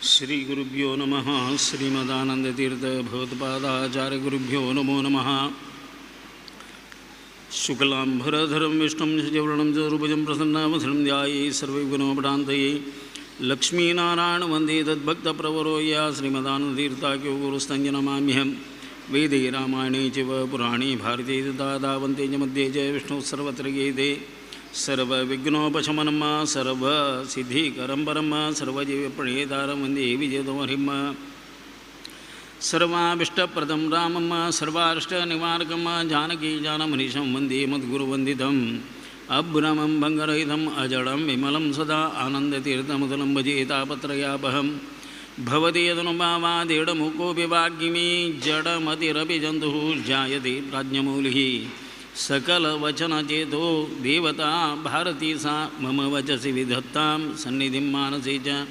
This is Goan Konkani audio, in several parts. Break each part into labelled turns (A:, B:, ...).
A: श्री गुरुभ्यो नमः। श्रीमदानंदतीर्थ भगवत्पादाचार्य गुरुभ्यो नमो नमः। शुक्लांबरधरं विष्णुं शशिवर्णं चतुर्भुजं प्रसन्नवदनं ध्याये सर्वविघ्नोपशान्तये लक्ष्मीनारायण वन्दे तद्भक्तप्रवरो या श्रीमदानंदतीर्थाख्यो गुरुस्तञ्जनमाम्यहं। वेदे रामायणे चैव पुराणे भारते तथा वन्ते च मध्ये च विष्णुः सर्वत्र गीते। सर्वविघ्नोपशमनं सर्वसिद्धिकरं परं सर्वजीवप्रणेतारं वन्दे विजयदोहरिं। सर्वाभीष्टप्रदं रामं सर्वारिष्टनिवारकं जानकी जानमनीशं वन्दे मद्गुरुवन्दितम्। अभ्रमं भङ्गरहितम् अजडं विमलं सदा आनन्दतीर्थमुदलं भजे तापत्रयापहं। भवति यदनुभावादेडमुकोऽपि वाग्मी जडमतिरपि जन्तुः जायते प्राज्ञमौलिः। सकलवचनचेतो देवता भारती सा मम वचसि विधत्तां सन्निधिं मानसे च।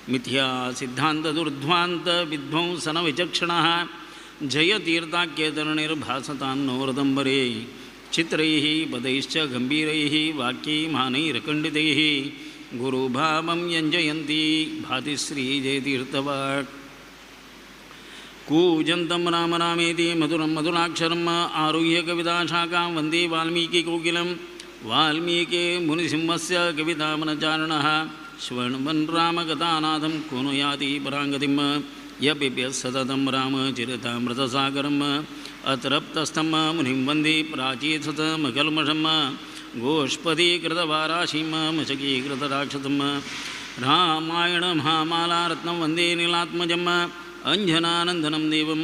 A: मिथ्या सिद्धान्तदुर्ध्वान्तविध्वंसनविचक्षणः जयतीर्थाख्यतरणिर्भासतां नो हृदम्बरे। चित्रैः पदैश्च गम्भीरैः वाक्यैर्मानैरखण्डितैः गुरुभावं व्यञ्जयन्ती भाति श्रीजयतीर्थवाक्। कूजन्तं राम रामेति मधुरं मधुराक्षरम् आरुह्य कविताशाखां वन्दे वाल्मीकिकोकिलं। वाल्मीके मुनिसिंहस्य कवितावनचारिणः शृण्वन् रामकथानाथं को नु याति पराङ्गतिं। यपिभ्यः सततं रामचरितामृतसागरम् अतृप्तस्थं मुनिं वन्दे प्राचीसतमकल्मषं। गोष्पदीकृतवाराशिं मशकीकृतराक्षसं रामायणमहामालारत्नं वन्दे नीलात्मजम्। अञ्जनानन्दनं देवं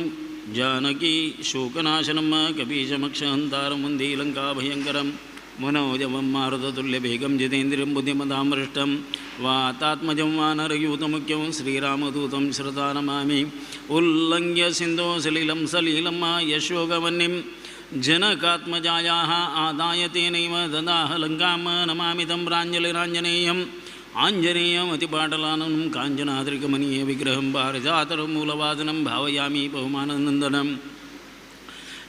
A: जानकी शोकनाशनं कपीशमक्षहन्तारं वन्दे लङ्काभयङ्करं। मनोजवं मारुततुल्यवेगं जितेन्द्रियं बुद्धिमतां वरिष्ठं वातात्मजं वानरयूतमुख्यं श्रीरामदूतं श्रदा नमामि। उल्लङ्घ्य सिन्धो सलिलं सलीलं यशोकवह्निं जनकात्मजायाः आदाय तेनैव ददाह लङ्कां नमामि तं प्राञ्जलिराञ्जनेयम्। आञ्जनेयमतिपाटलानं काञ्चनाद्रिकमनीय विग्रहं पारिजातरमूलवादनं भावयामि बहुमाननन्दनं।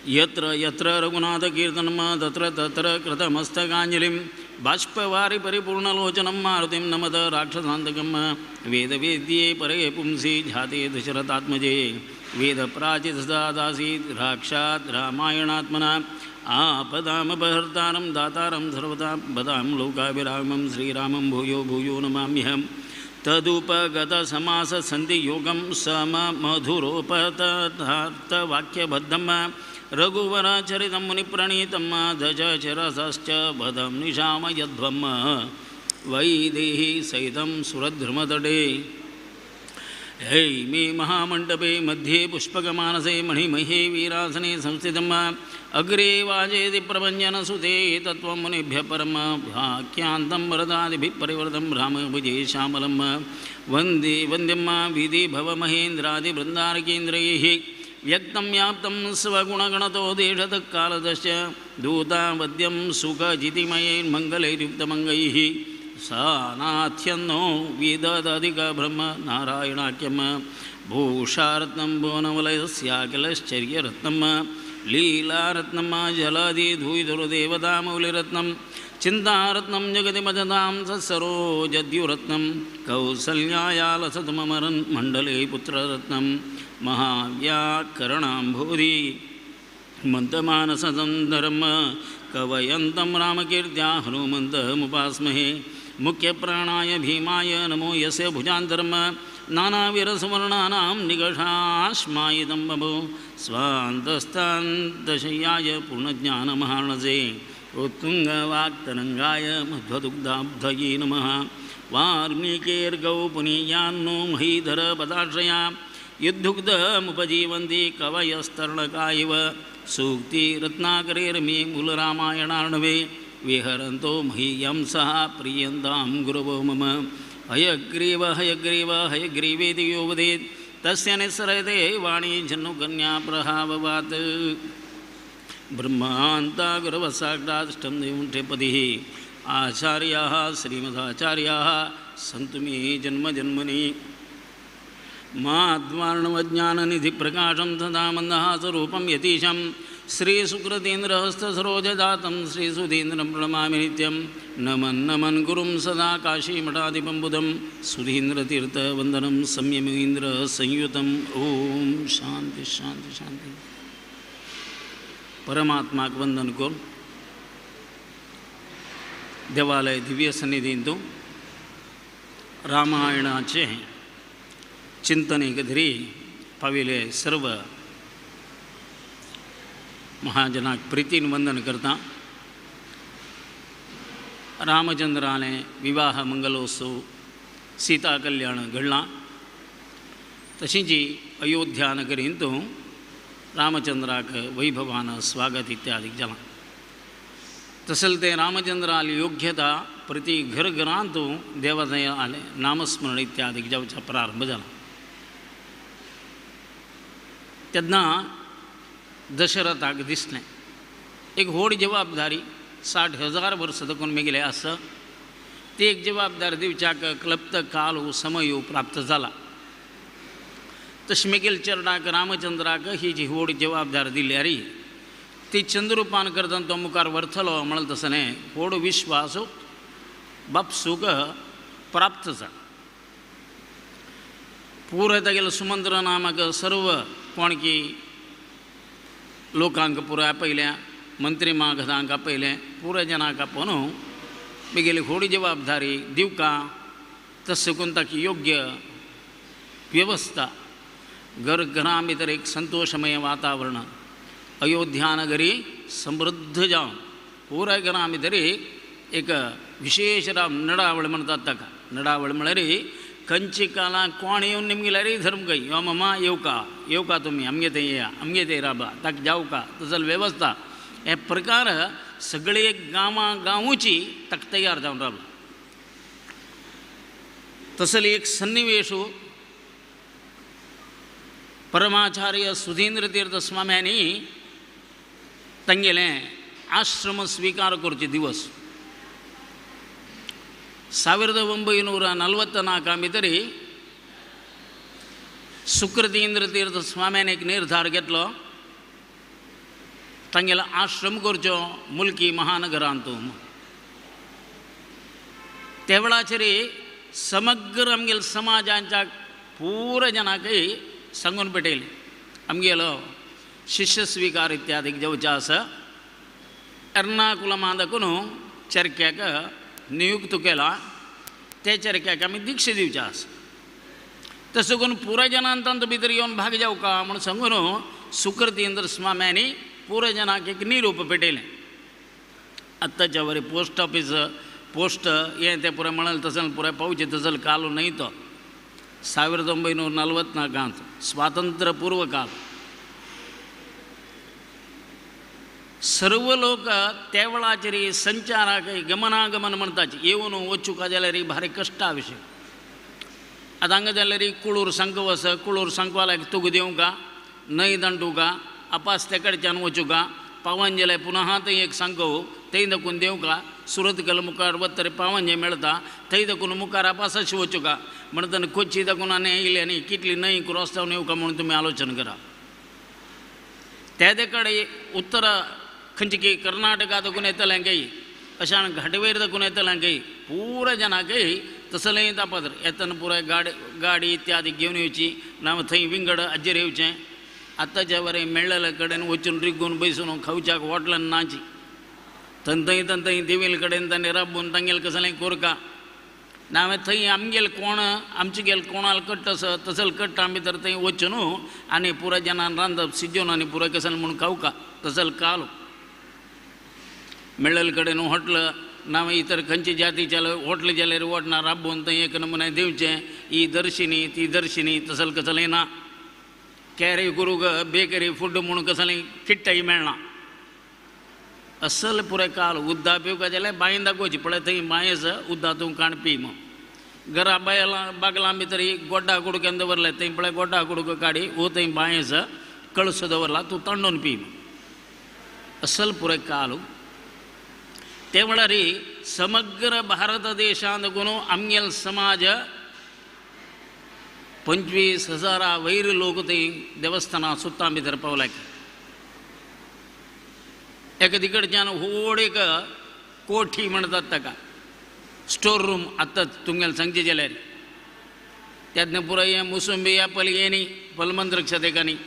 A: यत्र यत्र रघुनाथकीर्तनं तत्र तत्र कृतमस्तकाञ्जलिं बाष्पवारि परिपूर्णलोचनं मारुतिं नमत राक्षसान्तकं। वेदवेद्ये परे पुंसि जाते दशरथात्मजे वेदप्राचितदासीत् राक्षात् रामायणात्मना। आपदामपहर्तारं दातारं सर्वदा बदां लोकाभिरामं श्रीरामं भूयो भूयो नमाम्यहं। तदुपगतसमाससन्धियोगं सममधुरोपतथार्थवाक्यबद्धं रघुवरचरितं मुनिप्रणीतं दशशिरसश्च बदं निशामयध्वं। वैदेही सहितं सुरध्रुमतटे हे मे महामण्डपे मध्ये पुष्पकमानसे मणिमहे वीरासने संस्थितम्। अग्रे वाजेति प्रभञ्जनसुते तत्त्वं मुनिभ्यः परं वाक्यान्तं वरदादिभिः परिवृतं रामभुजे श्यामलं। वन्दे वन्द्यं विधि भवमहेन्द्रादिवृन्दारकेन्द्रैः व्यक्तं व्याप्तं स्वगुणगणतो देशतः कालदश्च दूतावद्यं सुखजितिमयैर्मङ्गलैर्युक्तमङ्गैः। सा नाथ्यन्नो विददधिकब्रह्म नारायणाख्यं भूषारत्नं भुवनवलयस्याखिलश्चर्यरत्नं लीलारत्नं जलादिधूयितुर्देवतामौलिरत्नं चिन्तारत्नं जगति भजतां सत्सरोजद्युरत्नं कौसल्यायालसतममरन् मण्डले पुत्ररत्नं महाव्याकरणाम्भोधि मन्दमानससन्दरं कवयन्तं रामकीर्त्या हनुमन्तमुपास्महे। मुख्यप्राणाय भीमाय नमो यस्य भुजान्तरं नानावीरसुवर्णानां निकषाश्मायितं बभो। स्वान्तस्तान्तशय्याय पूर्णज्ञानमहार्णसे उत्तुङ्गवाक्तरङ्गाय मध्वदुग्धाब्धये नमः। वाल्मीकेर्गौ पुनीयान्नो महीधरपदाश्रया युद्धुग्धमुपजीवन्ति कवयस्तर्णका इव। सूक्तिरत्नाकरेर्मे मूलरामायणार्णवे विहरन्तो मह्यं सह प्रीयन्तां गुरवो मम। हयग्रीव हयग्रीव हयग्रीवेति यो वदेत् तस्य निःसरते वाणी जन्नुकन्याप्रहाववात्। ब्रह्मान्ता गुरवः साक्षात् पतिः आचार्याः श्रीमदाचार्याः सन्तु मे जन्म जन्मनि। माध्वार्णवज्ञाननिधिप्रकाशं तदा मन्दहासरूपं यतीशं श्रीसुकृतीन्द्रहस्तसरोजजातं श्रीसुधीन्द्रं प्रणमामि नित्यं। नमन् नमन् गुरुं सदा काशीमठाधिपं बुधं सुधीन्द्रतीर्थवन्दनं संयमीन्द्रसंयुतम्। ॐ शांति शांति शांति। परमात्माक वंदन करून देवालय दिव्य सन्निधींतु रामायणाचे चिंतनेक धरी पाविले सर्व महाजनाक प्रीतीन वंदन करता। रामचंद्राने विवाह मंगलोत्सव सीता कल्याण घडला, तशीच अयोध्या नगरींतु रामचंद्राक वैभवान स्वागत इत्यादि जाला। तसल ते रामचंद्राली योग्यता प्रति घर घरांतु देवालय आले नामस्मरण इत्यादि जावचा प्रारंभ जाला। तेन्ना दशरथाक दिसलें एक व्हड जबाबदारी 60,000 वर्सां देखून मेगेले आसा, ती एक जबाबदारी दिवच्याक क्लप्त काल समय प्राप्त जाला। तशें मेगेल चरणाक रामचंद्राक ही जी व्हड जबाबदारी दिल्यारी ती चंद्रुपान करतना तो मुखार व्हरतलो म्हणलें तसो न्हय व्हड विश्वास बापसूक प्राप्त जाला। पुराय तागेलो सुमंत्र नामक सर्व कोणकी लोकांक पुराय आपयल्या, मंत्री मागधांक आपयलें, पुराय जनांक आपोवन मेगेली व्हड जबाबदारी दिवका तशें करून ताका योग्य व्यवस्था घर घरां भितर एक संतोषमय वातावरण अयोध्या नगरी समृद्ध जावन पुराय घरां भितर एक विशेष नडावळ म्हणटात ताका। नडावळ म्हळ्यार खंयची काळां कोण येवन निमगिल्यार धर्म गय यो मामा येवका येवका तुमी आमगे थंय येया आमगे थंय राबा ताका जावका तसल वेवस्था हे प्रकार सगळे गांवां गांवची ताका तयार जावन रावला। तसले एक सन्निवेश परमाचार्य सुधींद्र तीर्थ स्वाम्यांनी तांगेलें आश्रम स्वीकार करचे दिवस 1944 भितर सुकृतींद्र तीर्थ स्वाम्यान एक निर्धार घेतलो तांगेलो आश्रम करचो मुल्की महानगरांतु। त्या वेळाचेर समग्र आमगेल्या समाजाच्या पुराय जनाकय सांगून पेटयलें आमगेलो शिष्य स्वीकार इत्यादी जावचें आसा। एर्नाकुलमा दाखून चरक्याक नियुक्त केला, त्या चरक्याक आमी दीक्षा दिवचें आसा। तशें करून पुराय जनान तांचो भितर येवन भाग जावका म्हूण सांगून सुकृतींद्र स्वाम्यांनी पुराय जनाक एक निरूप पेटयलें। आत्ताच्या वरी पोस्ट ऑफिस पोस्ट हें तें पुराय म्हणलें तसलें पुराय पावचें तसलें कालो न्हय तो 1944 स्वातंत्र्य पूर्व काल सर्व लोक त्या वेळाचेर संचाराक गमनागमन म्हणटाचे येवन वचूका जाल्यार भारी कश्टा विशय। आतां हांगा जाल्यार कुळूर सांकव आसा, कुळूर सांकवाल्याक तुग दिवंका न्हंय दांडुका अपास ते कडच्यान वचूका पावन जाल्यार पुनः थंय एक सांकव थंय दाखून देवका सुरतकल मुखार वतरी पावन जें मेळटा थंय दाखून मुखार अपासाशी वचूका म्हणटना कोची दाखून आनी येयले आनी कितली न्हंय क्रॉस जावन येवका म्हणून तुमी आलोचन करा। त्या कडेन उत्तर खंयचे की कर्नाटका दाखून येतलें काय अशें घाटवेर दाखून येतलें काय पुराय जनाकय तसलें तापत्र येतना पुराय गाडी गाडी इत्यादी घेवन येवची ना थंय विंगड हाजेर येवचें। आतांच्या बरें मेळ्ळेले कडेन वचून रिगून बसून खावच्याक हॉटलान नाची थंय थंय देवील कडेन तांणी राबून तांगेल कसलें कोरका ना हांवें थंय आमगेल कोण आमचे गेल कोणाल कट्ट आसा तसल कट्ट आमी तर थंय वचून आनी पुराय जनान रांदप शिजोवन आनी पुराय कसलें म्हूण खावका तसल कालो मेळ्ळेले कडेन हॉटल ना इतर खंयचे जातीचे हॉटल जाल्यार वटना राबोवन थंय एक नमुने दिवचें ही दर्शिनी ती दर्शिनी तसल कसलें ना कॅरी करूंक बेकरी फूड म्हूण कसलें किट्टाय मेळना असल पुराय काल उद्दा पिवपा जाल्यार बांयन दाखोवची पळय थंय बांय आसा उद्दा तूं काण पी म्हूण घरा बायलां बागलां भितर गोड्डा कुडक्यान दवरले थंय पळय गोड्डा कुडको काडी वो थंय बांय आसा कळसो दवरला तूं तांडून पी असल पुराय काल। ते म्हळ्यार समग्र भारत देशांत कोण आमगेल समाज 25,000 वयर लोक थंय देवस्थानां सुत्तां भितर पावले। एका तिकडच्यान व्हड एक कोठी म्हणटात ताका, स्टोर रूम आतांच तुमगेलें सांगचें जाल्यार तेन्ना पुराय हें मोसंबी एपल हें न्ही फलमंद्रक्षा तेका न्ही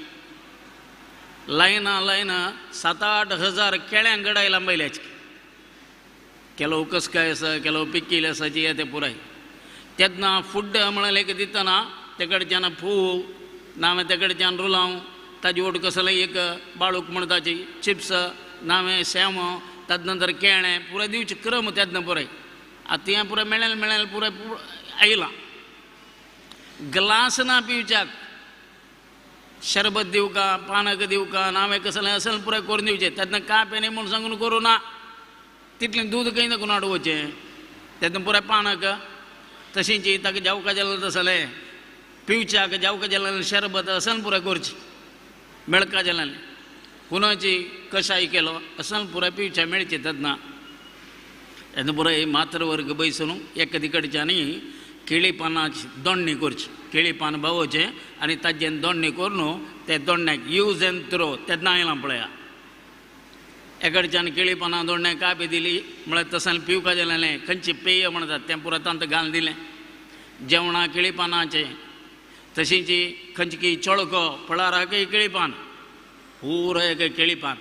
A: लायना लायना 7-8 हजार केळ्यांक गडाय लांबयल्याची. केलो कसकाय आसा, केलो पिकील आसा, जी येता पुराय. तेन्ना फुड्ड म्हळ्यार एक दितना ते कडच्यान फोव नावें ते कडच्यान रुलांव ताजी ओट कसलें एक बाळूक म्हणटाची चिप्स नावें सेम ताजे नंतर केळें पुराय दिवचें क्रम तेन्ना पुराय. आतां हें पुराय मेळेल मेळेल पुराय आयलां. ग्लास ना पिवच्याक, शरबत दिवका पानक दिवका नावें कसलें असेल पुराय करून दिवचें. तेन्ना कांय न्ही म्हूण सांगून करूं ना, तितलें दूद खंय दाखोवन हाडोवचें. तेन्ना पुराय पानक तशींच ताका जेवका जालें तसलें पिवच्याक जेवका जालें शरबत असेल पुराय करचें, मेळका जालें कुनाची कशाय केलो असेल पुराय पिवच्या मेळचें तेन्ना. तेन्ना पुराय मातृवर्ग बैसून एका तिकडच्यानी केळी पानाची दोण्णी करची, केळी पान बावोचें आनी ताजें दोण्णी करून ते दोण्ण्याक यूज एंड थ्रो तेन्ना आयलां पळया. एकडच्यान केळी पानां दोण्ण्याक कापी दिली म्हळ्यार तशें पिवपा जालें खंयचें पेय म्हणटात तें पुराय तांकां घालून दिलें. जेवणां केळी पानाचें तशींच खंयची की चोळको फळाराकय केळी पान पुराय एक केळी पान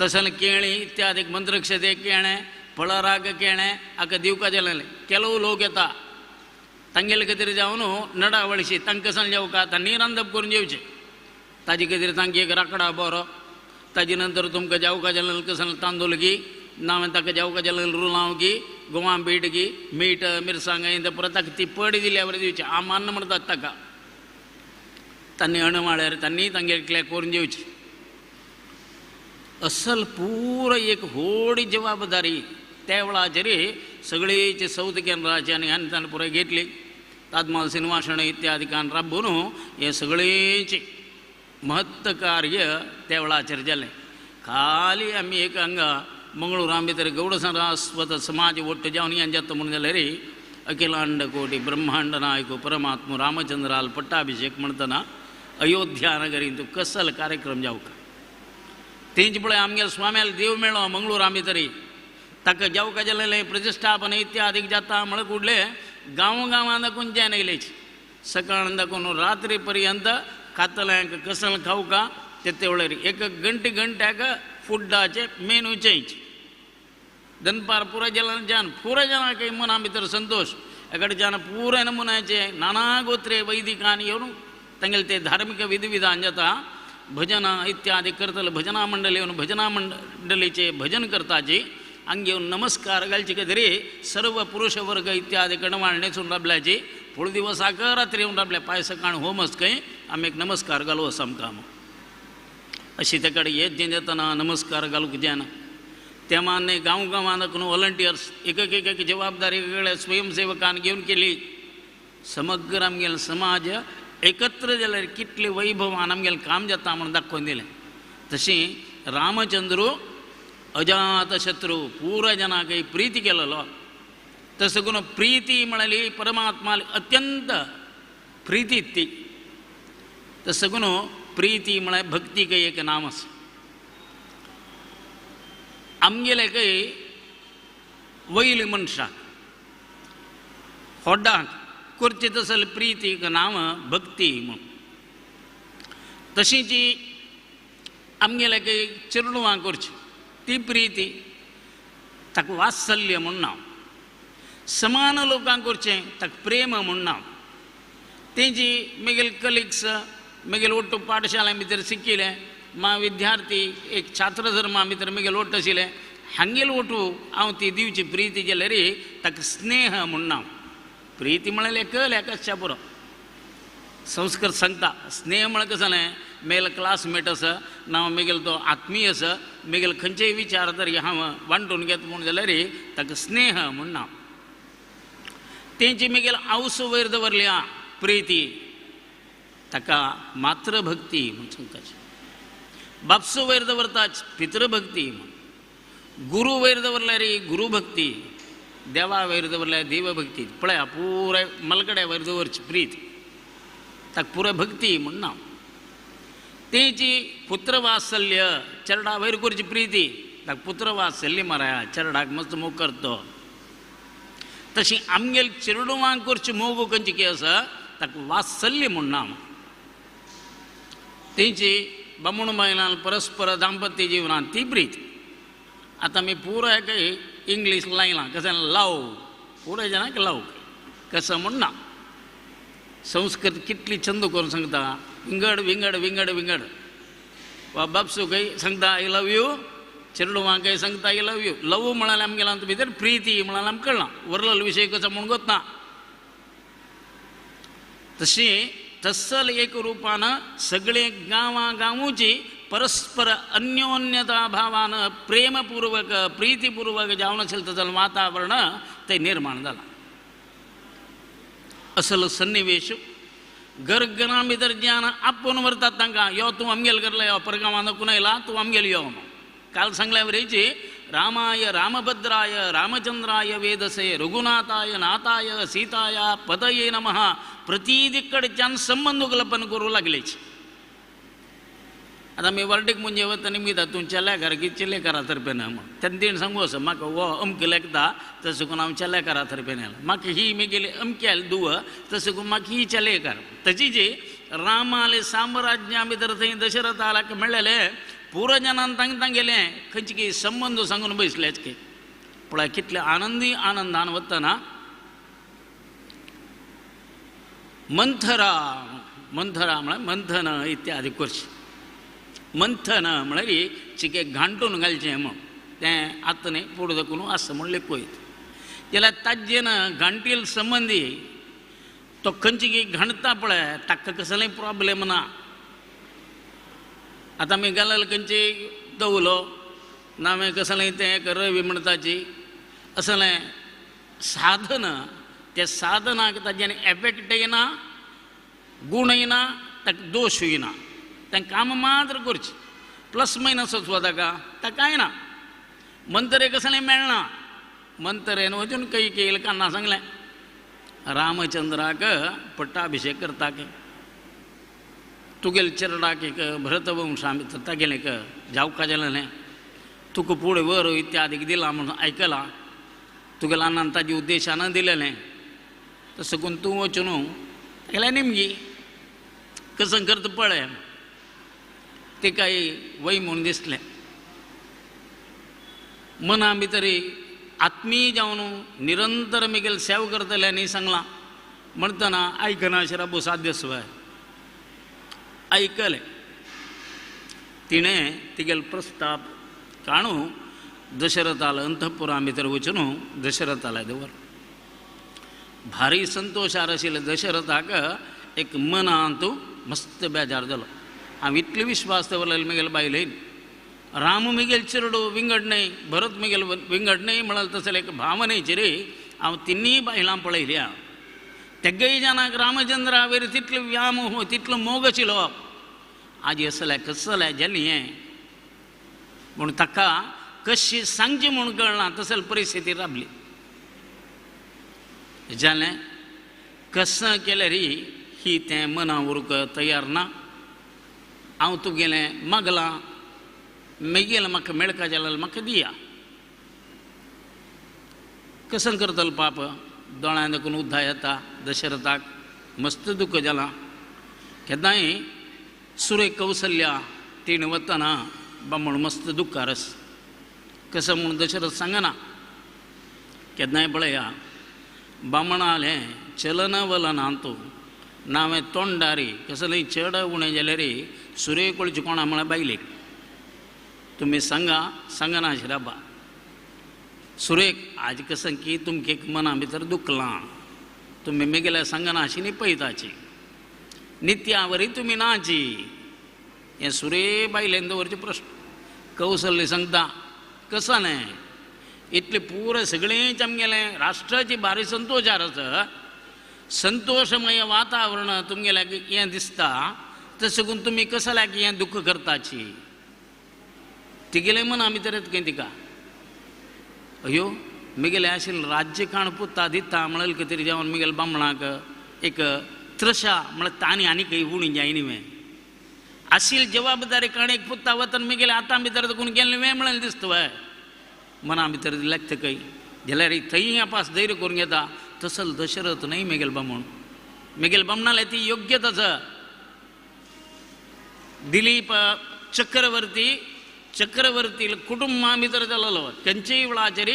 A: तशें केळी इत्यादी मंत्रक्षते केळें फळाराक केळें हाका दिवपा जालें. ಕೆಲವು लोक येता तांगेले खातीर जावन नडावळशी तांकां सांग जेवका तांणी रांदप करून जेवचें. ताजे खातीर तांकां एक राकडा बरो, ताजे नंतर तुमकां जेवका जालें कशें तांदूळ की नावें ताका जेवका जालें रुलांव की गोवा बीट की मीठ मिरसांग हें पुरो ताका ती पड दिल्या बरें दिवचें. आमान्न म्हणटात ताका तांणी अणमाळ्यार तांणी तांगेले करून जेवचें. असल पुरो एक व्हड जबाबदारी त्या वेळाचेर सगळीचे सौथ केंद्राचे आनी आनी ताणें पुराय घेतली. ताजमहल सिनेमाशण इत्यादिकान राबून हें सगळेचें महत्व कार्य त्या वेळाचेर जालें. खाली आमी एक हांगा मंगळूरा भितर गौड सारस्वत समाज ಒಟ್ಟು जावन हें जाता म्हणून जाल्यार अखिलांड कोटी ब्रह्मांड नायक परमात्म रामचंद्राल पट्टाभिषेक म्हणटना अयोध्या नगरींत कसल कार्यक्रम जावका. तेंच पळय आमगेल्या स्वाम्याल देव मेळ्ळो मंगळूरा भितर ताका जेवका जालें प्रतिश्ठापन इत्यादीक जाता म्हळ्यार कुडले गांव गांवान दाखोवन जेन येयलेच सकाळ दाखोवन रात्री पर्यंत खातल्यांक कसल खावका ते वेळार एक घंटे घंट्याक फुड्डाचे मेनू चेंज. दनपार पुराय जनान जान पुराय जनाक मना भितर संतोश एकडच्यान पुराय नमुन्याचे नाना गोत्रे वैदिकान येवन तांगेले ते धार्मिक विधिविधान जाता भजना इत्यादी करतले भजना मंडळ येवन भजना मंडळीचे भजन करताची हांगा येवन नमस्कार घालचे खातीर सर्व पुरुष वर्ग इत्यादी कडवाळ न्हेसून राबल्याची फुडें दिवसाक रात्री येवन राबल्या पांय सकाळ होमस खंय आमी एक नमस्कार घालू आसा आमकां. अशी ते कडेन येत जें जातना नमस्कार घालूंक जायना. त्या मान्य गांव गांवांत व्हॉलंटियर्स एक एक एक जबाबदारी वेगळ्या स्वयंसेवकान घेवन केली. समग्र आमगेलो समाज एकत्र जाल्यार कितले वैभवान आमगेलें काम जाता म्हूण दाखोवन दिलें. तशी रामचंद्र अजातशत्रू पुराय जनाक प्रीती केलेलो तसो करून प्रीती म्हळ्यार परमात्मा अत्यंत प्रीती ती तसो करून प्रीती म्हळ्यार भक्तीक एक नाम आसा. आमगेले खंय वयले मनशाक होड्डाक करचें तसले प्रितीक नांव भक्ती म्हूण. तशींच आमगेले खंय चेडवां करची ती प्रिती ताका वात्सल्य म्हूण नांव. समान लोकांक करचें ताका प्रेम म्हूण नांव. तेजी म्हगेले कलिग्स म्हगेले ಒಟ್ಟು पाठशाले भितर शिकिल्ले मा विद्यार्थी एक छात्र धर्मा भितर म्हगेले ಒಟ್ಟು आशिल्ले हांगेले ಒಟ್ಟು हांव ती दिवची प्रिती जाल्यार ताका स्नेह म्हूण नांव. प्रिती म्हळ्यार एकल एकाच पुरो संस्कृत सांगता. स्नेह म्हळ्यार कशें जालें म्हगेलो क्लासमेट आसा ना म्हगेलो तो आत्मीय आसा म्हगेलो खंयचेय विचार तरी हांव वांटून घेता म्हूण जाल्यार ताका स्नेह म्हूण नांव. तेंची म्हगेले आवस वयर दवरल्या प्रिती ताका मातृभक्ती म्हूण सांगताची. बापसो वयर दवरताच पितृभक्ती म्हूण. गुरू वयर दवरल्यार गुरुभक्ती, देवा वयर दवरल्यार देवभक्ती. पळया पुराय मलकड्या वयर दवरची प्रीत ताका पुराय भक्ती म्हूण नांव. तेची पुत्रवात्सल्य चेरडा वयर करची प्रिती ताका पुत्रवात्सल्य माराया चेरडाक मस्त मोग करतो तशी आमगेल चेरडुवांक करची मोग खंयची की आसा ताका वात्सल्य म्हूण नाम. तेंची बामण बायलां परस्पर दाम्पत्य जिवनांत ती प्रीत. आतां आमी पुराय काही इंग्लीश लायलां कशें लव पुराय जाणांक लव कसं म्हूण ना. संस्कृत कितली छंद करून सांगता विंगड विंगड विंगड विंगड वा बापसू काही सांगता I love you चेरडुवांक सांगता I love you. लव म्हळ्यार आमगेल्या आमच्या भितर प्रिती म्हळ्यार आमकां कळना वरलेलो विशय कसो म्हूण गोतना. तशी तसल एक रुपान सगळे गांवां गांवची परस्पर अन्योन्यता भावान प्रेमपूर्वक प्रीतिपूर्वक जावन आशिल्लें तसलें वातावरण तें निर्माण जालां. असलो सन्निवेश गरगरां भितर ज्ञान आपोवन व्हरतात तांकां यो तूं आमगेल करला यो परगांवान कोण येयला तूं आमगेल यो म्हणून. काल सांगल्या वरीची रामाय रामभद्राय रामचंद्राय वेदसे रघुनाथाय नाथाय सीताय पतये नमः प्रतीदिकडच्यान संबंद कल्पन करूं लागलेच. आतां आमी वर्डीक म्हणजे वता निमिता तूं चेल्याकार की चेलेकारा तर्फेन म्हूण तेन्ना तेणें सांगू आसा म्हाका हो अमकें लेखता तशें करून हांव चेलेकारा तर्फेन आयलां म्हाका ही मेगेली अमकी आयली दुव तशें करून म्हाका ही चेलेकार. तशी जी रामाले साम्राज्या भितर थंय दशरथाक मेळ्ळेलें पुरजनान तांकां तांगेलें खंयचे की संबंद सांगून बसलेच की पळय कितले आनंदी आनंदान वतना मंथरा मंथरा म्हळ्यार मंथन इत्यादी करचें. मंथन म्हळ्यार चिके घांटून घालचें म्हूण तें आतां न्ही फुडें दाखोवन आसा म्हूण लेखूं येता. जाल्यार ताजेन घांटील संबंदी तो खंयची की घांटता पळय ताका कसलेय प्रोब्लेम ना. आतां आमी घालल खंयची दवलो नावें कसलें तें एक रवी म्हणटाची असलें साधन त्या साधनाक ताजें एफेक्ट येना गूण येना ताका दोशूय ना तें काम मात्र करचें प्लस मायनस वचपा ताका ताका कांय ना. मंत्रे कसलें मेळना मंत्रेन वचून काही केलं कान्ना सांगलें रामचंद्राक पट्टाभिशेक करता की तुगेले चेरडाक एक भरतवंशा भितर तागेलें एक जावका जालें तुका फुडें वर इत्यादी दिलां म्हणून आयकलां तुगेल्या अण्णान ताजे उद्देशान दिलेलें तशें करून तूं वचून तागेलें निमगी कसं करता पळय तिकाय वय म्हूण दिसलें. मना भितर आत्मीय जावन निरंतर मिगेल सेवा करतले न्ही सांगलां म्हणटना आयकना शिराबो साध्य शिवाय आयकलें तिणें तिगेलो प्रस्ताप काणू दशरथाल अंतपुरा भितर वचून दशरथाला दवर भारी संतोशार आशिल्ले दशरथाक एक मनांत मस्त बेजार जालो. हांव इतले विश्वास दवरलेलो मिगेल बायलेन राम मिगेल चेरडो विंगड न्हय भरत मिगेल विंगड न्हय म्हळ्यार तसले एक भावनेचेर हांव तिनूय बायलां पळयल्या तेगय जाणांक रामचंद्रा वयर तितलो व्यामोह तितलो मोग आशिल्लो आज असल्या कसल्या जाली हें पूण ताका कशी सांगची म्हूण कळना तसली परिस्थिती राबली. जालें कसं केल्यार ही तें मना उरूंक तयार ना. हांव तुगेलें मागलां मेगेलें म्हाका मेळका जाल्यार म्हाका दिया कसं करतलो पाप दोळ्यां देखून उद्दा येता दशरथाक मस्त दुख्ख जालां. केन्नाय सुरे कौसल्या तिणें वतना बामण मस्त दुख्खारस कसं म्हूण दशरथ सांगना. केन्नाय पळया बामणालें चलन वलना तूं नांवें तोंडारी कसलें चड उणें जाल्यार सुरे कळची कोणा म्हळ्यार बायलेक तुमी सांगा सांगना शिराबा सुरेक आज कसं की तुमके मना भितर दुखलां तुमी मेगेल्या सांगना अशी पळयताची नित्यावरी तुमी नाची हें सुरे बायलेन दवरचे प्रश्न. कौसल्य सांगता कसं न्हय इतलें पुराय सगळेंच आमगेलें राष्ट्राची भारी संतोशार आसा संतोशमय वातावरण तुमगेल्याक हें दिसता तशें करून तुमी कसल्याक हें दुख्ख करताची तिगेलें मना भितर येता खंय तिका अयो मिगेलें आशिल्लें राज्य काण पुता दिता म्हणलें कितें जेवण मिगेले बामणाक एक त्रशा म्हळ्यार तांणी आनी खंय उणी जायनी न्हय अशील जबाबदारी काणेक पुत्ता वतन मेगेले आतां भितर कोण गेल्लें वेळ म्हणलें दिसता वय मना भितर लागता खंय जाल्यार थंय आपास धैर्य करून घेता तसल दशरथ न्हय मेगेल बामण मेगेल बामणाले ती योग्य तसं दिलीप चक्रवर्ती चक्रवर्ती कुटुंबा भितर जालेलो खंयचेय वेळाचेर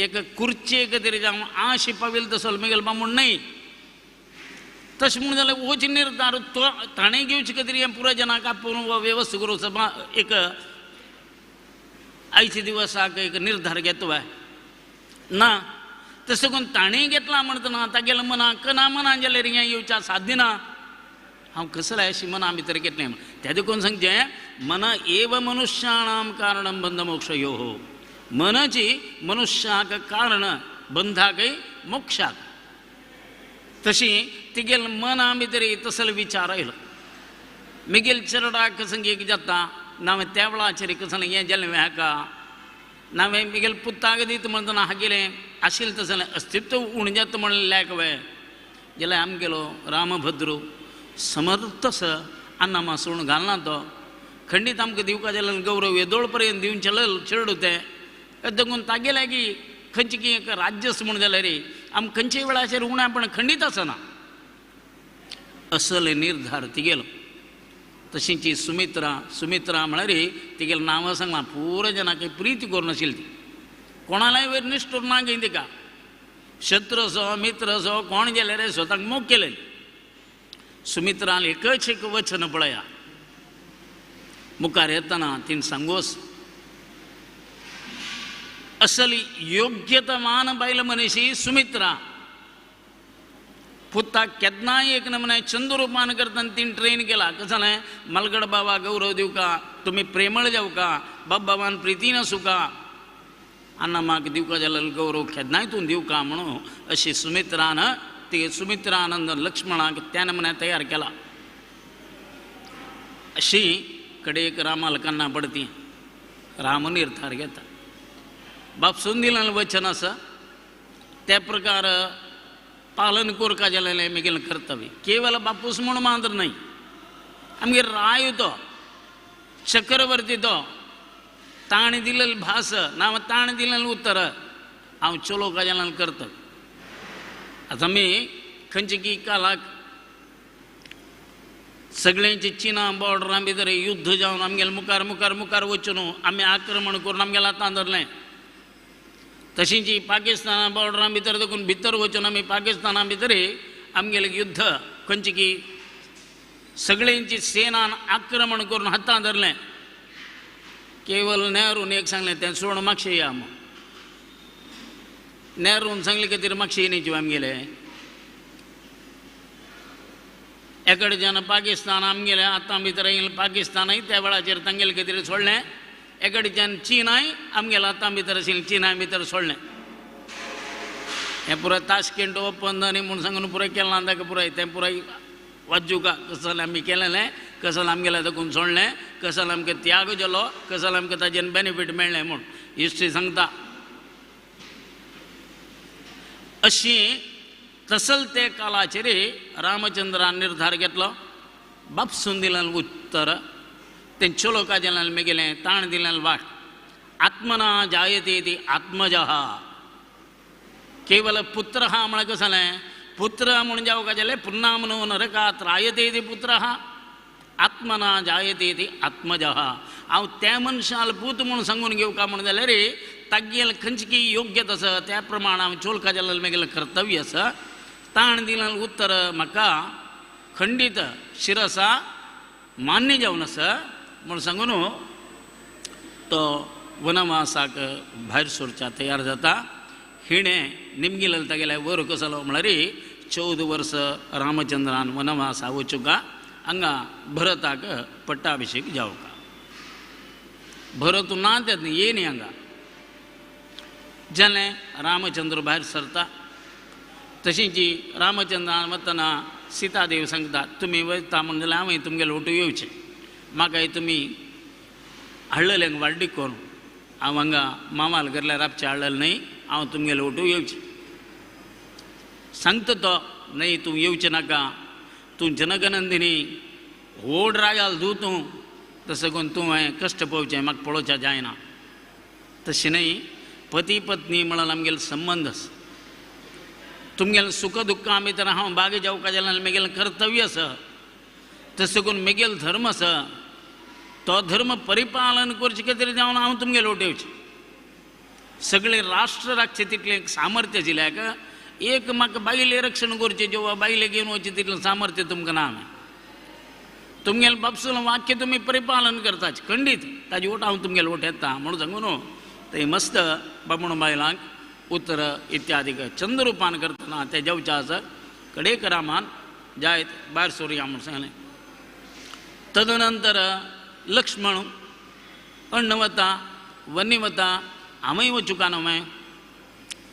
A: एक खुर्चेक तरी जावं आशी पाविल तसो मेगेल बामण न्हय तशें म्हूण जाल्यार होच निर्धार तो ताणें घेवचे खातीर हें पुराय जनाक आपोवन वेवस्था करूं सभा एक आयच्या दिवसाक एक निर्धार घेतलो ना तशें करून ताणें घेतला म्हणटना तागेल्या मनाक ना मनान जाल्यार हें येवच्या साध्य ना हांव कसलें अशी मना भितर घेतलें त्या देखून सांगचें मन एव मनुष्याणां कारणं बंधमोक्षयो मनची मनुष्याक कारण बंधाकय मोक्षाक तशी तिगेल मना भितर तसलो विचार आयलो मेगेल चेरडाक संग एक जाता ना हांवें त्या वेळाचेर कसलें हें जालें हाका ना हांवें मेगेल पुताक दीत म्हणटना हागेलें आशिल्लें तसलें अस्तित्व उणें जाता म्हणलें लायक वे जाल्यार आमगेलो रामभद्रू समर्थ स अन्नामा सोडून घालना तो खंडीत आमकां दिवपा जाल्यार गौरव येदोळ पर्यंत दिवन चेडूं तें देखून तागे लागीं खंयची की एक राज्यस म्हूण जाल्यार आमकां खंयच्याय वेळाचेर उणापण खंडीत आसना असले निर्धार तिगेलो तशींच सुमित्रा सुमित्रा म्हळ्यार तिगेलें नांव सांगलां पुरो जनाक प्रिती करून आशिल्ली ती कोणालाय वयर निश्ठूर ना घेय तिका शत्रू असो मित्र असो कोण जाल्यार स्वताक मोग केले सुमित्रान एकच एक वचन पळया मुखार येतना तिणें सांगोस असली योग्यतमान बायल मनीशी सुमित्रा पुताक केन्नाय एक नमुने चंद्रुपान करतना तिणें ट्रेन केला कशें जालें मलगड बाबा गौरव दिवका तुमी प्रेमळ जावका बाब बाबान प्रितीन आसूका आना म्हाका दिवका जाल्यार गौरव केन्नाय तूं दिवका म्हणून अशी सुमित्रान ती सुमित्रानंद लक्ष्मणाक त्या नमुन्यान तयार केला अशी कडेक रामाल कान्ना पडती राम निर्धार घेता बापसून दिलें वचन आसा त्या प्रकार पालन कोरका जालेलें मेगेलें कर्तव्य केवल बापूस म्हूण मात्र न्हय आमगेर राय तो चक्रवर्ती तो ताणें दिलेलें भास ना ताणें दिलेलें उत्तर हांव चलो का जाल्यार कर्तव्य. आतां आमी खंयचे की कालाक सगळ्यांची चिना बॉर्डरां भितर युद्ध जावन आमगेले मुखार मुखार मुखार वचून आमी आक्रमण करून आमगेले हातान धरलें. तशींच पाकिस्ताना बॉर्डरां भितर देखून भितर वचून आमी पाकिस्ताना भितर आमगेलें युद्ध खंयचे की सगळ्यांची सेनान आक्रमण करून हातान धरलें. केवल नेहरून एक सांगलें तें सोड मागशें या म्हूण. नेहरून सांगले खातीर मागशें येण्याची आमगेले एकडच्यान पाकिस्तान आमगेले आतां भितर येयलें पाकिस्तानय त्या वेळाचेर तांगेले खातीर सोडलें. एकडच्यान चीनाय आमगेले आतां भितर आशिल्लें चीनाय भितर सोडलें. हें पुराय ताशकेंट ओपन आनी म्हूण सांगून पुराय केलां ना ताका पुराय तें पुराय वाजूका कसं जालें आमी केलेलें कसं जालें आमगेलें देखून सोडलें कसं जालें आमकां त्याग जालो कसं जालें आमकां ताजेन बेनिफीट मेळ्ळें म्हूण हिस्ट्री सांगता. अशी तसल ते कालाचेर रामचंद्रान निर्धार घेतलो. बापसून दिलें उत्तर तें चलो काजेल्यान मेगेलें ताण दिलें वाट आत्मना जायते ती आत्मजः केवल पुत्र हा म्हळ्यार कसं जालें पुत्र म्हूण जावका जालें पुन्नामनो नरका त्रायते ती पुत्र आत्मना जायते ती आत्मजः. हांव त्या मनशाल पूत म्हूण सांगून घेवका म्हूण जाल्यार तागेलें खंयची की योग्य तसं त्या प्रमाण हांव चोलका जाल्यार मेगेलें कर्तव्य आसा. ताण दिलें उत्तर म्हाका खंडीत शिरसा मान्य जावन आसा म्हूण सांगून तो वनवासाक भायर सरच्या तयार जाता. हिणें निमगिलें तागेलें वर कसलो म्हळ्यार 14 वर्स रामचंद्रान वनवासा वचूका हांगा भरताक पट्टाभिशेक जावका. भरत ना तें ये न्ही हांगा जालें रामचंद्र भायर सरता. तशींच रामचंद्रान वतना सीतादेव सांगता तुमी वयता म्हूण जाल्यार हांवें तुमगेले वटू येवचें म्हाका तुमी हाडलेलें वाड्डीक करून हांव हांगा मामाल घरल्या राबचें हाडलेलें न्हय हांव तुमगेले वटू येवचें. सांगता तो न्हय तूं येवचें नाका तूं जनकनंदिनी व्हड राजाल धूव तूं तशें करून तुवें कश्ट पळोवचें म्हाका पळोवच्या जायना. तशें न्हय, पती पत्नी म्हळ्यार आमगेलो संबंद आसा. तुमगेलें सुख दुख्खां भितर हांव बागे जावपा जाल्यार म्हगेलें कर्तव्य आसा. तशें करून म्हगेलो धर्म आसा, तो धर्म परिपालन करचे खातीर जावन हांव तुमगेलो वटेवचें. सगळें राष्ट्र राखचें तितलें सामर्थ्य आशिल्ल्याक एक म्हाका बायले रक्षण करचें जेवा बायले घेवन वचचें तितलें सामर्थ्य तुमकां ना. तुमगेलें बापसूल वाक्य तुमी परिपालन करता खंडीत, ताजी वट हांव तुमगेलो वट येता म्हणून सांगू न्हू. थंय मस्त बामण बायलांक उतर इत्यादी चंद्ररूपान करतना ते जेवच्या आसा कडेक रामान जायत भायर सोरया म्हूण सांगलें. तदनंतर लक्ष्मण अण्ण वता वन्य वता, हांवूय वचूंक न्हय,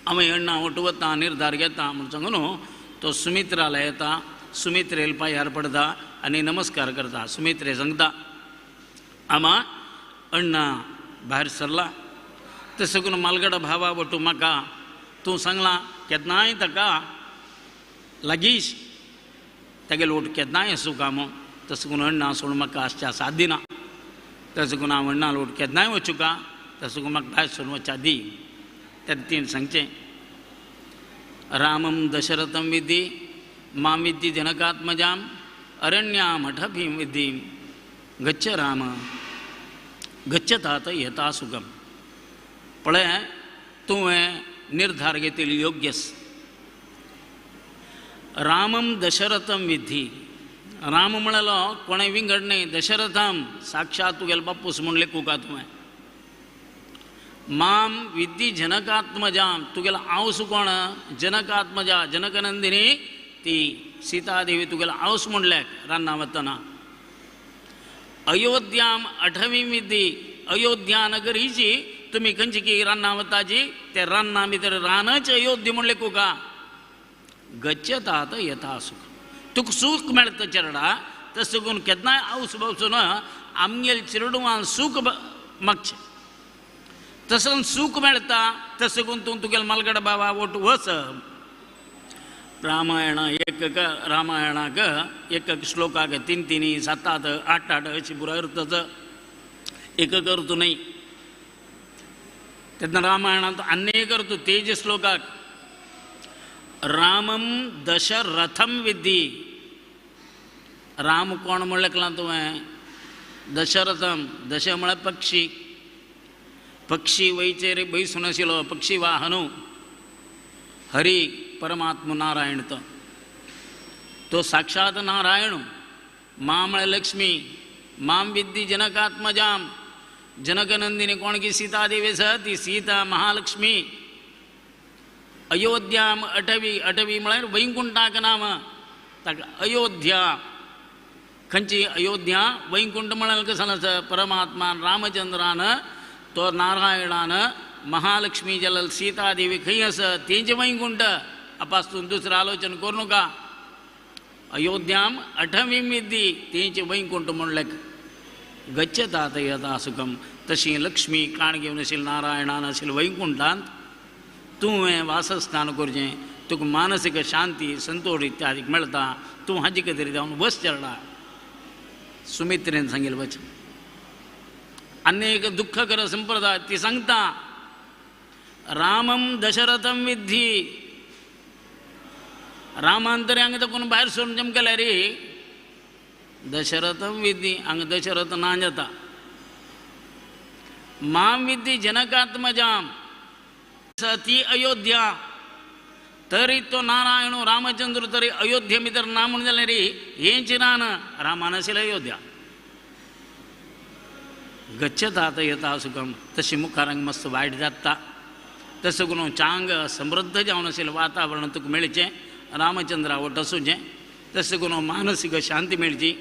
A: हांवूय अण्णा वट वता निर्धार घेता म्हूण सांगू न्हू. तो सुमित्राला येता, सुमित्रेल पांयार पडता आनी नमस्कार करता. सुमित्रे सांगता आमा अण्णा भायर सरला, तशें करून मालगडा भावा वटू म्हाका तूं सांगलां केन्नाय ताका लागींच तागेलो वट केन्नाय आसूं काय, तशें करून अण्णा सोडून म्हाका आसच्या साथ दिना, तशें करून हांव अण्णा वट केन्नाय वचूं का, तशें करून म्हाका भायर सरून वचच्या दी. तेन्ना तिणें सांगचें रामम दशरथम विद्धी मां विद्धी जनकात्मजाम अरण्याम अठभीम विद्धी गच्छ राम गच्छ तात यथा सुगम. पळय तुवें निर्धार घेतिल्लो योग्यस. रामम दशरथम विद्धी, राम म्हणलो कोणें विंगड न्हय, दशरथम साक्षात तुगेलो बापूस म्हूण लेखूका तुवें. माम विद्धी जनकात्मजाम, तुगेलो आवस कोण जनकात्मजा जनकनंदिनी ती सीतादेवी तुगेलो आवस म्हणल्याक रान्ना वतना. अयोध्याम अठवी विद्धी, अयोध्या नगरीची तुमी खंयची की रान्ना वताची ते रान्ना भितर रानच अयोध्या म्हण लेखूका. गच्छतात यथा सुख, तुका सूख मेळटा चेरडा, तशें करून केन्नाय आवस बावसून आमगेल चेरडुवान सूख मागचें, तसोन सूख मेळटा तशें करून तूं तुगेलो मालगडा बाबा वट वच. रामायण एक रामायणाक एक एक श्लोकाक तीन तीन सात आठ आठ आठ अशी पुरो अर्थाच एक अर्थ न्हय. तेन्ना रामायणांत आनी एक अर्थ तेज श्लोकाक रामम दशरथम विद्धी. राम कोण म्हणलें तुवें दशरथम, दश म्हळ्यार पक्षी, पक्षी वयचेर बैसून आशिल्लो पक्षी वाहनू हरी परमात्मा नारायण, तो तो साक्षात नारायण. मां म्हळ्यार लक्ष्मी, मां विद्धी जनकात्मजाम, जनकनंदिनी कोण की सीता देवी आसा ती सीता महालक्ष्मी. अयोध्याम अटवी, अटवी म्हळ्यार वैकुंठाक नाम ताका अयोध्या. खंयची अयोध्या वैकुंठ म्हळ्यार कसो आसा परमात्मान रामचंद्रान तो नारायणान महालक्ष्मी जलल सीता देवी खंय आसा तेंचें वैकुंठ. अपासून दुसरें आलोचन करूं नाका. अयोध्याम अठवी विद्धी तेंचें वैकुंठ म्हणलें गच्छतात यथा सुखम. तशी लक्ष्मी काण घेवन आशिल्ली नारायणान आशिल्ले वैकुंठांत तुवें वासस्थान करचें, तुका मानसीक शांती संतोष इत्यादी मेळटा, तूं हाजे खातीर जावन वच चेरडा. सुमित्रेन सांगिल्लें वच. आनी एक दुख्ख कर संप्रदाय ती सांगता रामम दशरथम विद्धी. रामान तरी हांगा कोण भायर सरून जमकेल्यार रे दशरथम विद्धी, हांगा दशरथ ना जाता. मां विद्धी जनकात्मजाम ती अयोध्या, तरी तो नारायण रामचंद्र तरी अयोध्ये भितर ना म्हूण जाल्यार रे हेंच रान रामान आशिल्लें अयोध्या. गच्छतात यथा सुखम. तशें मुखार हांगा मस्त वायट जाता, तशें करून चांग समृद्ध जावन आशिल्लें वातावरण तुका मेळचें, रामचंद्रा वट आसूचें, तशें करून मानसीक शांती मेळची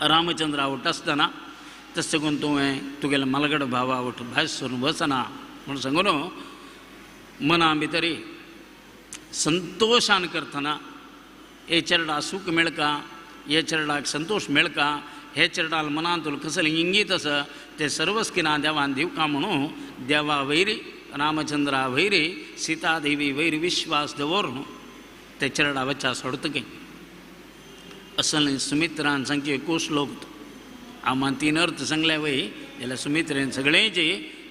A: रामचंद्रा वट आसतना. तशें करून तुवें तुगेलें मालगड भावा वट भायर सरून वचना म्हूण सांगू न्हू. मना भितर संतोशान करतना हे चेरडा सूख मेळका, हे चेरडाक संतोश मेळका, हे चेरडाल मनांत कसलें इंगीत आसा तें सर्वस्किना देवान दिवका म्हणून देवा वैरी रामचंद्रा वैरी सीतादेवी वैरी विश्वास दवरून ते चेरडा वच्चा सोडतके. असलें सुमित्रान सांगचे एकू श्लोक आमा तीन अर्थ सांगल्या वय जाल्यार सुमित्रेन सगळ्यांचे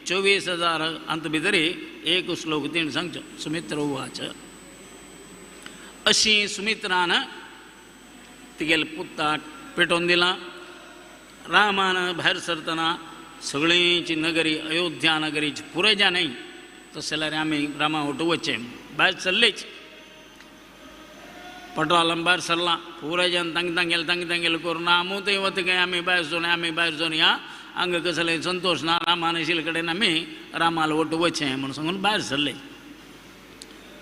A: 24,000 अंत भितर एक श्लोक तिणें सांगचो सुमित्र उवाच. अशी सुमित्रान तिगेले पुताक पेटोवन दिलां. रामान भायर सरतना सगळींची नगरी अयोध्या नगरीची पुरें ज्या न्हय तशें जाल्यार आमी रामा वटू वचचें भायर सरलेच. पटवालान भायर सरलां पुरेज्यान तांगे तांगेले तांगे तांगेले करून आमू थंय वता काय आमी भायर सरून आमी भायर सरून ह्या हांगा कसलें संतोश ना रामान आशिल्ले कडेन आमी रामाल वटू वचचें म्हूण सांगून भायर सरले.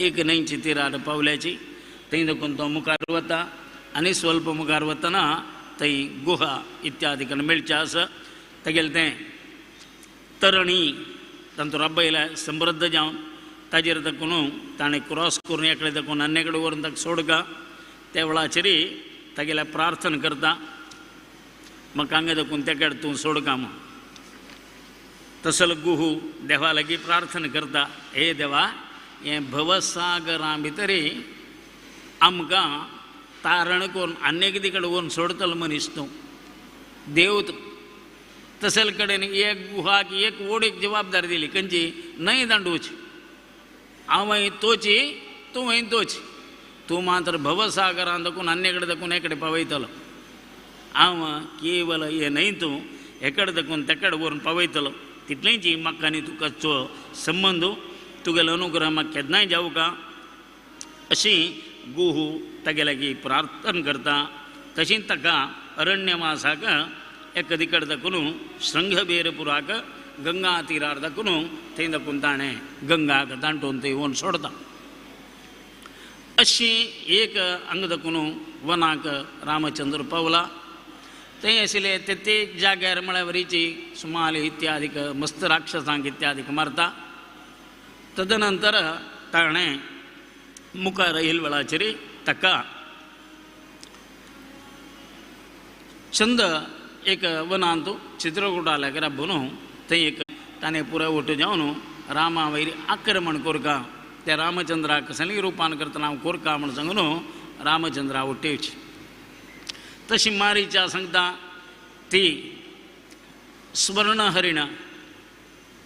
A: एक न्हंयची तिरार पावल्याची थंय देखून तो मुखार वता आनी स्वल्प मुखार वतना थंय गुहा इत्यादी कडेन मेळचें आसा. तागेलें तें तरणी तांचो राबयला समृद्ध जावन ताजेर ताकून ताणें क्रॉस करून एकले ताकून आन्ने कडेन व्हरून ताका सोडका. त्या वेळाचेर तागेल्या प्रार्थना करता म्हाका हांगा दाखून त्या कडेन तूं सोडका म्हूण. तसलो गुहू देवा लागीं प्रार्थना करता, हे देवा हें भवसागरा भितर आमकां तारण करून आन्ने कितें कडेन व्हरून सोडतलो मनीस तूं देव तूं. तसले कडेन एक गुहाक एक ओडीक जबाबदारी दिली खंयची न्हंय दांडुवची हांव तोची तूं तोची तूं मात्र भवसागरान दाखून आन्ने कडेन दाखून एकडे पावयतलो हांव केवल हें न्हय तूं एकडे दाखून तेकडे व्हरून पावयतलो तितलेंच म्हाका आनी तुकाचो संबंद तुगेलो अनुग्रह म्हाका केन्नाय जावका अशी गुहू तागे लागीं प्रार्थना करता. तशीच ताका अरण्यवासाक एक दिकड दाखून शृंगबेरपुराक गंगा तिरार दाखून थंय दाखून ताणें गंगाक दांटून थंय व्हरून सोडता. अशी एक हांगा दाखून वनाक रामचंद्र पावला. थंय आशिल्ले ते ते जाग्यार म्हळ्यार वरीची सुमाल इत्यादीक मस्त राक्षसांक इत्यादीक मारता. तदनंतर ताणें मुखार येयल वेळाचेर ताका चंद एक वनांत चित्रकूटाल्या राबून थंय एक ताणें पुराय वटू जावन रामा वयर आक्रमण कोरका त्या रामचंद्राक कसलें रुपान करतना हांव कोरका म्हूण सांगून रामचंद्रा वटेवची. तशी मारीच्या सांगता ती सुवर्ण हरिण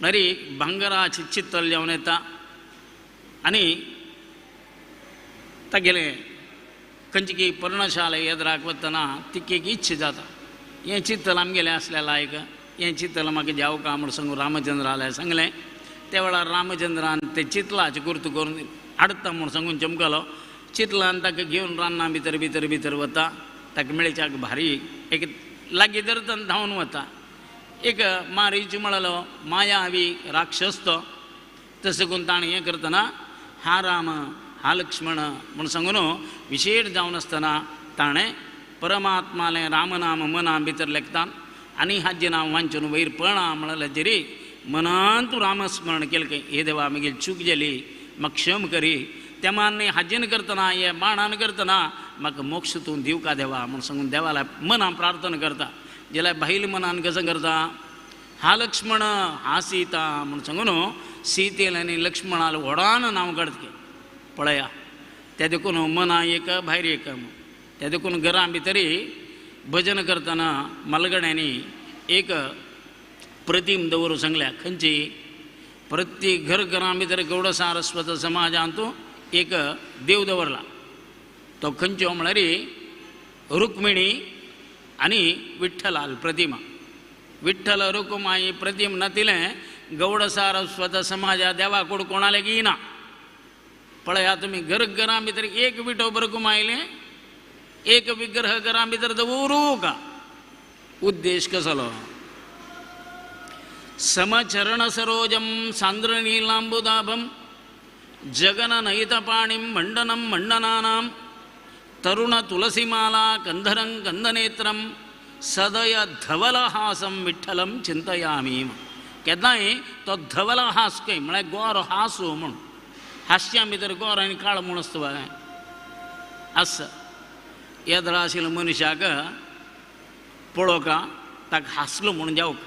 A: नरी भांगराची चित्तल जावन येता आनी तागेलें खंयची पर्णशाला येद्राक वतना तिकेक इच्छा जाता हें चित्तल आमगेलें आसलें लायक हें चित्तल म्हाका जावका म्हूण सांगून रामचंद्राले सांगलें. त्या वेळार रामचंद्रान तें चितलाचें गुर्त करून हाडटा म्हूण सांगून चमकलो. चितलान ताका घेवन रान्ना भितर भितर भितर वता ताका मेळच्याक भारी एक लागीं धरता धांवन वता. एक मारीच म्हळलो मायावी राक्षस तो तशें करून ताणें हें करतना हा राम हा लक्ष्मण म्हूण सांगून विशेश जावन आसतना ताणें परमात्मालें रामनाम मना भितर लेखता आनी हाजें नांव वांचून वयर पळा म्हणल्यार जेरी मनांत रामस्मरण केलें खंय हे देवा मागीर चूक जाली म्हाका क्षम करी त्या मान्य हाजेन करतना हे बाणान करतना म्हाका मोक्ष तूं दिवका देवा म्हूण सांगून देवाला मनान प्रार्थना करता. जाल्यार बायल मनान कसो करता हा लक्ष्मण हा सीता म्हूण सांगून सीतेल आनी लक्ष्मणाल व्हडान नांव काडटा पळया. त्या देखून मना एक भायर एक त्या देखून घरां भितर भजन करतना मालगड्यांनी एक प्रतिम दवरूं सांगल्या खंयची प्रत्येक घर घरां भितर गौड सारस्वत समाजांत एक देव दवरला तो खंयचो म्हळ्यार रुक्मिणी आनी विठ्ठलाल प्रतिमा. विठ्ठल रुक्माई प्रतिम नातिलें गौड सारस्वत समाजा देवा कोड कोणाले ना. पळया तुमी घर घरां भितर एक विठो रुक्मायलें एक विग्रह घरां भितर दवरूं का उद्देश कसलो समचरण सरोजं सांद्रनीलांबुदाभं जगननयितपाणिं मंडनं मंडनानां तरुण तुलसीमाला कंधरं कंदनेत्रं सदय धवलहासं विठ्ठलं चिंतयामी. केन्नाय तो धवलहास खंय म्हळ्यार गोरो हासो म्हूण हास्या भितर गोरो आनी काळो म्हूण आसता पळय आसा येदळा आशिल्ल्या मनशाक पळोवका ताका हांसलो म्हूण जावक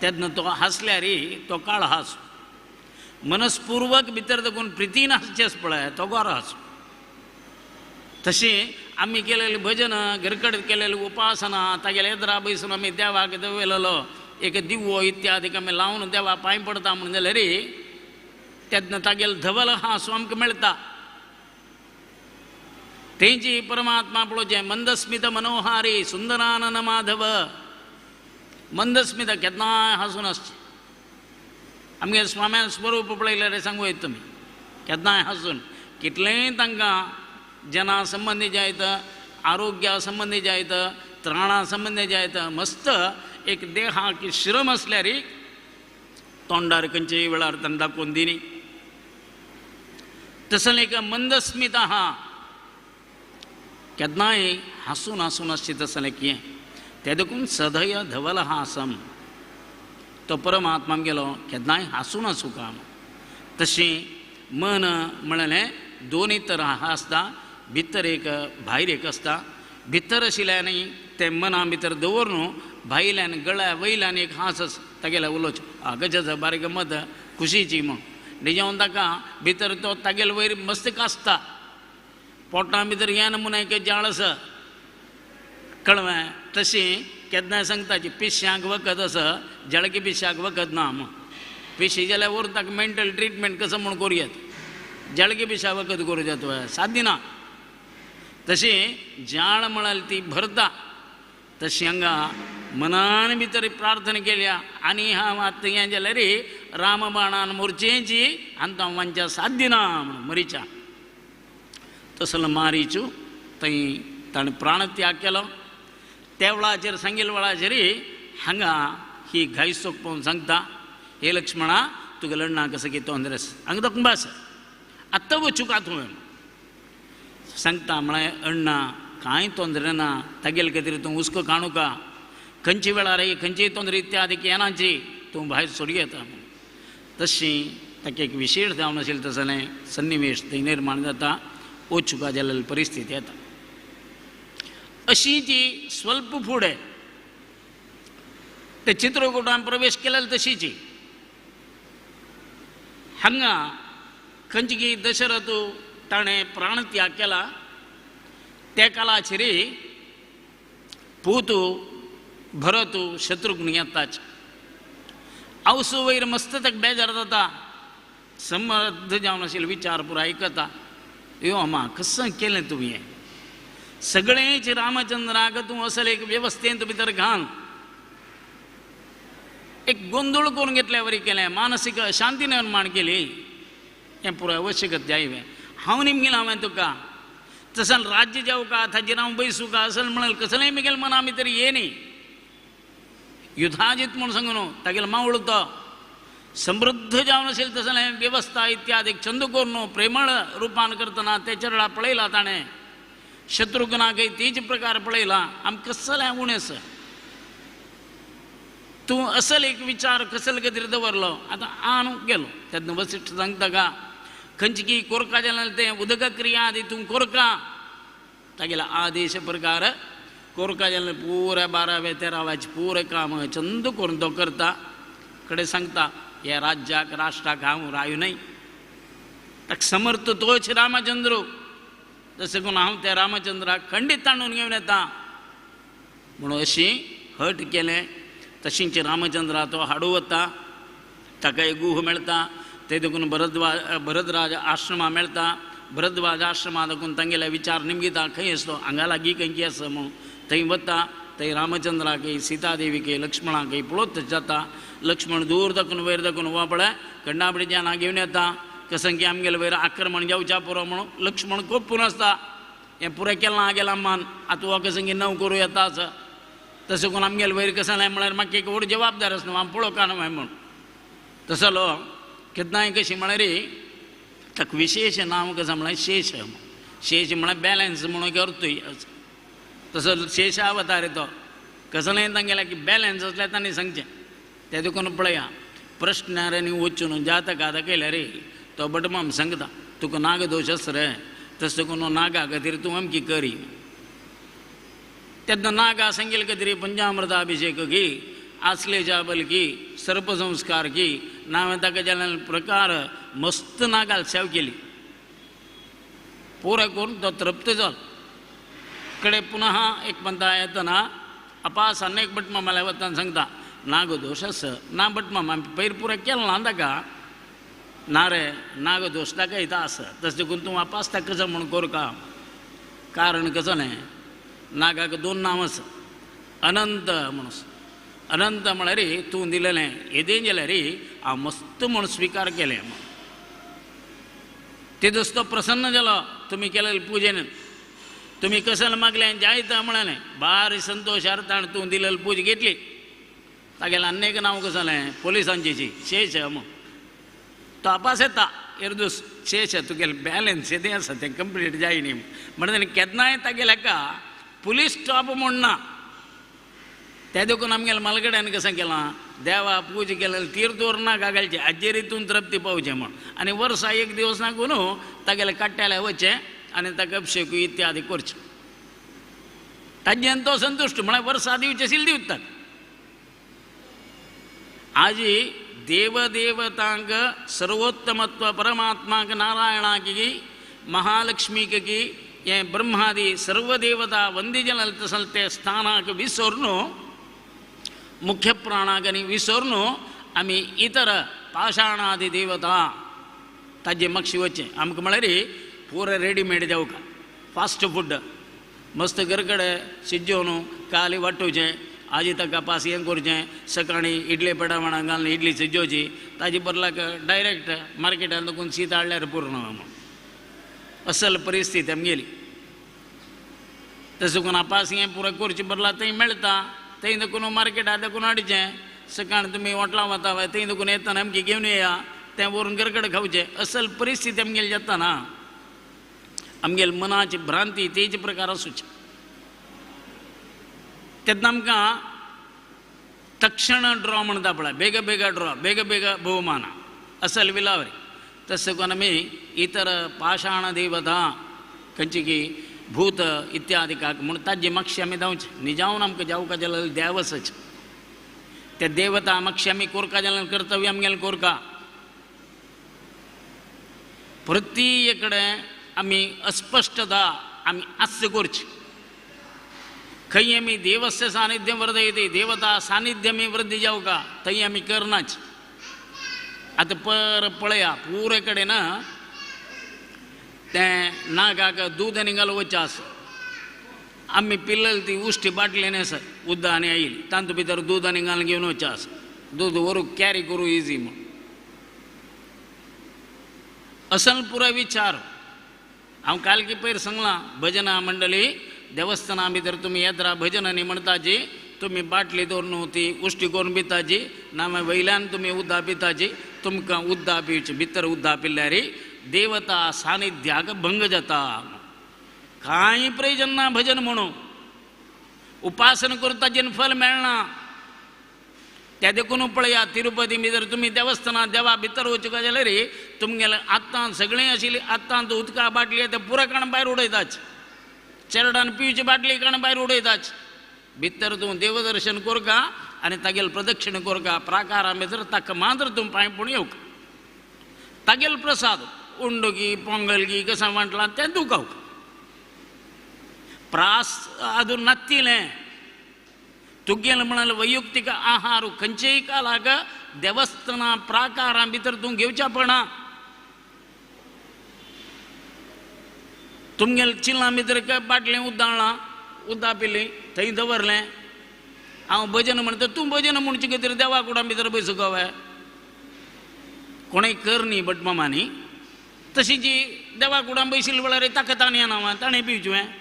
A: तेन्ना तो हांसल्यार तो काळो हांसो मनस्पूर्वक भितर देखून प्रितीन हांसचेंच पळय तो गोरो हांसो. तशें आमी केलेले भजन घरकडेन केलेले उपासना तागेले एदरा बैसून आमी देवाक दवरलेलो एक दिवो इत्यादी आमी लावन देवा पांय पडता म्हणून जाल्यार तेन्ना तागेले धवल हांसो आमकां मेळटा. तेंची परमात्मा पळोवचें मंदस्मित मनोहारी सुंदरानन माधव मंदस्मित केन्नाय हांसून आसचें. आमगे स्वाम्यान स्वरूप पळयल्यार सांगू येता तुमी केन्नाय हांसून कितलेंय तांकां जना संबंदी जायत आरोग्या संबंदी जायत त्राणा संबंदी जायत मस्त एक देहाक श्रम आसल्यार तोंडार खंयचेय वेळार तांकां दाखोवन दिनी. तसलें एक मंदस्मित आहा केन्नाय हांसून हांसून आसचें तसलें कितें तें देखून सदय धवल हासम तो परमात्मा गेलो केन्नाय हांसून आसूं काम. तशें मन म्हणलें दोनूय तरा आसता भितर एक भायर एक आसता. भितर आशिल्ल्यान तें मना भितर दवरून भायल्यान गळ्या वयल्यान एक हांस तागेल्या उलोवचें गजाचो बारीक गमत खुशीची म्हूण निजावन ताका भितर तो तागेले वयर मस्त कासता पोटा भितर हें नमुना एक जाळ आसा कळवें. तशें केन्नाय सांगता पिश्यांक वखद आसा जळकी पिश्याक वखद ना म्हूण पिशी जाल्यार व्हरून ताका मेंटल ट्रिटमेंट कसो म्हूण करूं येता जळकी पिश्या वखद करूं येता सादी ना. तशें जाळ म्हळ्यार ती भरता तशें हांगा मनान भितर प्रार्थना केल्या आनी हांव आतां हें जाल्यार रामबाणान मोर्चेची आनी तो वांच्या साध्य ना म्हणून मरीच्या तसलो मारीचू थंय ताणें प्राणत्याग केलो. त्या वेळाचेर सांगिल्ल्या वेळाचेर हांगा ही घाई चोक पळोवन सांगता हे लक्ष्मणा तुका लडना कसं की तोंदरे हांगा दाखोवन बस आत्तां वचूंक तुवें सांगता म्हळ्यार अण्णा कांय तोंदरे ना तागेले खातीर तूं हुस्को काणूका खंयचे वेळार खंयची तोंदरे इत्यादी येनाची तूं भायर सोडूं येता म्हणून. तशी ताका एक विशेश जावन आशिल्लें तसलें सन्निवेश थंय निर्माण जाता वचुका जाल्ली परिस्थिती येता. अशी जी स्वल्प फुडें ते चित्रकूटान प्रवेश केलेले तशीची हांगा खंयची दशरथ ताणें प्राणत्याग केला त्या काळाचेर पूत भरत शत्रुघ्न येताच आवसू वयर मस्त ताका बेजार जाता समर्थ जावन आशिल्लो विचार पुरो आयकता यो अम्मा कसं केलें तुवें हें सगळेंच रामचंद्राक तूं असले एक वेवस्थेंत भितर घाल एक गोंदळ करून घेतल्या वरी केलें मानसीक शांती निर्माण केली हें पुरो आवश्यकत जाय हांव निमगेलें हांवें तुका तसं राज्य जावं का ताजेर हांव बैसूं का असेल म्हणलें कसलेंय म्हगेलें मना भितर ये न्ही. युधाजीत म्हूण सांगू न्हू तागेलो मावळ तो समृद्ध जावन आशिल्लें तसलें वेवस्था इत्यादी चंद करून प्रेमळ रुपान करतना ते चरडा पळयला ताणें शत्रुघ्नाकय तीच प्रकार पळयला आमकां कसलें उणें आसा तूं असल एक विचार कसल खातीर दवरलो आतां आन गेलो. तेन्ना वसिष्ठ सांगता का खंयची की कोरका जाल्यार तें उदक क्रिया आदी तूं कोरका तागेलो आदेश प्रकार कोरका जाल्यार पुराय 12व्या 13व्याचें पुराय काम चंद करून तो करता कडेन सांगता ह्या राज्याक राष्ट्राक हांव रायू न्हय ताका समर्थ तोच रामचंद्र तशें करून हांव त्या रामचंद्राक खंडीत ताणून घेवन येता म्हणून अशी हट केलें. तशींच रामचंद्रा तो हाडू वता ताका एक गुह मेळटा ते देखून भरद्वाज आश्रमा मेळटा. भरद्वाज आश्रमा देखून तांगेले विचार निमगिता खंय आसलो हांगा लागीं खंयची आसा म्हणून थंय वता थंय रामचंद्राक सीतादेवीक लक्ष्मणाक पळोवत जाता. लक्ष्मण दूर दाखून वयर दाखून वा पळय कंडाबडीच्यान घेवन येता कसं की आमगेले वयर आक्रमण जावच्या पुरो म्हणून लक्ष्मण कोपून आसता हें पुरें केलां गेलां मान आतां हो कसं की नव करूं येता आसा तशें करून आमगेले वयर कसं जालें म्हळ्यार म्हाका एक व्हड जबाबदार आसा न्हू हांव पळोवंक न्हू म्हूण तसलो केन्नाय कशी म्हळ्यार ताका विशेश नांव कसं म्हळ्यार शेष शेष म्हळ्यार बॅलन्स म्हणून एक अर्थूय तसो शेष अवतार तो कसलेंय तांगेलें की बॅलन्स आसल्यार तांणी सांगचें तें देखून पळया प्रश्नार आनी वचून जातका दाखयल्यार तो भटमाम सांगता तुका नागदोश आसा रे तशें देखून नागा खातीर तूं अमकी करी तेन्ना नागा सांगेल खातीर पंचामृताभिषेक की आसलेच्या बलकी सर्पसंस्कार की नांव ताका जाल्यार प्रकार मस्त नागाल सेव केली पुराय करून तो तृप्त जालो. कडे पुनः एक पंता येतना अपास अनेक भटमामाल्या वतान सांगता नागदोश आसा ना भटमामा आमी पयर पुरो केलो ना ताका ना रे नागदोश ताका इथं आसा तशें देखून तूं वापास ताका कसो म्हूण कोरका कारण कसो न्हय नागाक दोन नांव आसा अनंत म्हणून अनंत म्हळ्यार तूं दिलेलें येदें जाल्यार हांव मस्त म्हूण स्विकार केलें ते दोस्त प्रसन्न जालो तुमी केलेले पुजेन तुमी कशें मागलें जायता म्हळें भारी संतोश अर्थान तूं दिलेली पूज घेतली तागेलें आनी एक नांव कसलें जालें पोलिसांचेची शेष म्हूण तो अपास येता एरदूस शेष तुगेलें बॅलन्स येदें आसा तें कंप्लीट जाय न्ही म्हणटा तेणें केन्नाय तागेलें हाका पुलीस स्टॉप म्हूण ना तें देखून आमगेलें मालगड्यान कशें केलां देवा पूज केलें तीर्थ ना घालचें हाजेर हितून तृप्ती पावचें म्हूण आनी वर्सा एक दिवस ना न्हू तागेलें काट्याले वचचें आनी ताका अभिषेक इत्यादी करचें ताज्यान तो संतुश्ट म्हळ्यार वर्सा दिवचें आशिल्लें दिवता आजी देवदेवतांक सर्वोत्तमत्व परमात्माक नारायणाक महालक्ष्मीक हें ब्रह्मादी सर्वदेवता वंदिजन तसले स्थानाक विसरून मुख्य प्राणाक आनी विसरून आमी इतर पाषाणादी देवता ताजे मागशी वचचें आमकां म्हळ्यार पुरो रेडीमेड जावका फास्ट फूड मस्त घरकडे शिजोवन काली वांटोवचें आजी ताका पास हें करचें सकाळीं इडले पेडा माणा घालून इडली शिजोवची ताजे बदलाक डायरेक्ट मार्केटान देखून शीत हाडल्यार पुरो म्हूण असल परिस्थिती आमगेली तशें करून आपास हें पुरो करचें बदला थंय मेळटा थंय देखून मार्केटाक देखून हाडचें सकाळीं तुमी हॉटलां वता थंय देखून येतना आमकी घेवन येया तें व्हरून घरकडे खावचें असल परिस्थिती आमगेली जाता ना आमगेले मनाची भ्रांती तेज प्रकार आसूची तेन्ना आमकां तक्षण ड्रॉ म्हणटा पळय बेग बेग ड्रॉ बेग बेग भोवमान असल विलावरी तशें करून आमी इतर पाषाण देवता खंयची की भूत इत्यादी काक म्हूण ताजे मागशे आमी धांवचें निजावन आमकां जावका जाल्यार देवसच त्या देवता मागशे आमी कोरका जाल्यार कर्तव्य आमगेलें कोरका प्रत्येक कडेन आमी अस्पश्टता आमी आस्य करची खंय आमी देवस्य सानिध्यम वर्धयती देवता सानिध्यमी वृद्धी जावका थंय आमी करनाच आतां पर पळया पुरे कडेन तें नागाक दूद आनी घालून वचचें आसा आमी पिल्लल ती उश्टी बाटली न्ही आसा उदक आनी आयली तातूंत भितर दूद आनी घालून घेवन वचचें आसा दूद व्हरूंक कॅरी करूं इजी म्हूण असल पुराय विचार हांव कालकी पयर सांगलां भजना मंडळी देवस्थाना भितर तुमी येत राव भजनांनी म्हणटाची तुमी बाटली दवरून ती उश्टी करून पिताची ना मागीर वयल्यान तुमी उदक पिताची तुमकां उदक पिवचें भितर उदक पिल्यार देवता सानिध्याक भंग जाता कांय प्रयोजन ना भजन म्हणून उपासना करता जेन्ना फल मेळना त्या देखून पळया तिरुपती भितर तुमी देवस्थानां देवा भितर वचूंक जाल्यार तुमगेलें आतां सगळीं आशिल्ली आतां उदका बाटली ते पुरो काण भायर उडयताच चेरडान पिवची बाटली काण भायर उडयताच भितर तूं देवदर्शन कोरका आनी तागेल प्रदक्षिण कोरका प्राकारा भितर ताका मात्र तूं पांय पूण येवका तागेल प्रसाद उंडकी पोंगलगी कसां वांटलां तें तूं खावका प्रास अजून नातिलें तुगेलें म्हणाल वैयक्तीक आहार खंयचेय कालाक देवस्थाना प्राकारां भितर तूं घेवच्या पडना तुमगेलें चिल्लां भितर बाटलें उदक उदक पिलें थंय दवरलें हांव भजन म्हणटा तूं भजन म्हणचे खातीर देवा कुडां भितर बसूंक हांवें कोणें कर न्ही भटमामांनी तशी जी देवा कुडां बशिल्ली वेळार ताका ताणें येना ताणें पिवचें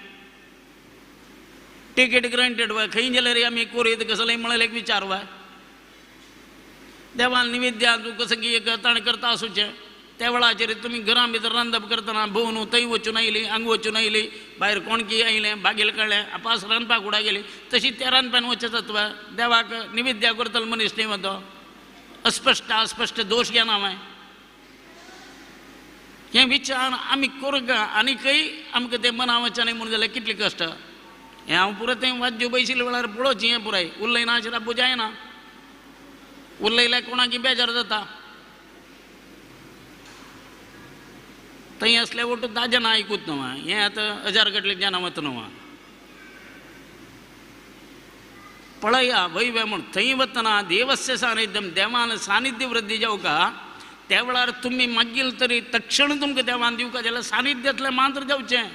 A: टिकेट ग्रांटेड वा खंय जाल्यार आमी कोरयत कसलें म्हळ्यार एक विचार वा देवान निवेद्या तूं कसं की एक ताणें करता आसूचें त्या वेळाचेर तुमी घरां भितर रांदप करतना भोंवन थंय वचून आयली हांगा वचून आयली भायर कोणकी आयलें बागेल काडलें आपास रांदपाक कुडा गेली तशी त्या रांदपान वचत जाता देवाक निवेद्या करतलो मनीस न्ही तो अस्पश्ट अस्पश्ट दोश घेना हांवें हें विचार आमी करूंक आनीकय आमकां तें मना वचना म्हूण जाल्यार कितलें कश्ट हें हांव पुरो तें वाद्य बैशिल्ले वेळार पळोवचें हें पुराय उलयना आशिल्ल्यार जायना उलयल्यार कोणाकी बेजार जाता थंय आसल्या वटू 10 जाणां आयकूत न्हू हें आतां 1000 कडले जाणां वता न्हू. पळया वय म्हूण थंय वतना देवस्य सानिध्यम देवान सानिध्य वृद्धी जावका त्या वेळार तुमी मागील तरी तक्षण तुमकां देवान दिवका जाल्यार सानिध्यांतलें मात्र जावचें.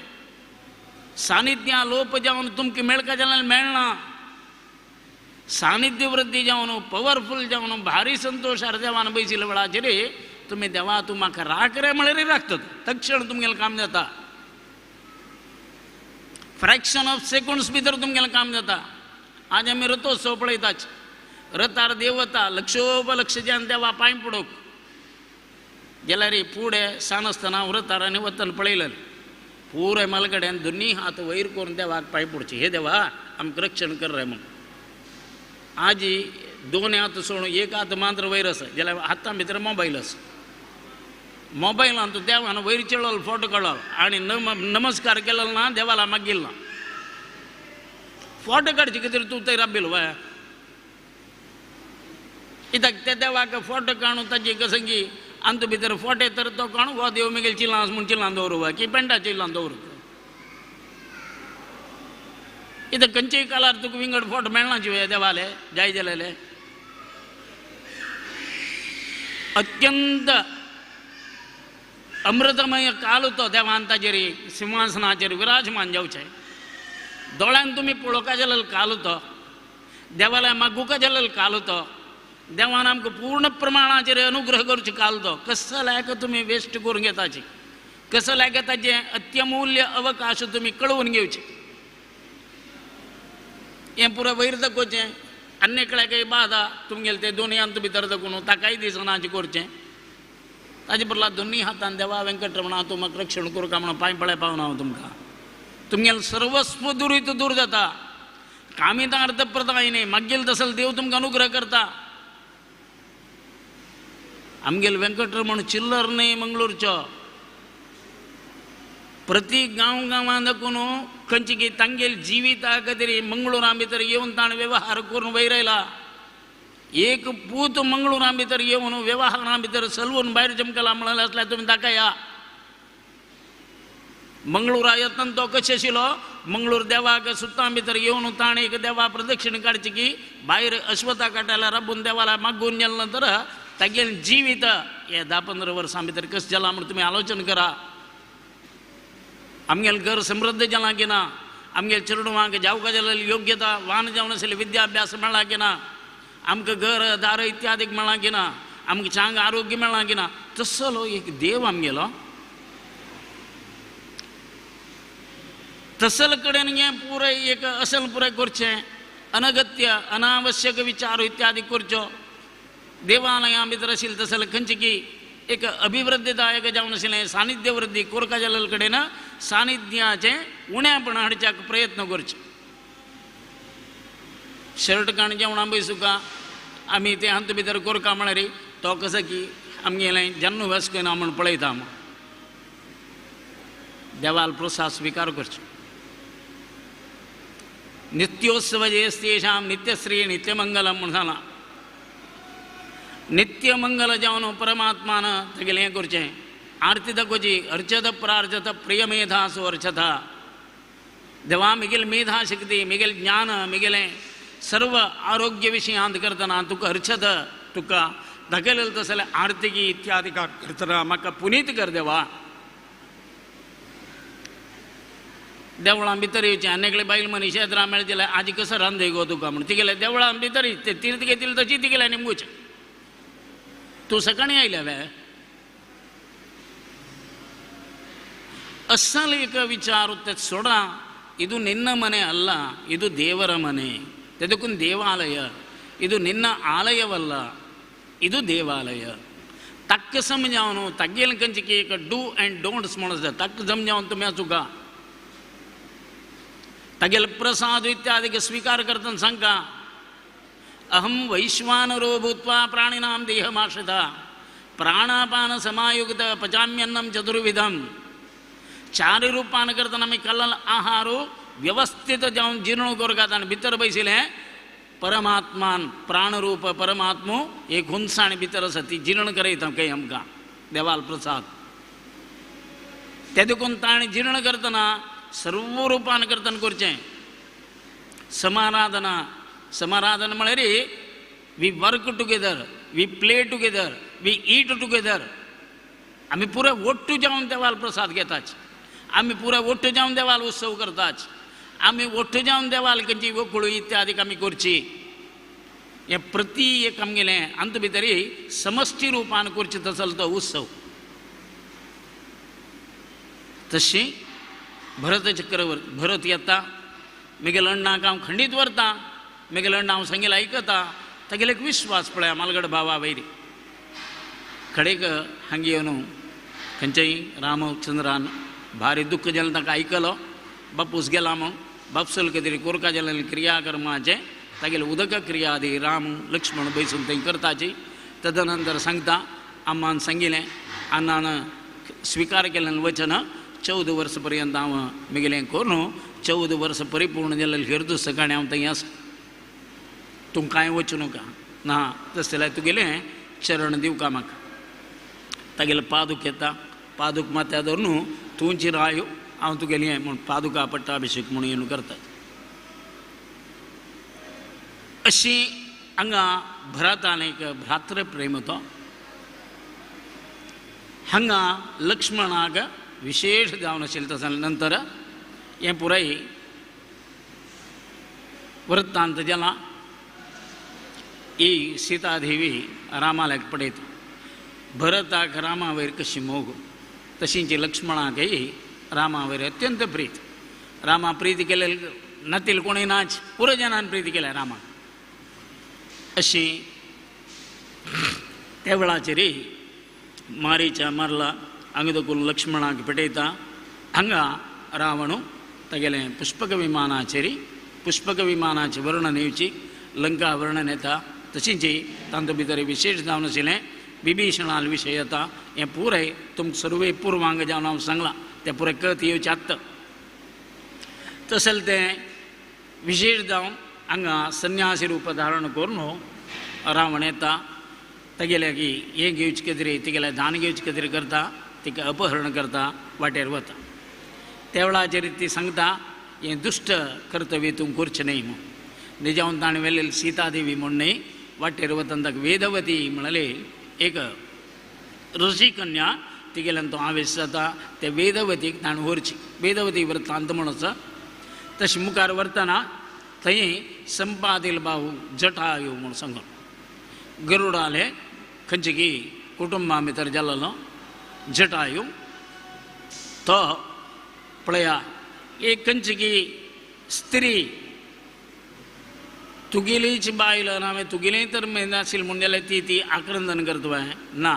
A: सानिध्यां लोप जावन तुमकां मेळका जाल्यार मेळना. सानिध्य वृद्धी जावन पवरफूल जावन भारी संतोशार देवान बैशिल्ल्या वेळाचेर तुमी देवा तूं म्हाका राख रे म्हळ्यार राखतात तक्षण तुमगेलें काम जाता. फ्रॅक्शन ऑफ सेकंड्स भितर तुमगेलें काम जाता. आज आमी रथोत्सव पळयताच रथार देवता लक्षोपलक्ष जावन देवा पांय पडूंक जाल्यार फुडें सान आसतना हांव रथार आनी वतना पळयलें पुराय मालकड्यान दोनी हात वयर करून देवाक पांय पडचे हे देवा आमकां रक्षण कर रे म्हूण. आजी दोन हात सोडून एक हात मात्र वयर आसा जाल्यार हाता भितर मोबायल आसा. मोबायलान तूं देवान वयर चेडलो फोटो काडलो आनी नमस्कार केलो ना देवाला मागील ना फोटो काडचे कितें तूं थंय राबिल वय कित्याक त्या देवाक फोटो काडून ताजी कसंगी आनी भितर फोटे तर तो काडून हो देव मेगेल चिलां आसा म्हूण चिलां दवरूं की पेंटा चिलां दवरूं कित्याक खंयचेय कालार तुका विंगड फोटो मेळना जिवे देवाले जाय जालेले. अत्यंत अमृतमय काल तो देवान ताजेर सिंहासनाचेर विराजमान जावचें. दोळ्यान तुमी पळोवका जाल्यार काल तो देवाल्या मागुका जाल्यार काल तो देवान आमकां पूर्ण प्रमाणाचेर अनुग्रह करचो काल तो कसल्याक तुमी वेस्ट करून घेताची कसल्याक ताजें अत्यमूल्य अवकाश तुमी कळोवन घेवचे. हें पुराय वयर दाखोवचें आनी एकल्याकय बादा तुमगेले ते दोनूय हात भितर दाखोवन ताकाय दिसना करचें ताजे बदला दोनूय हातान देवा वेंकटरमणा तूं म्हाका रक्षण करूं म्हणून पांय पळय पावना हांव तुमकां. तुमगेलें सर्वस्व दुरीत दूर जाता. कामितार्थ प्रदायिनी मागील तसल देव तुमकां अनुग्रह करता. आमगेले वेंकटरमण चिल्लर न्हय मंगळूरचो प्रति गांव गांवान दाखोवन खंयची की तांगेल जिविता खातीर मंगळुरा भितर येवन ताणें वेव्हार करून वयर आयला. एक पूत मंगळुरा भितर येवन वेव्हारा भितर सलवून भायर चमकला म्हणलें आसल्यार तुमी दाखया. मंगळुरा येतना तो कशें आशिल्लो मंगळूर देवाक सुत्तां भितर येवन ताणें एक देवा प्रदक्षिण काडची की भायर अश्वता काटाला राबून देवाला मागून गेले नंतर तागेलें जिवीत हे 10-15 वर्सां भितर कशें जालां म्हूण तुमी आलोचन करा. आमगेलें घर समृद्ध जालां की ना आमगेले चेडवांक जावका जाल्यार योग्यता वान जावन आशिल्ले विद्याभ्यास मेळ्ळा की ना आमकां घर दार इत्यादीक मेळ्ळां की ना आमकां चांग आरोग्य मेळ्ळां की ना तसलो एक देव आमगेलो तसल कडेन हें पुराय एक असल पुराय करचें अनगत्य अनावश्यक विचार इत्यादी करच्यो. देवालयां भितर आशिल्लें तसलें खंयची की एक अभिवृद्धीदायक जावन आशिल्लें सानिध्य वृद्धी कोरका जाल्ले कडेन सानिध्याचें उणेपण हाडच्याक प्रयत्न करचे. शर्ट काण जेवणां बैसुका आमी तें हातूंत भितर कोरका म्हळ्यार तो कसो की आमगेलें जन्म वास्कोना म्हूण पळयता आमी देवाल प्रसाद स्विकार करचो. नित्योत्सव जयस्तेषां नित्यश्री नित्यमंगलम म्हूण सांगलां. नित्यमंगल जावन परमात्मान तागेलें हें करचें आरती दाखोवची अर्चत प्रार्चत प्रियमेधासु अर्चता देवा मिगेल मेधा शक्ती मिगेल ज्ञान मिगेलें सर्व आरोग्य विशयांत करतना तुका अर्चत तुका दाखयलें तसलें आरती इत्यादी करतना म्हाका पुनीत कर देवा. देवळां भितर येवचें आनी एकले बायल मनीस येतना मेळ्ळें जाल्यार आजी कसो रांदय गो तुका म्हूण तिगेले देवळां भितर ते तीर्थ घेतिल्लें तशी तिगेलें निमगूचें तूं सकाळीं आयल्या वे ಅಸಲ್ एक ವಿಚಾರ ಸೊಡ ಇದು ನಿನ್ನ ಮನೆ ಅಲ್ಲ, ಇದು ದೇವರ ಮನೆ. ತೆದಕ್ಕೂ ದೇವಾಲಯ, ಇದು ನಿನ್ನ ಆಲಯವಲ್ಲ, ಇದು ದೇವಾಲಯ. ತಕ್ಕ ಸಮಜಾವನು ತಗ್ಗೇಲ ಕಂಚಿಕೆ do and don'ts ಮಾಡಿದ ತಕ್ಕ ಸಮಜಾವನು ತುಮ್ಯಾ ಸುಖ ತಗೆಲ್ ಪ್ರಸಾದ ಇತ್ಯಾದಿಗೆ ಸ್ವೀಕಾರ ಕರ್ತನ ಸಂಕ ಅಹಂ ವೈಶ್ವಾನರೋ ಭೂತ್ವಾ ಪ್ರಾಣಿನಾಂ ದೇಹಮಾಶ್ರಿತ ಪ್ರಾಣಾಪಾನ ಸಮಾಯುಕ್ತ ಪಚಾಮ್ಯನ್ನಂ ಚತುರ್ವಿಧಂ. ಚಾರಿ ರೂಪಾನ करता ನಮಗೆ ಕಲ್ಲಲ್ ಆಹಾರ ವ್ಯವಸ್ಥಿತ जावन जीर्ण करता आनी भितर बैसिलें परमात्मान प्राणरूप परमात्मो एक हुनसाण भितर आसा ती जीर्ण करयता खंय आमकां देवाल प्रसाद. ते देखून ताणें जीर्ण करतना सर्व रुपान करतना करचें समाराधना समाराधन म्हळ्यार we work together, we play together, we eat together. आमी पुराय ओट्टू जावन देवाल प्रसाद घेताच, आमी पुराय ओट्टू जावन देवाल उत्सव करताच, आमी ओट्टू जावन देवाल खंयची वकळू इत्यादी आमी करची. हें प्रति एक आमगेलें आमचे भितर समष्टी रुपान करचें तसलो तो उत्सव. तशी भरत चक्रवर्ती भरत येता, म्हगेल्या अण्णाक हांव खंडीत व्हरता, म्हगेल्या अण्णा हांव सांगेलें आयकता, तागेलो एक विश्वास पळया मालगड भावा वयर. खडेक हांगा येवन खंयच्याय रामचंद्रान भारी दुख्ख जालें ताका आयकलो, बापूस गेला म्हूण बापसल कितें कोरका जालें क्रियाकर्माचें तागेले उदक क्रिया आदी राम लक्ष्मण बैसून थंय करताची. तदनंतर सांगता अम्मान सांगिलें, अण्णान स्विकार केलें वचन, 14 वर्स पर्यंत हांव म्हगेलें करून 14 वर्स परिपूर्ण जालें हेरदूस सकाळीं हांव थंय आसा, तूं कांय वचूं नाका ना तशें जाल्यार तुगेलें चरण दिवका म्हाका. तागेलें पादूक येता, पादूक माथ्यार धरून तूं चिरायो हांव तुगेलें म्हूण पादुका पट्टाभिशेक म्हूण येवन करता. अशी हांगा भरतान एक भ्रातृप्रेम तो हांगा लक्ष्मणाक विशेष जावन आशिल्लें. तशें नंतर हें पुराय वृत्तांत जाला. ही सीतादेवी रामालयाक पडयता, भरताक रामा वयर कशी मोग, तशींच लक्ष्मणाकय रामा वयर अत्यंत प्रीत. रामा प्रीती केले नातील कोणूय नाच, पुरो जनान प्रीती केल्या रामा. अशी त्या वेळाचेर मारीच्या मारला हांगा देखून लक्ष्मणाक पेटयता. हांगा रावण तागेलें पुष्पक विमानाचेर, पुष्पक विमानाचें वर्णन येवची, लंका वर्णन येता. तशींच तांचे भितर विशेष जावन आशिल्लें विभीषणाल विशय येता. हें पुराय तुमकां सर्वे पुर्वांग जावन हांव सांगलां, तें पुराय कळत येवचें आत्तां. तशें तें विशेष जावन हांगा संन्यासी रूप धारण करून रावण येता, तागेले की हें घेवचें कितें तिगेलें दान घेवचें कितें करता, तिका अपहरण करता, वाटेर वता. त्या वेळाचेर ती सांगता हें दुश्ट कर्तव्य तूं करचें न्हय म्हूण. निजावन ताणें व्हेलेली सीतादेवी म्हूण न्हय, वाटेर वतना ताका वेदवती म्हळ्यार एक ऋषी कन्या तिगेल्यान तो आवेश जाता, त्या वेदवतीक ताणें व्हरची, वेदवती वृत्तांत म्हूण आसा. तशें मुखार व्हरतना थंय संपादील बाहू जटायू म्हूण सांगून गरुडाले खंयचे की कुटुंबा भितर जाल्लो जटायू तो पळया एक खंयची की स्त्री तुगेलीच बायल ना हांवें तुगेली तर नाशिल्ली म्हूण जाल्यार ती ती आक्रंदन करता ना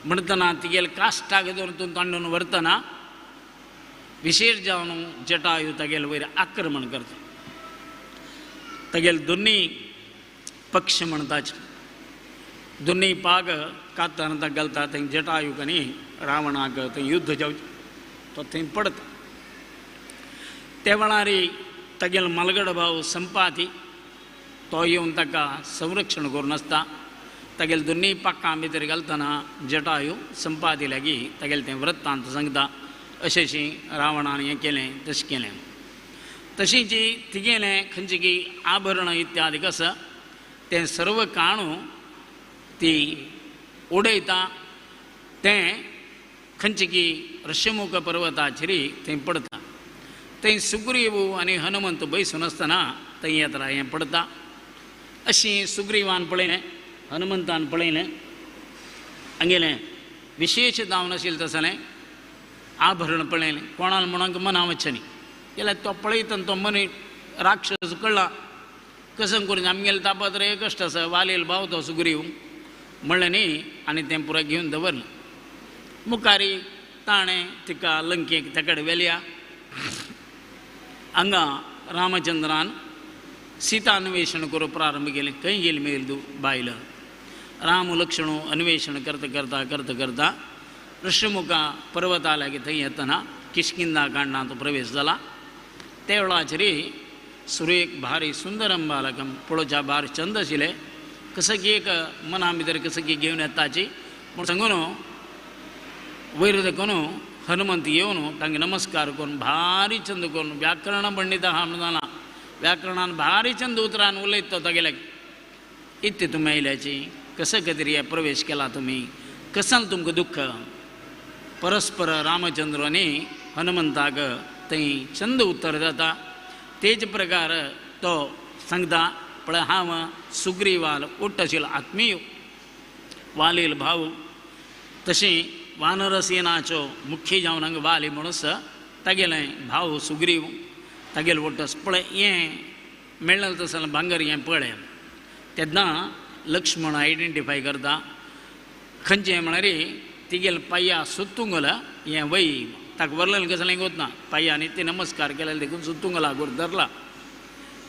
A: म्हणटना तिगेले कास्टाक धरून तूं तांडून व्हरतना विशेष जावन जटायू तागेले वयर आक्रमण करता. तागेले दोनूय पक्ष म्हणटाचे दोनूय पाग कातरन ताका घालता, थंय जटायूक आनी रावणाक थंय युद्ध जावचें, तो थंय पडटा. त्या वेळार तागेलो मालगड भाव संपाती तो येवन ताका संरक्षण करून आसता. तागेले दोनूय पाकां भितर घालतना जटायू संपाती लागीं तागेलें तें वृत्तांत सांगता, अशें अशें रावणान हें केलें तशें केलें. तशींच तिगेलें खंयचें की आभरण इत्यादी आसा तें सर्व काणू ती उडयता, तें खंयचें की ऋषमुख पर्वताचेर थंय पडटा. थंय सुग्रीव आनी हनुमंत बैसून आसतना थंय येता हें पडटा. अशी सुग्रीवान पळयलें, हनुमंतान पळयलें, हांगेलें विशेष जावन आशिल्लें तसलें आभरण पळयलें, कोणाक म्हणूंक मना वचचें न्ही जाल्यार तो पळयता तो मनी राक्षस कळ्ळा कसं करून आमगेले तापत्र एक कश्ट आसा वालेल भाव तो सुग्रीव म्हणलें न्ही, आनी तें पुराय घेवन दवरलें. मुखारी ताणें तिका लंकेक त्या कडेन व्हेल्या. हांगा रामचंद्रान सीता अन्वेषण करूंक प्रारंभ केलें. खंय गेली मेल बायल राम लक्ष्मण अन्वेषण करता करता करता करता ऋषमुखा पर्वता लागीं थंय येतना किष्किंदा कांडांत प्रवेश जाला. त्या वेळाचेर सुरेख भारी सुंदर अंबालकम पळोवच्या भार चंद आशिल्लें, कसं की एक मना भितर कसं की घेवन येताची म्हूण सांगून वयर देखून हनुमंत येवन तांकां नमस्कार करून भारी चंद करून व्याकरण पंडित आहा म्हणून जाणा व्याकरणान भारी चंद उतरान उलयत तो तागेले इत्ते तुमी आयल्याची कसं कतरी प्रवेश केला तुमी कसाल तुमकां दुख्ख. परस्पर रामचंद्र आनी हनुमंताक थंय चंद उत्तर जाता. तेच प्रकार तो सांगता पळय हांव सुग्रीवाल उट्ट आशिल्लो आत्मीय वालील भाव तशें वानरसेनाचो मुख्य जावन हांगा वाली म्हणून तागेलें भाव सुग्रीव तागेलो वट्टस पळय हें मेळ्ळें तसलें भांगर हें पळय. तेन्ना लक्ष्मण आयडेंटिफाय करता खंयचें म्हळ्यार तिगेल पांया सुत्तुंगल हें वय ताका व्हरलें कसलें गोतना पांया आनी ते नमस्कार केले देखून सुत्तुंगला गुर धरला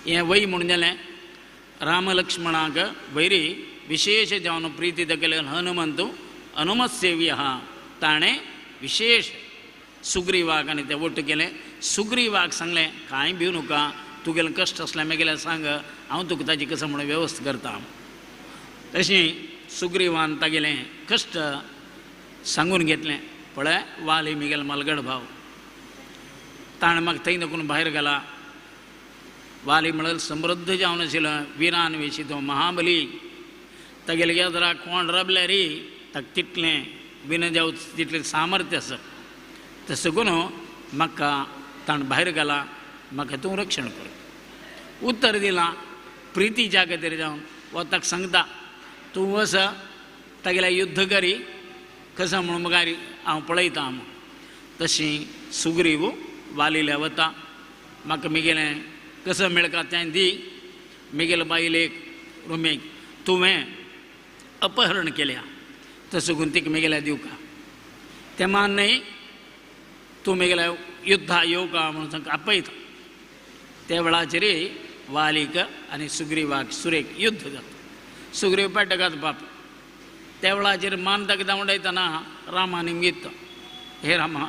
A: हें वय म्हणून जालें. राम लक्ष्मणाक वैरी विशेष जावन प्रिती दाखयले हनुमंत हनुमत सेवी आहा ताणें विशेष सुग्रीवाक आनी तें वट्ट केलें. सुग्रीवाक सांगलें कांय भिवू नाका तुगेलें कश्ट आसलें मागीर सांग हांव तुका ताजी कसो म्हणून वेवस्था करता. तशें सुग्रीवान तागेलें कश्ट सांगून घेतलें. पळय वाली मिगेल मलगड भाव ताणें म्हाका थंय दाखोवन भायर घाला. वाली म्हणल्यार समृद्ध जावन आशिल्लो विरान विशी तो महाबली तागेले येदरा कोण रबल्यार री ताका तितलें विन जावं तितलें सामर्थ्य आसा तशें करून म्हाका ताणें भायर घाला म्हाका तूं रक्षण कर. उत्तर दिलां प्रितीच्या खातीर जावन हो ताका सांगता तूं वच तागेल्या युद्ध करी कसो म्हणून मुखार हांव पळयता म्हूण. तशी सुग्रीव वालील्या वता म्हाका मिगेलें कसो मेळका तें दी मिगेले बायलेक रुमेक तुवें अपहरण केल्या तशें करून तिका मिगेल्या दिवका तें मान न्हय तूं मिगेल्या युद्धा येवका म्हणून सांग आपयता. त्या वेळाचेर वालीक आनी सुग्रीवाक सुरेक युद्ध जाता. सुग्रीव पेटकात बाप त्या वेळाचेर मान ताका धांवडायतना रामा निमगीत हे रामा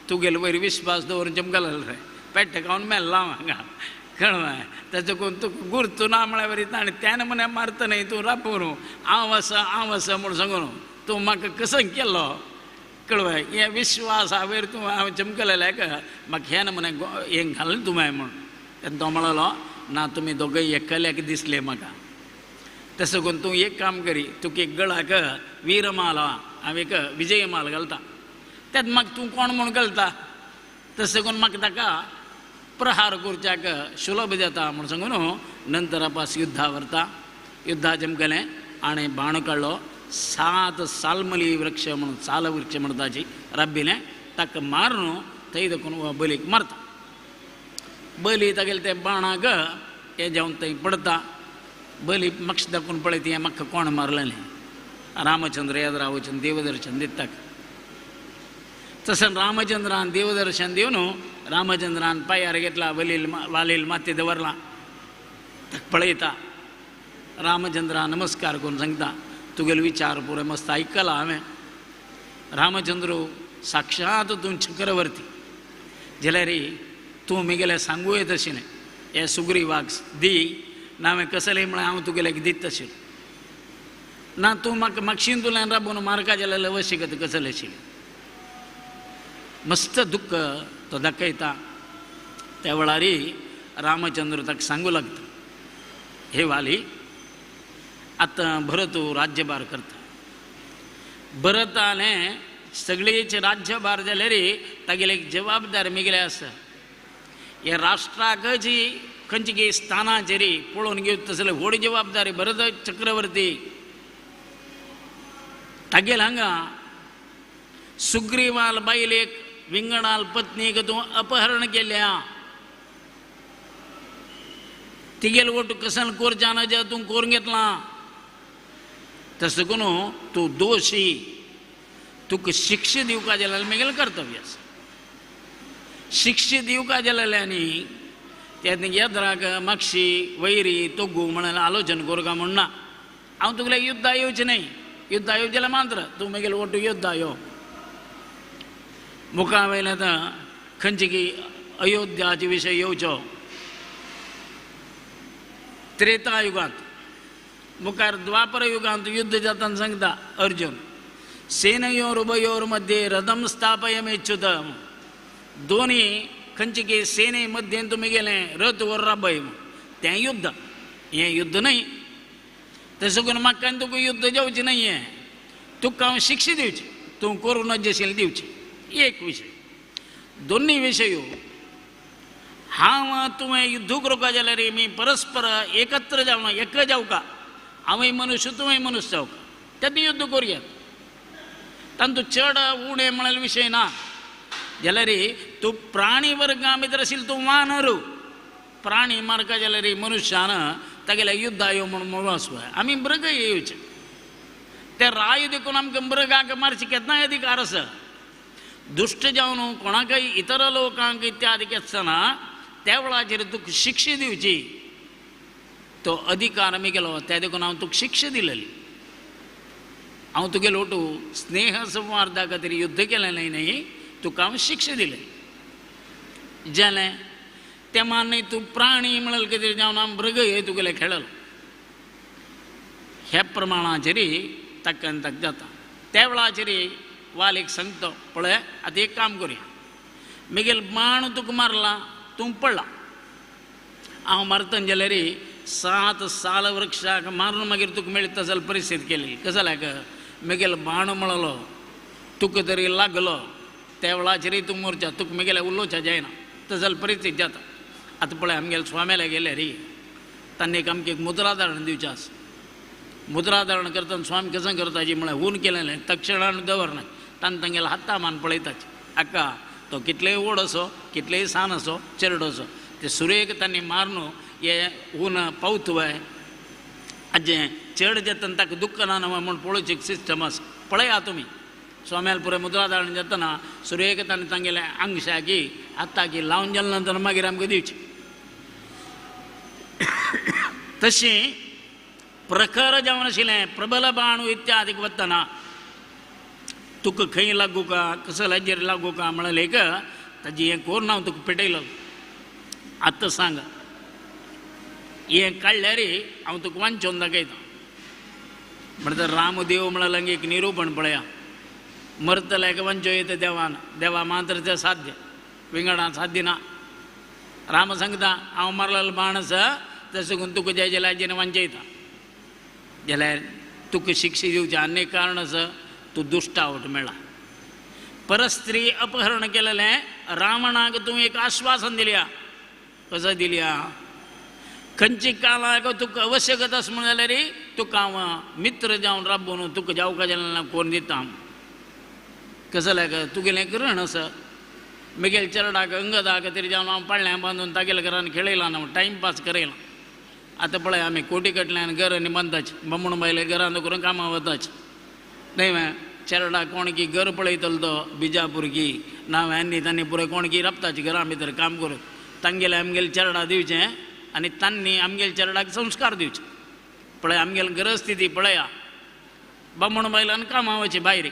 A: तुगेले वयर विश्वास दवरून चमकल रे पेटकावन मेल्ला हांगा कळ्ळें ताचो कोण तुका गुर्तू ना म्हळ्यार वरी ताणें त्यान म्हण मारता न्हय तूं राबून हांव आसा हांव आसा म्हूण सांगून तूं म्हाका कसो केलो कळ्ळें हे विश्वासा वयर तूं हांव चमकलेलें म्हाका ह्या म्हण हें घालून तुवें म्हूण. तेन्ना तो म्हणलो ना तुमी दोगय एकल्याक दिसले म्हाका तशें करून तूं एक काम करी तुका एक गळाक वीरमाल हांव एक विजयमाल घालता तेन्ना म्हाका तूं कोण म्हूण घालता तशें करून म्हाका ताका प्रहार करच्याक सुलभ जाता म्हूण सांगून नंतर आपास युद्धा व्हरता. युद्धा जमकलें आनी बाण काडलो 7 सालमली वृक्ष म्हणून साल वृक्ष म्हणटाची रब्बीलें ताका मारून थंय देखून बलीक मारता. बली तागेले ते बाणाक हें जावन थंय पडता. बली मातशें दाखोवन पळयता हें म्हाका कोण मारलें रामचंद्र येदरा वचून देवदर्शन दिता. तशें रामचंद्रान देवदर्शन दिवन रामचंद्रान पांयार घेतला बलील वालील माती दवरला ताका पळयता. रामचंद्रा नमस्कार करून सांगता तुगेलो विचार पुरो मस्त आयकला हांवें. रामचंद्र साक्षात तूं चक्रवर्ती जाल्यार तूं मिगेलें सांगू येत आशिल्लें हे सुग्रीवाक दी ना हांवें कसलें म्हळ्यार हांव तुगेलें दित आशिल्लें ना तूं म्हाका मागशीन तुल्यान राबून मारका जाल्यार लवशिकत कसलें आशिल्लें. मस्त दुख्ख तो दाखयता. त्या वेळार रामचंद्र ताका सांगू लागता हे वाली आतां भरत राज्यभार करता. भरतालें सगळेच राज्यभार जाल्यार तागेले एक जबाबदार मिगेले आसा ह्या राष्ट्राक जी खंयची की स्थानाचेर पळोवन घेवन तसले व्हड जबाबदारी भरत चक्रवर्ती तागेल हांगा सुग्रीवाल बायलेक विंगडाल पत्नीक तूं अपहरण केल्या तिगेल वट कसन कोरच्या ना जे तूं कोरून घेतला तशें करून तूं दोशी तुका शिक्षा दिवपा जाल्यार मेगेलें कर्तव्य आसा. शिक्षा दिवपा जाल्यार आनी तेन्ना येद्राक मागशी वैरी तोगू म्हणून आलोचन करूं म्हूण ना हांव तुगेल्या युद्धा येवचें न्हय युद्धा येवचें जाल्यार मात्र तूं मेगेले वट्टू युद्धा यो. मुखा वयल्यान आतां खंयची की अयोध्याचे विशय येवचो त्रेता युगांत मुखार द्वापर युगांत युद्ध जाताना सांगता अर्जुन सेनयोर उभयोर मध्ये रथम स्थापयमेच्युत दोनी खंयची की सेने मध्ये तुमी गेले रथ वर राबय. तें युद्ध हें युद्ध न्हय. तशें करून म्हाका आनी तुका युद्ध जावचें न्हय, हें तुका हांव शिक्षा दिवची, तूं करूं नज आशिल्लें दिवची. एक विशय. दोन्ही विशय हांव तुवें युद्ध करूंक जाल्यार मी परस्पर एकत्र जावन एक जावका, हांवूय मनुष्य तुवेंय मनुष्य जावका, तेन्ना युद्ध करुया. तातूंत चड उणें म्हळ्यार विशय ना. जाल्यार तूं प्राणी वर्गा भितर आशिल्लो तूं वानर, प्राणी मारका जाल्यार मनुष्यान तागेल्या युद्धा यो म्हूण म्हणून आसूं. आमी मृग येवचे ते राय देखून आमकां मृगाक मारचे केन्नाय अधिकार आसा. दुश्ट जावन कोणाकय इतर लोकांक इत्यादी आसतना त्या वेळाचेर तुका शिक्षा दिवची तो अधिकार आमी केलो. त्या देखून हांव तुका शिक्षा दिलेली. हांव तुगे लोटू स्नेह संवार्दा खातीर युद्ध केलें न्हय न्हय, तुका हांव शिक्षा दिलें जालें. तें मान तूं प्राणी म्हणल्यार कितें जावन हांव मृग हे तुगेलें खेळलो. ह्या प्रमाणाचेर ताका आनी ताका जाता. त्या वेळाचेर वालीक सांगता, पळय आतां एक काम करुया, म्हगेल बाण तुका मारला, तूं पडला, हांव मारतना जाल्यार 7 साल वृक्षाक मारून मागीर तुका मेळटा जाल्यार परिस्थिती केली. कशें जाल्यार म्हगेल बाण म्हणलो तुका तरी लागलो त्या वेळाचेरय तूं मोरच्या, तुका म्हगेल्या उलोवच्या जायना, तशें जाल्यार परिस्थिती जाता. आतां पळय आमगेले स्वाम्याले गेले रे, तांणी एक आमकां एक मुद्रा धारण दिवचें आसा. मुद्रा धारण करतना स्वामी कशें करताची म्हळ्यार हून केलें तक्षणान दवरना, तांणी तांगेल्या हाता मान पळयताची. आका तो कितलेय व्हड असो कितलेय सान असो चेरडो असो ते सुरेक तांणी मारून हे हून पावतवय आजें चेड जातना ताका दुख्ख ना म्हूण पळोवची एक सिस्टम आसा. पळया तुमी स्वाम्याल पुराय मुद्रा धारण जातना सुरेक तांणी तांगेल्या आंगशाकी हाताकी लावन जाले नंतर मागीर आमकां दिवची. तशी प्रखर जावन आशिल्लें प्रबल बाणू इत्यादी वतना तुका खंय लागू का कसो हाजेर लागू का म्हणलें एक ताजी हें करून हांव तुका पेटयलो. आतां सांग हें काडल्यार हांव तुका वांचोवन दाखयता. म्हणटा रामदेव म्हणल्यार एक निरूपण पळया, मरतल्याक वांचो येता देवान, देवा मात्र तें साध्य विंगडां साध्य ना. राम सांगता हांव मारलेलो बाण आसा तशें करून तुका जाय जाल्यार हाजेर वांचयता. जाल्यार तुका शिक्षा दिवचें आनी एक कारण आसा, तूं दुश्टावट मेळ्ळा. परस्त्री अपहरण केलेलें रावणाक तूं एक आश्वासन दिल्या. कसो दिल्या? खंयची कालाक तुका आवश्यकता आसा म्हण जाल्यार तुका हांव मित्र जावन राबोवन तुका जावका जाल्यार कोण दिता. कसो जाल्यार तुगेलें ऋण आसा. म्हगेल्या चेरडाक अंगदाक तरी जावन हांव पाळण्यां बांदून तागेल्या घरान खेळयला ना, टायमपास करयला. आतां पळय आमी कोटी कडल्यान घर आनी बांदताच, बामण बायले घरान करून कामां वताच न्हय. चेरडा कोण की घर पळयतलो तो बिजापूर की ना आनी तांणी पुराय कोण की राबताच घरां भितर काम करून तांगेले आमगेले चेरडा दिवचें आनी तांणी आमगेले चेरडाक संस्कार दिवचे. पळय आमगेले गृहस्थिती पळया, बामण बायलान कामां वचचें भायर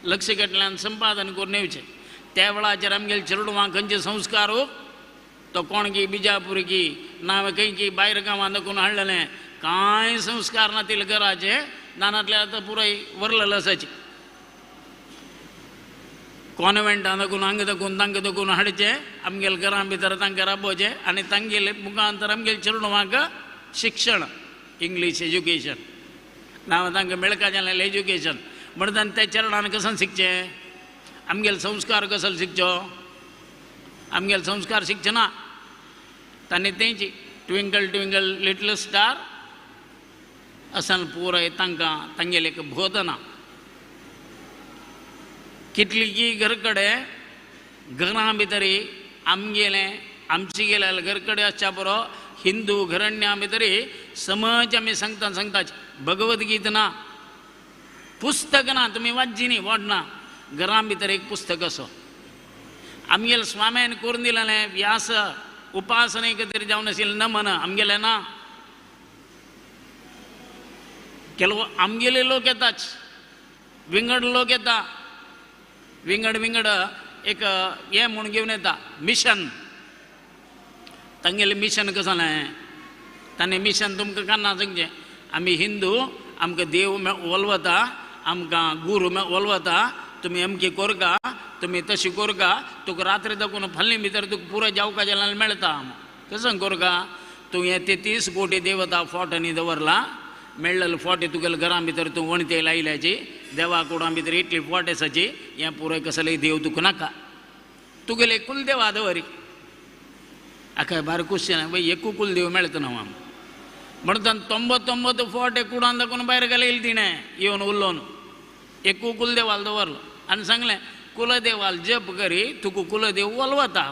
A: लक्ष कडल्यान संपादन करून येवचें. त्या वेळाचेर आमगेले चेरडुवांक खंयचे संस्कार हो तो कोण की बिजापूर की ना खंय की भायर गांवांत कोण हाडलेलें कांय संस्कार नातील घराचे नानातले आतां पुराय वरलेलें आसाचे. कॉन्वेंटान दाखोवन हांगा दाखोवन तांकां दाखोवन हाडचें आमगेले घरां भितर तांकां राबोवचें आनी तांगेले मुखांतर आमगेले चेडवांक शिक्षण इंग्लीश एज्युकेशन ना तांकां मेळका जालें एज्युकेशन म्हणटा त्या चेरडान कसो शिकचें आमगेले संस्कार कसो शिकचो. आमगेले संस्कार शिकचे ना तांणी तेंची ट्विंकल ट्विंकल लिटल स्टार असन पुराय तांकां तांगेले एक बोधना. कितली की घरकडे घरां भितर आमगेलें आमचे गेल्या घरकडे आसच्या बरो हिंदू घरण्या भितर समज आमी सांगता सांगताच भगवद्गीता ना पुस्तक ना तुमी वाचची न्ही वाडना घरां भितर एक पुस्तक असो आमगेले स्वाम्यान करून दिलेलें व्यास उपासने तरी जावन आशिल्लें नमन आमगेलें ना. ಕೆಲವು आमगेले लोक येताच विंगड लोक येता विंगड विंगड एक हें म्हूण घेवन येता मिशन. तांगेलें मिशन कशें जालें तांणी मिशन तुमकां केन्ना सांगचें आमी हिंदू आमकां देव वलवता आमकां गुरू वलवता तुमी अमकी कोरका तुमी तशी कोरका तुका रात्री दाखोवन फाल्यां भितर तुका पुरो जावका जाल्यार मेळटा. कशें कोरका तूं हे 33 कोटी देवता फोट्यांनी दवरला मेळ्ळेले फोटे तुगेले घरां भितर तूं वणते लायल्याची देवा कुडां भितर इतली फोट आसाची हें पुराय कसलेय देव तुका नाका तुगेले कुलदेवा दवरी. आका बारीक क्वेश्चन बाय एकू कुलदेव मेळटा ना आम म्हणटा 99 फोटे कुडान दाखोवन भायर घालयले तिणें येवन उलोवन एकू कुलदेवाल दवरलो आनी सांगलें कुलदेवाल जप करी तुका कुलदेव वलवता.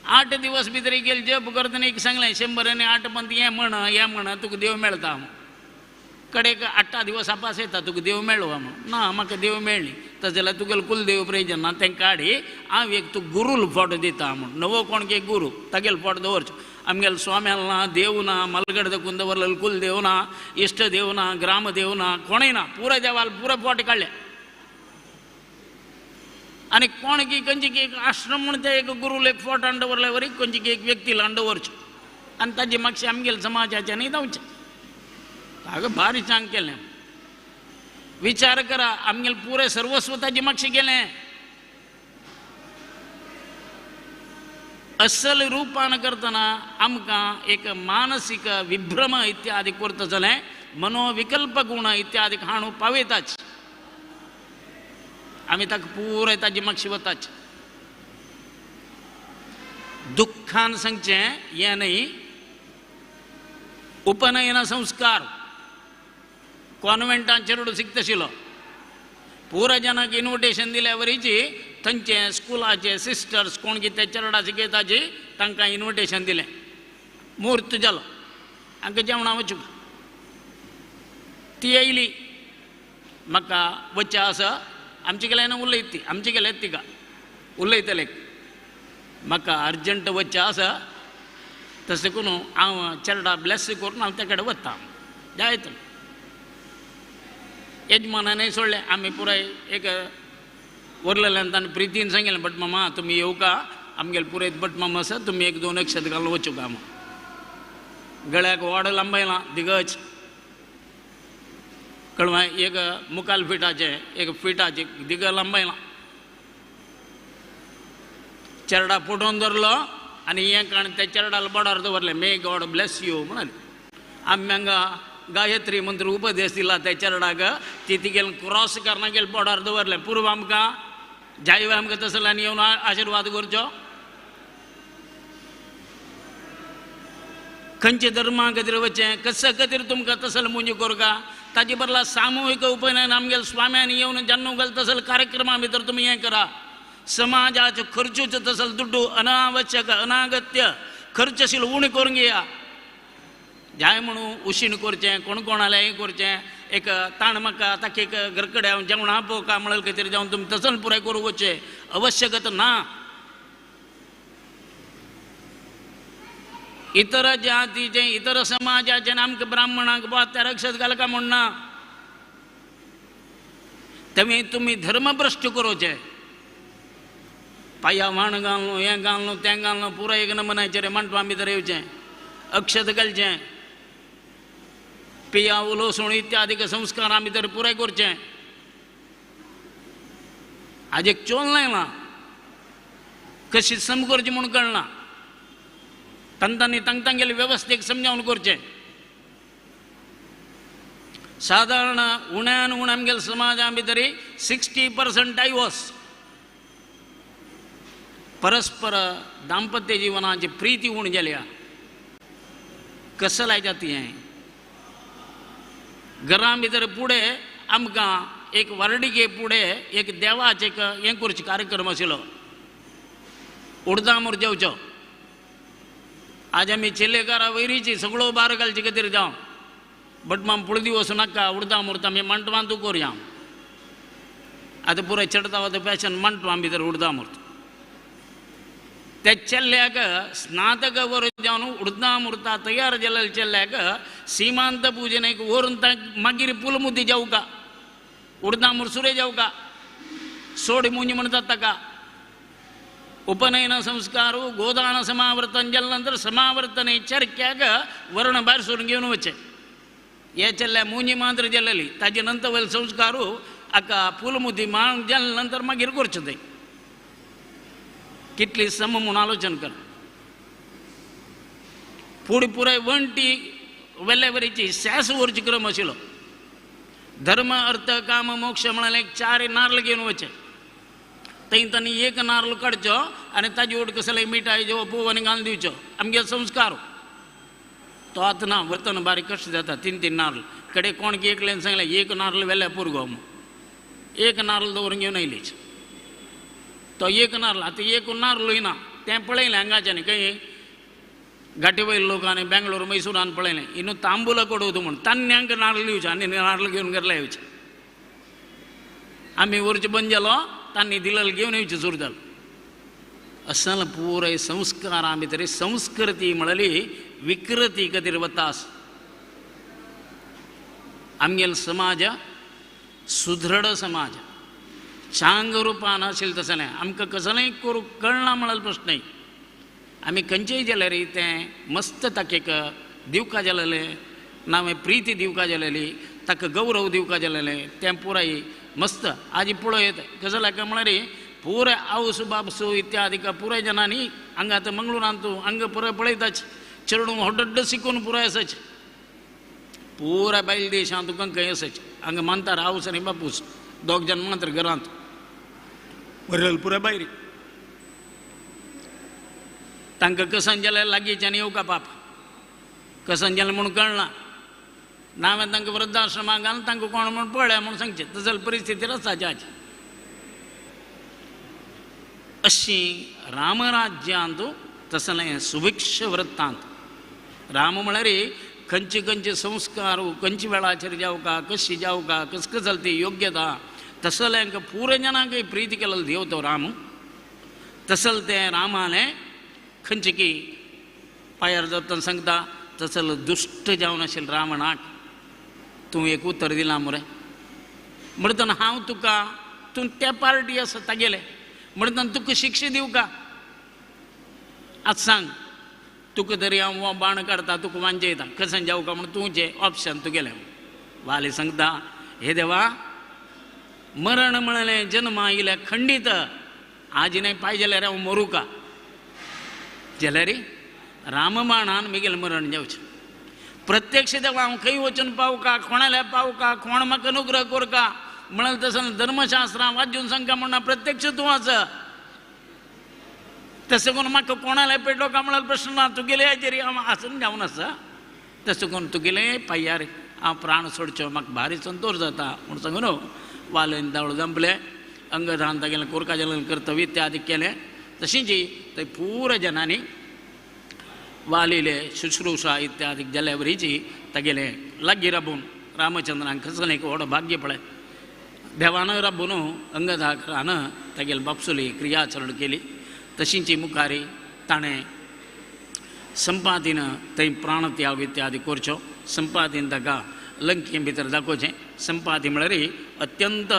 A: 8 दिवस भितर गेले जप करतना एक सांगलें 108 पंत हें म्हण हें म्हण तुका देव मेळटा. कडेक 8 दिवस आपास येता तुका देव मेळ्ळो म्हण ना म्हाका देव मेळ्ळी तशें जाल्यार तुगेलो कुलदेव प्रयोजन ना तें काडी हांव एक तुका गुरूल फोटो दिता म्हूण नवो कोण एक गुरू तागेलो फोटो दवरचो. आमगेलो स्वाम्याल ना देव ना मलगड दकून दवरलेलो कुलदेव ना इश्ट देव ना ग्रामदेव ना कोणूय ना पुराय देवाल पुराय फोटो काडले. आनी कोण की खंयची की एक आश्रम म्हूण ते एक गुरूल एक फोटो हाडून दवरले वरी खंयची की एक व्यक्ती हाडून दवरच्यो आनी ताजे मागशे आमगेले समाजाच्यानूय धांवचें. हांवें भारी चांग केलें. विचार करा आमगेले पुराय सर्वस्व ताजे मागशे गेलें. असल रूपान करतना आमकां एक मानसीक विभ्रम इत्यादी करता जालें मनोविकल्प गुण इत्यादी हाणू पावयताच आमी ताका पुराय ताजी मागशी वताच. दुख्खान सांगचें हें न्ही उपनयन संस्कार कॉन्वेंटान चेडू शिकताशिल्लो पुराय जनाक इन्विटेशन दिल्या वरीची थंयचे स्कुलाचे सिस्टर्स कोण कितें चेरडा शिकयताची तांकां इन्विटेशन दिलें. म्हूर्त जालो हांकां जेवणां वचूंक ती येयली म्हाका वच्चें आसा आमचे गेल्यान उलयत ती आमचे गेल्यात तिका उलयतले म्हाका अर्जंट वच्चें आसा तशें करून हांव चेरडा ब्लेस करून हांव त्या कडेन वता जायत. यजमानानय सोडलें आमी पुराय एक वरलेल्यान ताणें प्रितीन सांगलें बट मामा तुमी येवका आमगेले पुराय बट मामा आसा तुमी 1-2 अक्षत घालून वचूंक म्हूण. गळ्याक वाड लांबयला दिगच कळवा एक मुखाल फिटाचें एक फिटाचें दिग लांबयला चेरडा फुटोवन धरलो आनी हें काण त्या चेरडाल बोडार दवरलें मे गॉड ब्लेस you म्हणाले. आमी हांगा गायत्री मंत्र उपदेश दिला त्या चेरडाक ती तिगेले क्रॉस करना गेले बोडार दवरलें पूर्व आमकां जायवे आमकां तसले आनी येवन आशिर्वाद करचो. खंयच्या धर्मा खातीर वचचें कशा खातीर तुमकां तसले मुंजी करका ताजे बदला सामुहीक उपनयन आमगेले स्वाम्यान येवन जाणून घाल तसले कार्यक्रमा भितर तुमी हें करा. समाजाचो खर्चूचो तसलो दुड्डू अनावश्यक अनागत्य खर्च आशिल्लो उणें करून घेया. जाय म्हणून उशीण करचें कोण कोणाले हें करचें एक ताण म्हाका ताका एक घर कडेन हांव जेवण आपोवका म्हणल्यार खातीर जावन तुमी तसले पुराय करूंक वचचें आवश्यकता ना. इतर जातीचें इतर समाजाचें आमकां ब्राह्मणांक त्या रक्षत घालका म्हूण ना. तुमी तुमी धर्मभ्रश्ट करोचें पांया व्हाण घालून हें घालून तें घालून पुराय एक नमनाचेर मांडपा भितर येवचें अक्षत घालचें पिया उलोसण इत्यादी संस्कारां भितर पुराय करचें. आज एक चोल लायलां कशी सम करची म्हूण कळना तांकां तांगेले वेवस्थेक समजावन करचें. सादारण उण्यान उण आमगेले समाजा भितर 60% डायवोर्स परस्पर दाम्पत्य जिवनाची प्रिती उण जाल्या. कसं लायता ती हें घरां भितर फुडें आमकां एक वर्डिके फुडें एक देवाचें एक हें करचें कार्यक्रम आशिल्लो उडदां मोर जेवचो. आज आमी चेलेकारा वयरीची सगळो बार घालचे खातीर जावं बट माम पुळदी वचूं नाका उडदां मुर्ता आमी मांडवांतू करुया. आतां पुराय चडता वता फॅशन मांडवां भितर उडदां मुर्त त्या चेल्ल्याक स्नातक वर जावन उडदां मुर्ता तयार जाल्ल्या चेल्ल्याक सीमांत पुजनेक व्हरून मागीर पुलमुद्दी जावका उडदां मुरसुरे जावका सोड मुंजी म्हणटात ताका. उपनयन संस्कार गोदान समावर्तन जाले नंतर समावर्तने चरक्याक वर्ण भायर सोडून घेवन वचचें. हे चेल्ल्या मुंजी मात्र जाल्ली ताजे नंतर वयले संस्कार हाका पुलमुद्दी माळ जाले नंतर मागीर करचें तें. कितली सम म्हूण आलोचन कर. फुडें पुराय वण्टी वेल्यावरीची सॅस वरची क्रम आशिल्लो. धर्म अर्थ काम मोक्ष म्हळ्यार चार नारल घेवन वचचे, थंय तांणी एक नारल काडचो आनी ताजी ओट कसले मिठाय जेवप पोव आनी घालून दिवचो. आमगे संस्कार तो आतां ना. व्हरतना बारीक कश्ट जाता. तीन तीन नारल कडे कोण की एकल्यान सांगलें एक नारल वेल्या पुरगो, एक नारल दवरून घेवन आयलीच. तो एक नारल आतां एक नारलूय ना. तें पळयलें हांगाच्यान खंय घाटी वयले लोकांनी बेंगलोर मैसूरान पळयलें इन्नू तांबुला कडवता म्हूण तान्यांक नारल दिवचें आनी नारल घेवन घरला येवचें. आमी व्हरचें बंद जालो, तांणी दिलें घेवन येवचें सुरू जालो. असल पुराय संस्कारां भितर संस्कृती म्हळ्यार विकृती खातीर वता आसा. आमगेलो समाज सुदृढ समाज चांग रुपान आशिल्लें तसलें आमकां कसलेंय करूंक कळना म्हळ्यार प्रश्न न्हय. आमी खंयचेय जाल्यार तें मस्त ताका एक दिवका जालेलें नांव प्रिती दिवका जालेली, ताका गौरव दिवका जालेलें, तें पुराय मस्त आजी पळयत कसलें काय म्हळ्यार पुराय आवस बाबसो इत्यादी पुराय जनांनी हांगा आतां मंगळुरांत हांगा पुराय पळयताच चेडूं होड्ड शिकून पुराय आसाच पुराय बायल देशांत तुका खंय आसाच. हांगा मानता आवस आनी बापूस दोग जाण मात्र घरांत वरल पुराय बायरी तांकां कसन जाल्यार लागींच्यान येवका पाप कसन जालें म्हूण कळना. ना हांवें तांकां वृद्धाश्रमाक घालून तांकां कोण म्हूण पळया म्हूण सांगचें तसली परिस्थिती आसा जाची. अशी रामराज्यांत तसलें सुभिक्ष वृत्तांत. राम म्हळ्यार खंयचे खंयचे संस्कार खंयचे वेळाचेर जावका कशी जावका कस कसल ती योग्यता तसल्यांक पुराय जनांक प्रिती केलेलो देव तो राम. तसल तें रामालें खंयचे की पांयार जातना सांगता तसल दुश्ट जावन आशिल्लें रावणाक तूं एक उतर दिलां मरे म्हणटना हांव तुका तूं त्या पार्टी आसा तागेले म्हणटना तुका शिक्षा दिवका. आतां सांग तुका तरी हांव बाण काडटा तुका वांजयता कशें जावका म्हूण तुजें ऑप्शन तुगेलें. वाली सांगता हे देवा मरण म्हणलें जन्मा आयिल्ल्या खंडीत आज न्हय पाय जाल्यार हांव मरूका जाल्यार रामबाणान म्हगेलें मरण जावचें. प्रत्यक्ष देवा हांव खंय वचून पावका कोणाल्या पावका कोण म्हाका अनुग्रह करका म्हणलें तसें धर्मशास्त्रां वाजून सांगका म्हणून प्रत्यक्ष तूं आसा तशें करून म्हाका कोणाल्या पेटलो काय म्हळ्यार प्रश्न ना. तुगेले हाजेर हांव आसून जावन आसा तशें करून तुगेले पांयार हांव प्राण सोडचो म्हाका भारी संतोश जाता म्हूण सांगून वालेन दावळ जंपलें अंगदान तागेलें कोरका जालें कर्तव्य इत्यादी केलें. तशींच थंय पुराय जनांनी वालिले शुश्रूषा इत्यादी जाल्या वरीची तागेलें लागीं राबून रामचंद्रान कसलें एक व्हड भाग्य पळय देवान राबून अंगदान तागेले बापसुली क्रियाचरण केली. तशींची मुखारी ताणें संपादीन थंय प्राणत्याग इत्यादी करच्यो. संपादीन ताका लंके भितर दाखोवचें. संपादी म्हळ्यार अत्यंत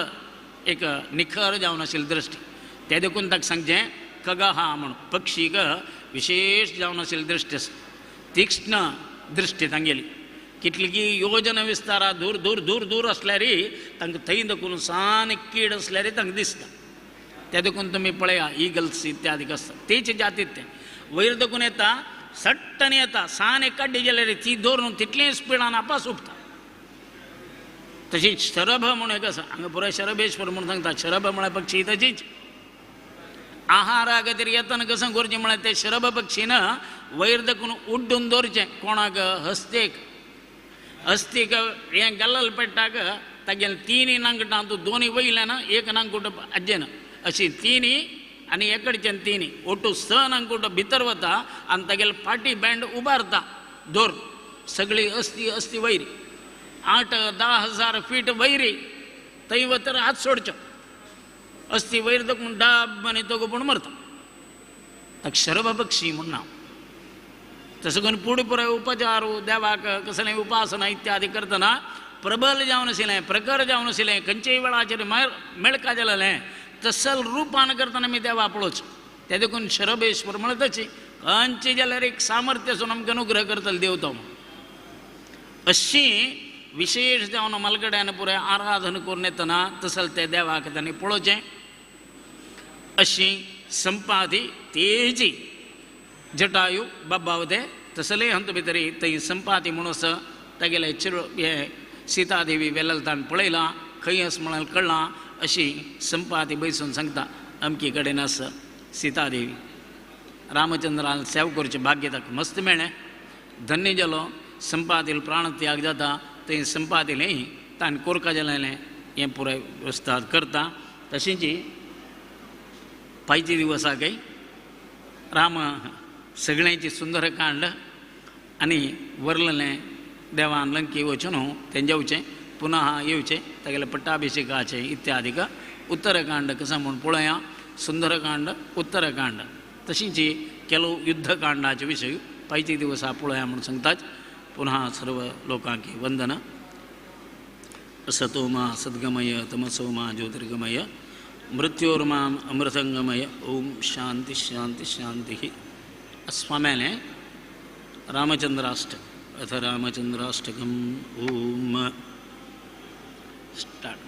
A: एक निखर जावन आशिल्ली दृश्टी तें देखून ताका सांगचें खगहा म्हूण पक्षीक विशेष जावन आशिल्ली दृश्टी आसा तीक्ष्ण दृश्टी तांगेली कितली की योजन विस्तारा दूर दूर दूर दूर आसल्यार तांकां थंय देखून सान कीड आसल्यार तांकां दिसता. ते देखून तुमी पळया इगल्स इत्यादी आसता तेच जातीत तें वयर देखून येता सट्टन येता सान एक काड्डी जाल्यार ती दवरून तितले स्पिडान आपस उपता. तशीच शरभ म्हूण एक आसा हांगा पुराय शरभेश्वर म्हूण सांगता. शरभ म्हळ्यार पक्षी तशीच आहारा खातीर येतना कशें करचें म्हळ्यार ते शरभ पक्षीन वयर देखून उड्डून दवरचें कोणाक हस्तेक हस्तीक हें गल्लल पेट्टाक तागेलें तिनूय नांगटां तूं दोनूय वयल्यान एक नांगूट आज्जेन अशी तिनूय आनी एकडच्यान तिनूय ओटू स नांगूट भितर वता आनी तागेले फाटी बँड उबारता दोर सगळी अस्ती अस्ती वयरी 8-10 हजार फीट वयरी थंय वतर हात सोडचो अस्ती वयर देखून डाब आनी दोगो पूण मरता. ताका शरभ पक्षी म्हूण नांव. तशें करून पुढे पुराय उपचार देवाक कसलें उपासना इत्यादी करतना प्रबल जावन आशिल्लें प्रखर जावन आशिल्लें खंयचेय वेळाचेर मेळका जालें तसल रुपान करतना आमी देवा पळोवचो. तें देखून शरभेश्वर म्हळ्यार तशी खंयचे जाल्यार एक सामर्थ्य आसून आमकां अनुग्रह करतलो देव तो. अशी विशेष जावन मालगड्यान पुराय आराधन करून येतना तसल ते देवाक तांणी पळोवचें. अशी संपादी तेजी जटायू बाबावते तसले हंत भितरी थंय संपाती म्हणून तागेले चिरो हे सीतादेवी वेललतान पळयलां खंय आस म्हळ्यार कळ्ळां अशी संपाती बैसून सांगता अमकी कडेन आस सीतादेवी. रामचंद्रान सेव करचें भाग्य ताका मस्त मेळ्ळें, धन्य जालो. संपातील प्राणत्याग जाता थंय संपातीलें ताणें कोरका जालें हें पुराय वेवस्था करता. तशेंच पांयचे दिवसाकय राम सगळ्यांची सुंदरकांड आनी वर्णलें देवान लंके वचून तें जेवचें पुनः येवचें तागेलें पट्टाभिषेकाचें इत्यादिक उत्तरकांड कशें म्हूण पळोवया. सुंदरकांड उत्तरकांड तशींच ಕೆಲವು ಯುದ್ಧಕಾಂಡाचे विशय पांयचे दिवसा पळोवया म्हूण सांगतात. पुनः सर्व लोकांक वंदना. असतो मा सद्गमय तमसो मा ज्योतिर्गमय मृत्योर्माम अमृतंगमय. ओम शांती शांती शांती. स्वाम्याने रामचंद्राष्टक अथ रामचंद्राष्टकम. ओम स्टार्ट.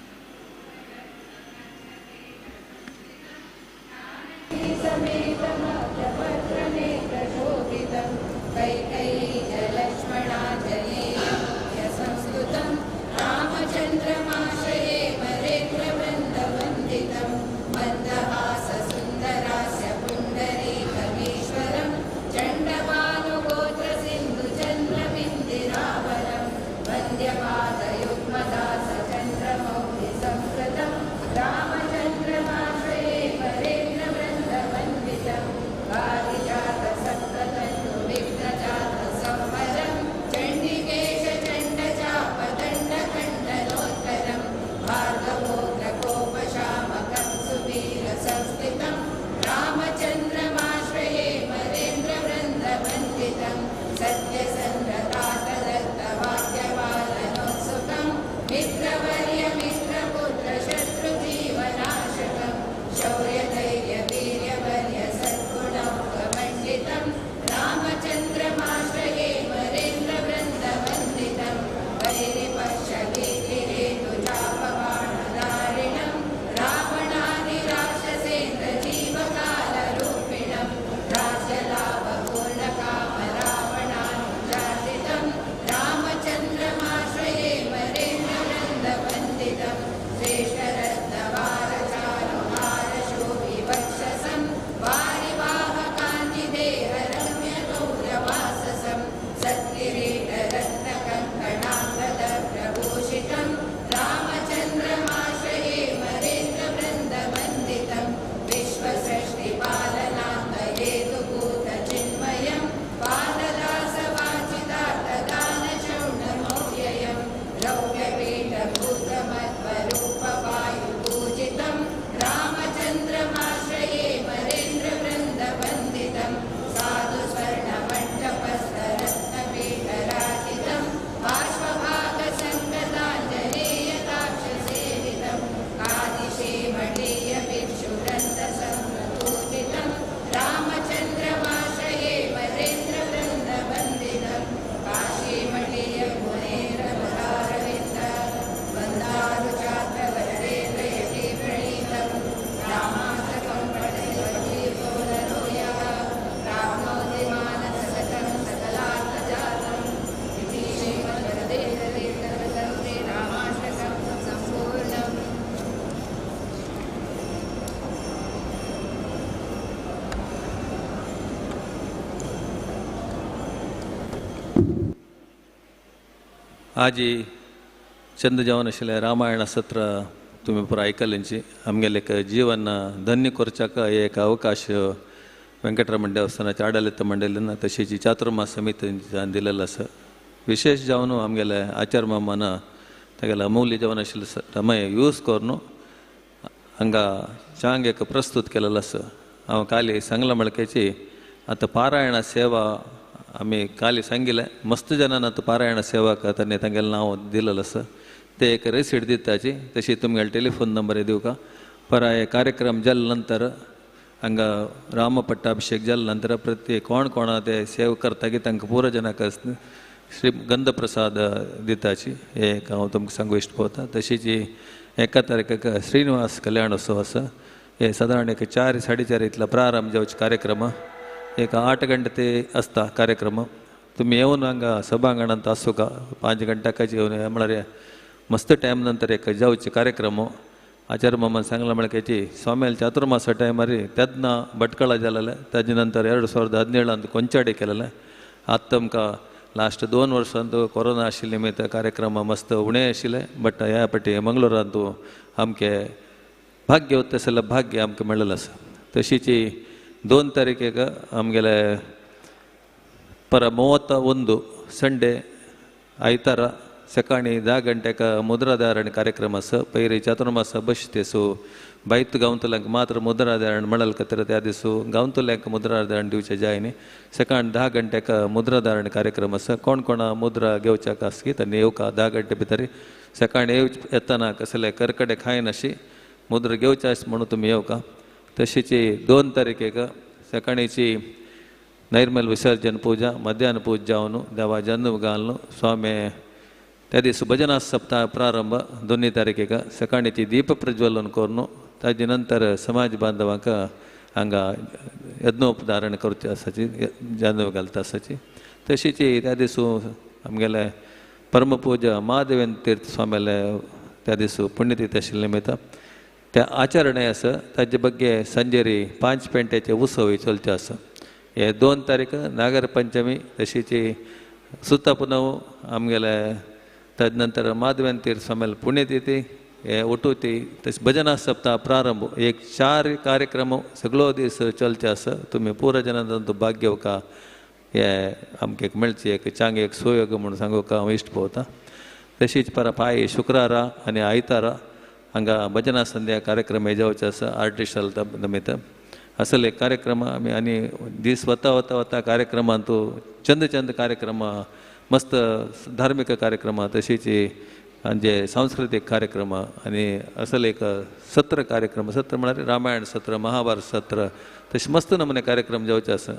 B: आजी चंद जावन आशिल्लें रामायण सत्र तुमी पुराय आयकल्यांची आमगेलें एक जीवन धन्य करच्याक एक अवकाश वेंकटरमण देवस्थानाच्या आडलित मंडळीन तशीच चातुर्मास समितीन दिलेलो आसा. विशेष जावन आमगेले आचार मामान तागेले अमूल्य जावन आशिल्लें समय यूज करून हांगा चांग एक प्रस्तूत केलेलो आसा. हांव काली सांगलां म्हळ्याची आतां पारायण सेवा आमी काली सांगिल्लें मस्त जाणांना आतां पारायण सेवा तांणी तांगेलें नांव दिलेलें आसा. ते एक रिसीट दिताची तशी तुमगेले टेलिफोन नंबर दिवका. पराय कार्यक्रम जाले नंतर हांगा राम पट्टाभिषेक जाले नंतर प्रत्येक कोण कोण ते सेवा करता की तांकां पुरो जनाक श्री गंधप्रसाद दिताची हे एक हांव तुमकां सांगू इश्ट पळोवता. तशीच एका तारखेक श्रीनिवास कल्याणोत्सव आसा. हे सादारण एक 4 साडे 4 इतलो प्रारंभ जावचो कार्यक्रम. एक 8 घंटे ते आसता कार्यक्रम. तुमी येवन हांगा सभांगणांत आसूका 5 गंट्याकाच येवन म्हळ्यार मस्त टायम नंतर एक जावचे कार्यक्रम आचार्य मामान सांगला म्हळ्याची स्वाम्याल चातुर्मासा टायमार तेन्ना भटकळा जालेले ताजे नंतर 2017 ಕೊಂಚಾಡಿ केलेले आतां तुमकां लास्ट 2 वर्सांत कोरोना आशिल्ले निमित्त कार्यक्रम मस्त उणे आशिल्ले बट ह्या पाटी मंगळूरांत आमके भाग्य तसलें भाग्य आमकां मेळिल्लें आसा. तशीच 2 तारखेक आमगेले पर 31 संडे आयतार सकाळी 10 गंट्याक मुद्राधारण कार्यक्रम आसा. पयली चातुर्मास बसते सो बायत गांवतल्यांक मात्र मुद्राधारण मेळल खातीर त्या दिसू गांवतल्यांक मुद्राधारण दिवचें जाय न्ही. सकाळी 10 गंट्याक मुद्राधारण कार्यक्रम आसा. कोण कोणा मुद्रा घेवच्याक आसकी तांणी येवका 10 गंटे भितर सकाळी येतना कसले करकडे खायनाशी मुद्रा घेवचे आस म्हणून तुमी येवका. तशीच 2 तारखेक सकाळीची नैर्मल विसर्जन पूजा मध्यान पूजा जावन देवा जन्म घालून स्वामी त्या दीस भजना सप्ताह प्रारंभ 2 तारखेक सकाळीची दीप प्रज्वलन करून ताजे नंतर समाज बांधवांक हांगा यज्ञोपधारण करचे आसाची जांदव घालता आसाची. तशीच त्या दिसू आमगेले परमपूजा महादेवेंद्र तीर्थ स्वाम्याले त्या दिसू पुण्यतीर्थ आशिल्ले निमित्त त्या आचरणे आसा ताजे बग्गे संजेरी 5 पेंट्याचे उत्सव चलचे आसा. हे 2 तारीख नागरपंचमी तशीच सुता पुनव आमगेले तद नंतर माधवेंद्र तीर्थ स्वाम्याले पुण्यतिथी हे ओटोती तशें भजना सप्ताह प्रारंभ एक 4 कार्यक्रम सगळो दीस चलचे आसा. तुमी पुरा जनांत भाग घेवका हे आमकां एक मेळची एक चांग एक सुयोग म्हणून सांगूका हांव इश्ट पळोवता. तशीच पर पाय शुक्रारा आनी आयतारा हांगा भजना संध्या कार्यक्रम हे जावचे आसा आर्टिस्टल निमित्त असले एक कार्यक्रम आमी आनी दीस वता वता वता कार्यक्रमांत चंद चंद कार्यक्रम मस्त धार्मिक कार्यक्रम तशीच जे सांस्कृतीक कार्यक्रम आनी असले एक सत्र कार्यक्रम सत्र म्हळ्यार रामायण सत्र महाभारत सत्र तशें मस्त नमुने कार्यक्रम जावचे आसा.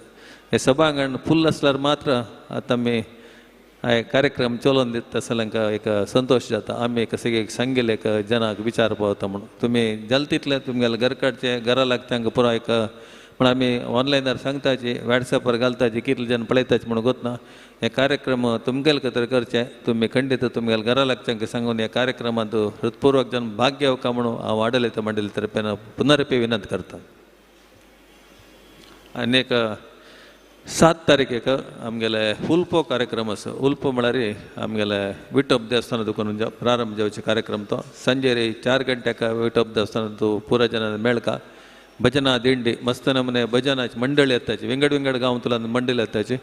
B: हे सभांगण फुल्ल आसल्यार मात्र आतां आमी हे कार्यक्रम चलोवन दिता आसल्यार एक संतोश जाता. आमी एक सगळे सांगेले एक जनाक विचार पावता म्हणून तुमी जालें तितलें तुमगेले घर काडचें घरा लागता तांकां पुरो एक पूण आमी ऑनलायनार सांगताची वॉट्सॅपार घालताची कितले जण पळयताची म्हणून गोतना हे कार्यक्रम तुमगेले खातीर करचे तुमी खंडीत तुमगेले घरा लागच्यांक सांगून ह्या कार्यक्रमांत हृत्पूर्वक जन भाग घेवका म्हणून हांव आडलित मंडळी तर्फेन पुनरपी विनंती करता. आनी एक 7 तारखेक आमगेले उल्पो कार्यक्रम आसा. उल्पो म्हळ्यार आमगेले विठोब देवस्थान दुकान प्रारंभ जावचे कार्यक्रम तो संजेरी 4 गंट्याक विठोब देवस्थान पुरा जनां मेळका भजना दिंडी मस्त नमुने भजनाची मंडळी येताची विंगड विंगड गांवांतल्यान मंडळी येताची.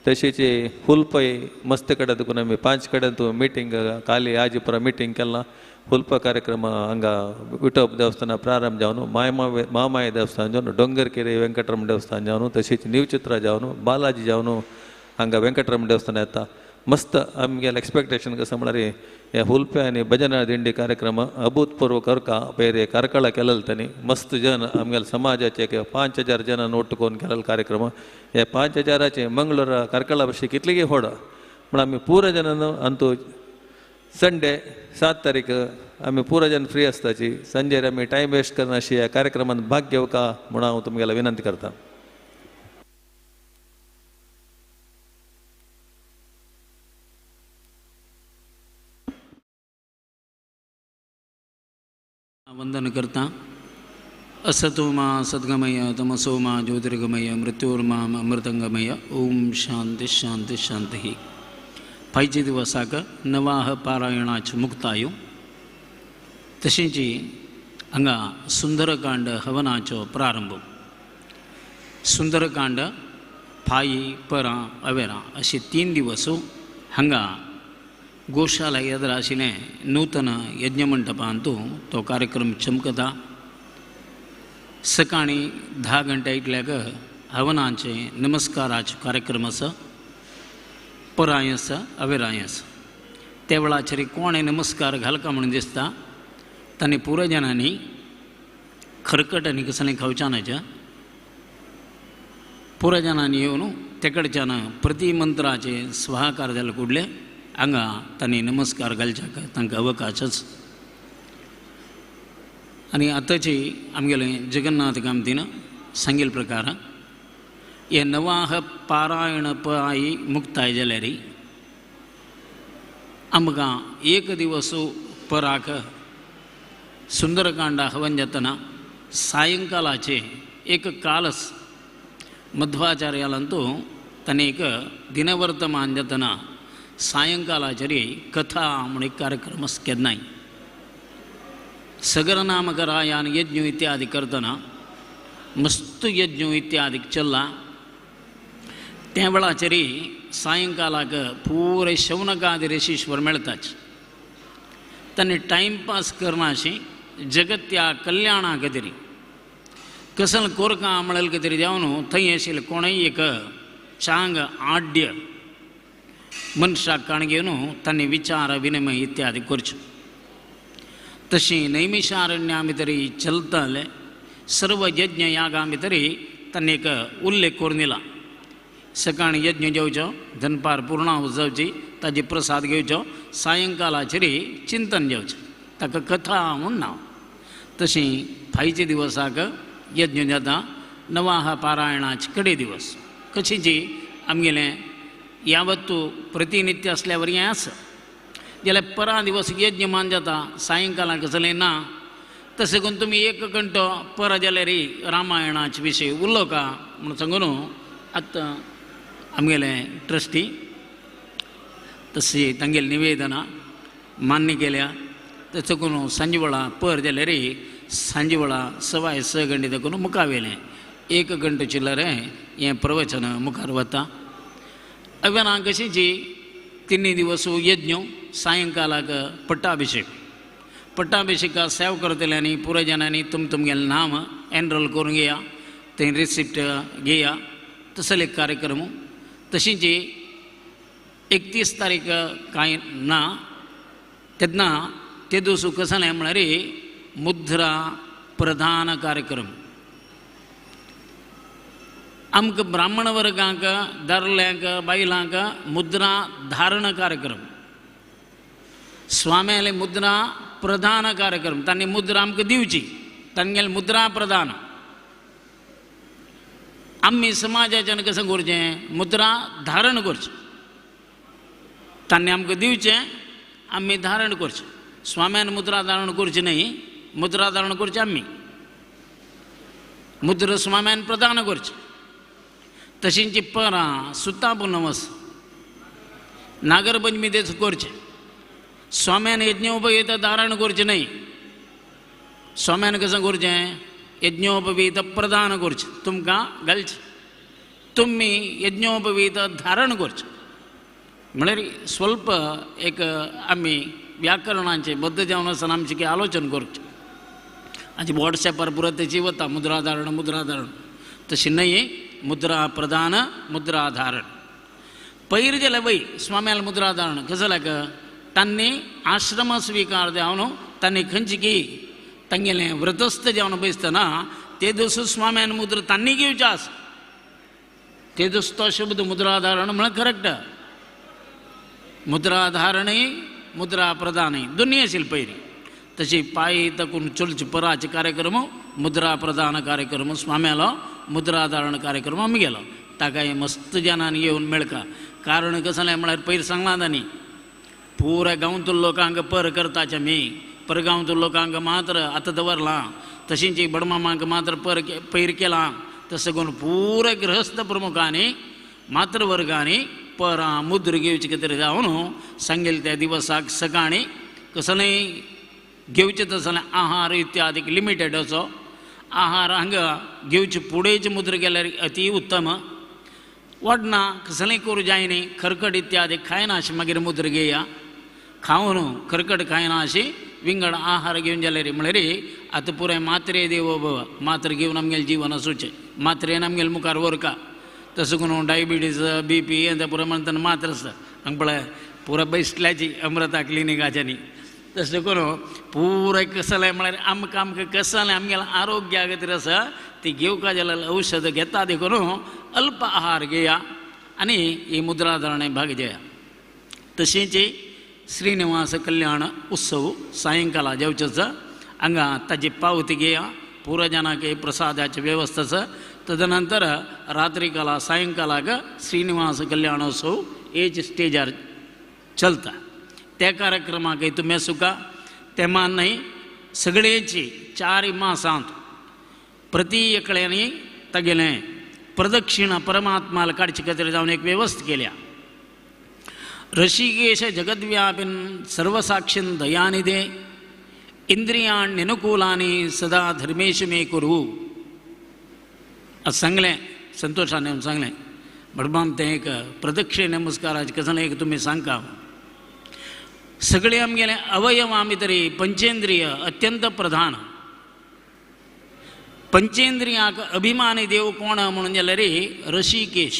B: तशीच हुलपय मस्त कडेन दुकान आमी 5 कडेन तूं मिटींग काली आजी पुरा मिटींग केला हुलप कार्यक्रम हांगा विठोब देवस्थान प्रारंभ जावन मामाय देवस्थान जावन डोंगरकेरे वेंकटरमण देवस्थान जावन तशीच नीवचित्रा जावन बालाजी जावन हांगा वेंकटरमण देवस्थान येता. मस्त आमगेले एक्सपेक्टेशन कसं म्हळ्यार हे हुलपे आनी भजना दिंडी कार्यक्रम अभूतपूर्व करका पयर कार्कळा केलेले तांणी मस्त जन आमगेले समाजाचे एक 5000 जणां ಒಟ್ಟು करून केलेले कार्यक्रम हे 5000 मंगळूर कार्कळा भशेन कितलेगी व्हड म्हण आमी पुरा जनान अंतू संडे 7 तारीख आमी पुरा जन फ्री आसताची संजेर आमी टायम वेस्ट करनाशी ह्या कार्यक्रमांत भाग घेवका म्हणून हांव तुमगेले विनंती करता.
A: वंदन करता. असतो मा सद्गमय तमसो मा ज्योतिर्गमय मृत्योर्मा अमृतंगमय. ओम शांती शांती शांती. फायचे दिवसाक नवाह पारायणाचे मुक्तायो तशेंच हांगा सुंदरकांड हवनाचो प्रारंभ. सुंदरकांड फाई परां अवेरां अशे 3 दिवस हांगा गोशाला येदर आशिल्लें नूतन यज्ञमंडपांत तो कार्यक्रम चमकता. सकाळी 10 घंट्या इतल्याक हवनाचे नमस्काराचे कार्यक्रम आसा. परांय आसा अवेरांय आसा. त्या वेळाचेर कोणें नमस्कार घालका म्हणून दिसता तांणी पुरजनांनी खरकट आनी कसलें खावच्या नाच्या पुरजनांनी येवन ते कडच्यान प्रतिमंत्राचे स्वाहाकार जाले कुडले हांगा तांणी नमस्कार घालच्याक तांकां अवकाशच. आनी आतांची आमगेलें जगन्नाथ कामतीन सांगिल्ले प्रकार हे नवाह पारायण पायी मुक्ताय जाल्यार आमकां एक दिवस पराक सुंदरकांड हवन जातना सायंकालाचे एक कालस मध्वाचार्यालंतू ताणें एक दिनवर्तमान जातना सायंकालाचेर कथा म्हूण एक कार्यक्रम केन्नाय सगरनामकरायान यज्ञ इत्यादी करतना मस्त यज्ञ इत्यादी चल्ला त्या वेळाचेर सायंकालाक पुरे शौनकादी ऋषीश्वर मेळटाच तांणी टायमपास करनाशी जगत्या कल्याणा खातीर कसल कोरका म्हणल खातीर जावन थंय आशिल्लें कोणूय एक चांग आड्य मनशाक काण घेवन तांणी विचार विनिमय इत्यादी करच्यो. तशी नैमिषारण्या भितर चलताले सर्व यज्ञ यागा भितर तांणी एक उल्लेख करून दिला. सकाळी यज्ञ जेवचो, दनपार पूर्णाहुत जावची, ताजी प्रसाद घेवचो, सायंकालाचेर चिंतन जेवचें, ताका कथा म्हूण नांव. तशी फायच्या दिवसाक यज्ञ जाता नवाह पारायणाचे कडे दिवस कशीची आमगेलें यावत्तू प्रतिनित्य आसल्यावर हें आसा. जाल्यार परा दिवस यज्ञमान जाता सायंकालाक कसलें ना तशें करून तुमी एक घंटो परा जाल्यार रामायणाचे विशय उलोवका म्हूण सांगून आतां आमगेले ट्रस्टी तशी तांगेली निवेदनां मान्य केल्या. तशें करून सांजवेळा पर जाल्यार सांजवेळा 6:15 गंटे देखून मुखावेलें 1 घंटो चिल्लर हें प्रवचन मुखार वता. अवेना कशीची 3 दिवस यज्ञ सायंकालाक पट्टाभिषेक पट्टाभिषेका सेव करतल्यांनी पुरजनांनी तुम तुमगेलें नाम एनरोल करून घेया, थंय रिसिप्ट घेया, तसले कार्यक्रम. तशीच 31 तारीख कांय ना तेन्ना ते दिवस कसलें म्हळ्यार मुद्रा प्रधान कार्यक्रम. आमकां ब्राह्मण वर्गांक दादल्यांक बायलांक मुद्रा धारण कार्यक्रम, स्वाम्याले मुद्रा प्रधान कार्यक्रम. तांणी मुद्रा आमकां दिवची, तांगेले मुद्रा प्रधान. आमी समाजाच्यान कशें करचें मुद्रा धारण करचें, तांणी आमकां दिवचें आमी धारण करचें. स्वाम्यान मुद्रा धारण करची न्हय, मुद्रा धारण करचें आमी, मुद्रा स्वाम्यान प्रदान करचें. तशींची परां सुता पुनवस नागरपंचमी तेच करचें. स्वाम्यान यज्ञोपवीत धारण करचें न्हय, स्वाम्यान कशें करचें यज्ञोपवीत प्रदान करचें, तुमकां घालचें, तुमी यज्ञोपवीत धारण करचें. म्हळ्यार स्वल्प एक आमी व्याकरणाचें बद्द जावन आसतना आमचें कितें आलोचन करचें. आनी वॉट्सॅपार पुरो तेची वता मुद्रा धारण मुद्रा धारण, तशें न्हय, मुद्रा प्रदान मुद्रा धारण. पयर जाल्यार वय स्वाम्याल मुद्रा धारण कशें जाल्यार तांणी आश्रम स्विकार जावन तांणी खंयची की तांगेलें व्रतस्थ जावन बसतना ते दिवस स्वाम्यान मुद्रा तांणी घेवचें आसा. ते दिवस तो शब्द मुद्रा धारण म्हळ्यार करेक्ट, मुद्रा धारणय मुद्रा प्रदानय दोनूय आशिल्ले पयलीं. तशी पांय तकून चलचे पराचे कार्यक्रम मुद्रा प्रदान कार्यक्रम स्वाम्यालो मुद्रा धारण कार्यक्रम आमी गेलो. ताका मस्त जनांनी येवन मेळका. कारण कसलें म्हळ्यार पयर सांगलां तांणी पुराय गांवतलो लोकांक पर करताचे आमी, पर गांवतलो लोकांक मात्र आतां दवरलां, तशींच बडमामांक मात्र पर पयर केलां. तशें करून पुराय गृहस्थ प्रमुखांनी मातृवर्गांनी परां मुद्र घेवचे खातीर जावन सांगेले त्या दिवसाक सकाळीं कसलेंय घेवचें तसलें आहार इत्यादी लिमिटेड असो आहार हांगा घेवचे पुडेच मुद्र केल्यार अती उत्तम. वाडना कसलेंय करूं जाय न्ही, खरकट इत्यादी खायना अशें मागीर मुद्र घेया, खावन खरकट खायना अशी विंगड आहार घेवन जाल्यार म्हळ्यार आतां पुराय मात्रे देवो भव मात्र घेवन आमगेलें जिवन आसूचें, मात्रेन आमगेलें मुखार व्हरका. तशें करून डायबिटीज बी पी हें पुराय म्हणटना मात्र आसता हांगा पळय पुराय बैसल्याची अमृता क्लिनिकाच्यांनी. तशें करून पुराय कसलें म्हळ्यार आमकां आमकां कसलें आमगेलें आरोग्या खातीर आसा ती घेवका जाल्यार औषध घेता देखून अल्प आहार घेया आनी ही मुद्रा धारणे भाग घेया. तशेंच श्रीनिवास कल्याण उत्सव सायंकाला जेवचेच हांगा ताजी पावती घेया, पुराय जाणांक प्रसादाची वेवस्था आसा. तदनंतर रात्रिकाला सायंकालाक श्रीनिवास कल्याणोत्सव एच स्टेजार चलता. त्या कार्यक्रमाक तुमी सुका तेमा न्हय सगळेची चार मासांत प्रति एकल्यांनी तागेलें प्रदक्षिणा परमात्माला काडचे खातीर जावन एक वेवस्था केल्या. ऋषिकेश जगद्व्यापिन सर्वसाक्षिन दयानिधे इंद्रियाण्यनुकूलानि सदा धर्मेश मे कुरू सांगलें. संतोषान सांगलें भटमाम तें एक प्रदक्षिण नमस्काराचें कसलें एक तुमी सांगता. सगळे आमगेले अवयव आमी तरी पंचेंद्रिय अत्यंत प्रधान. पंचेंद्रियाक अभिमानी देव कोण म्हणून जाल्यार ऋषिकेश.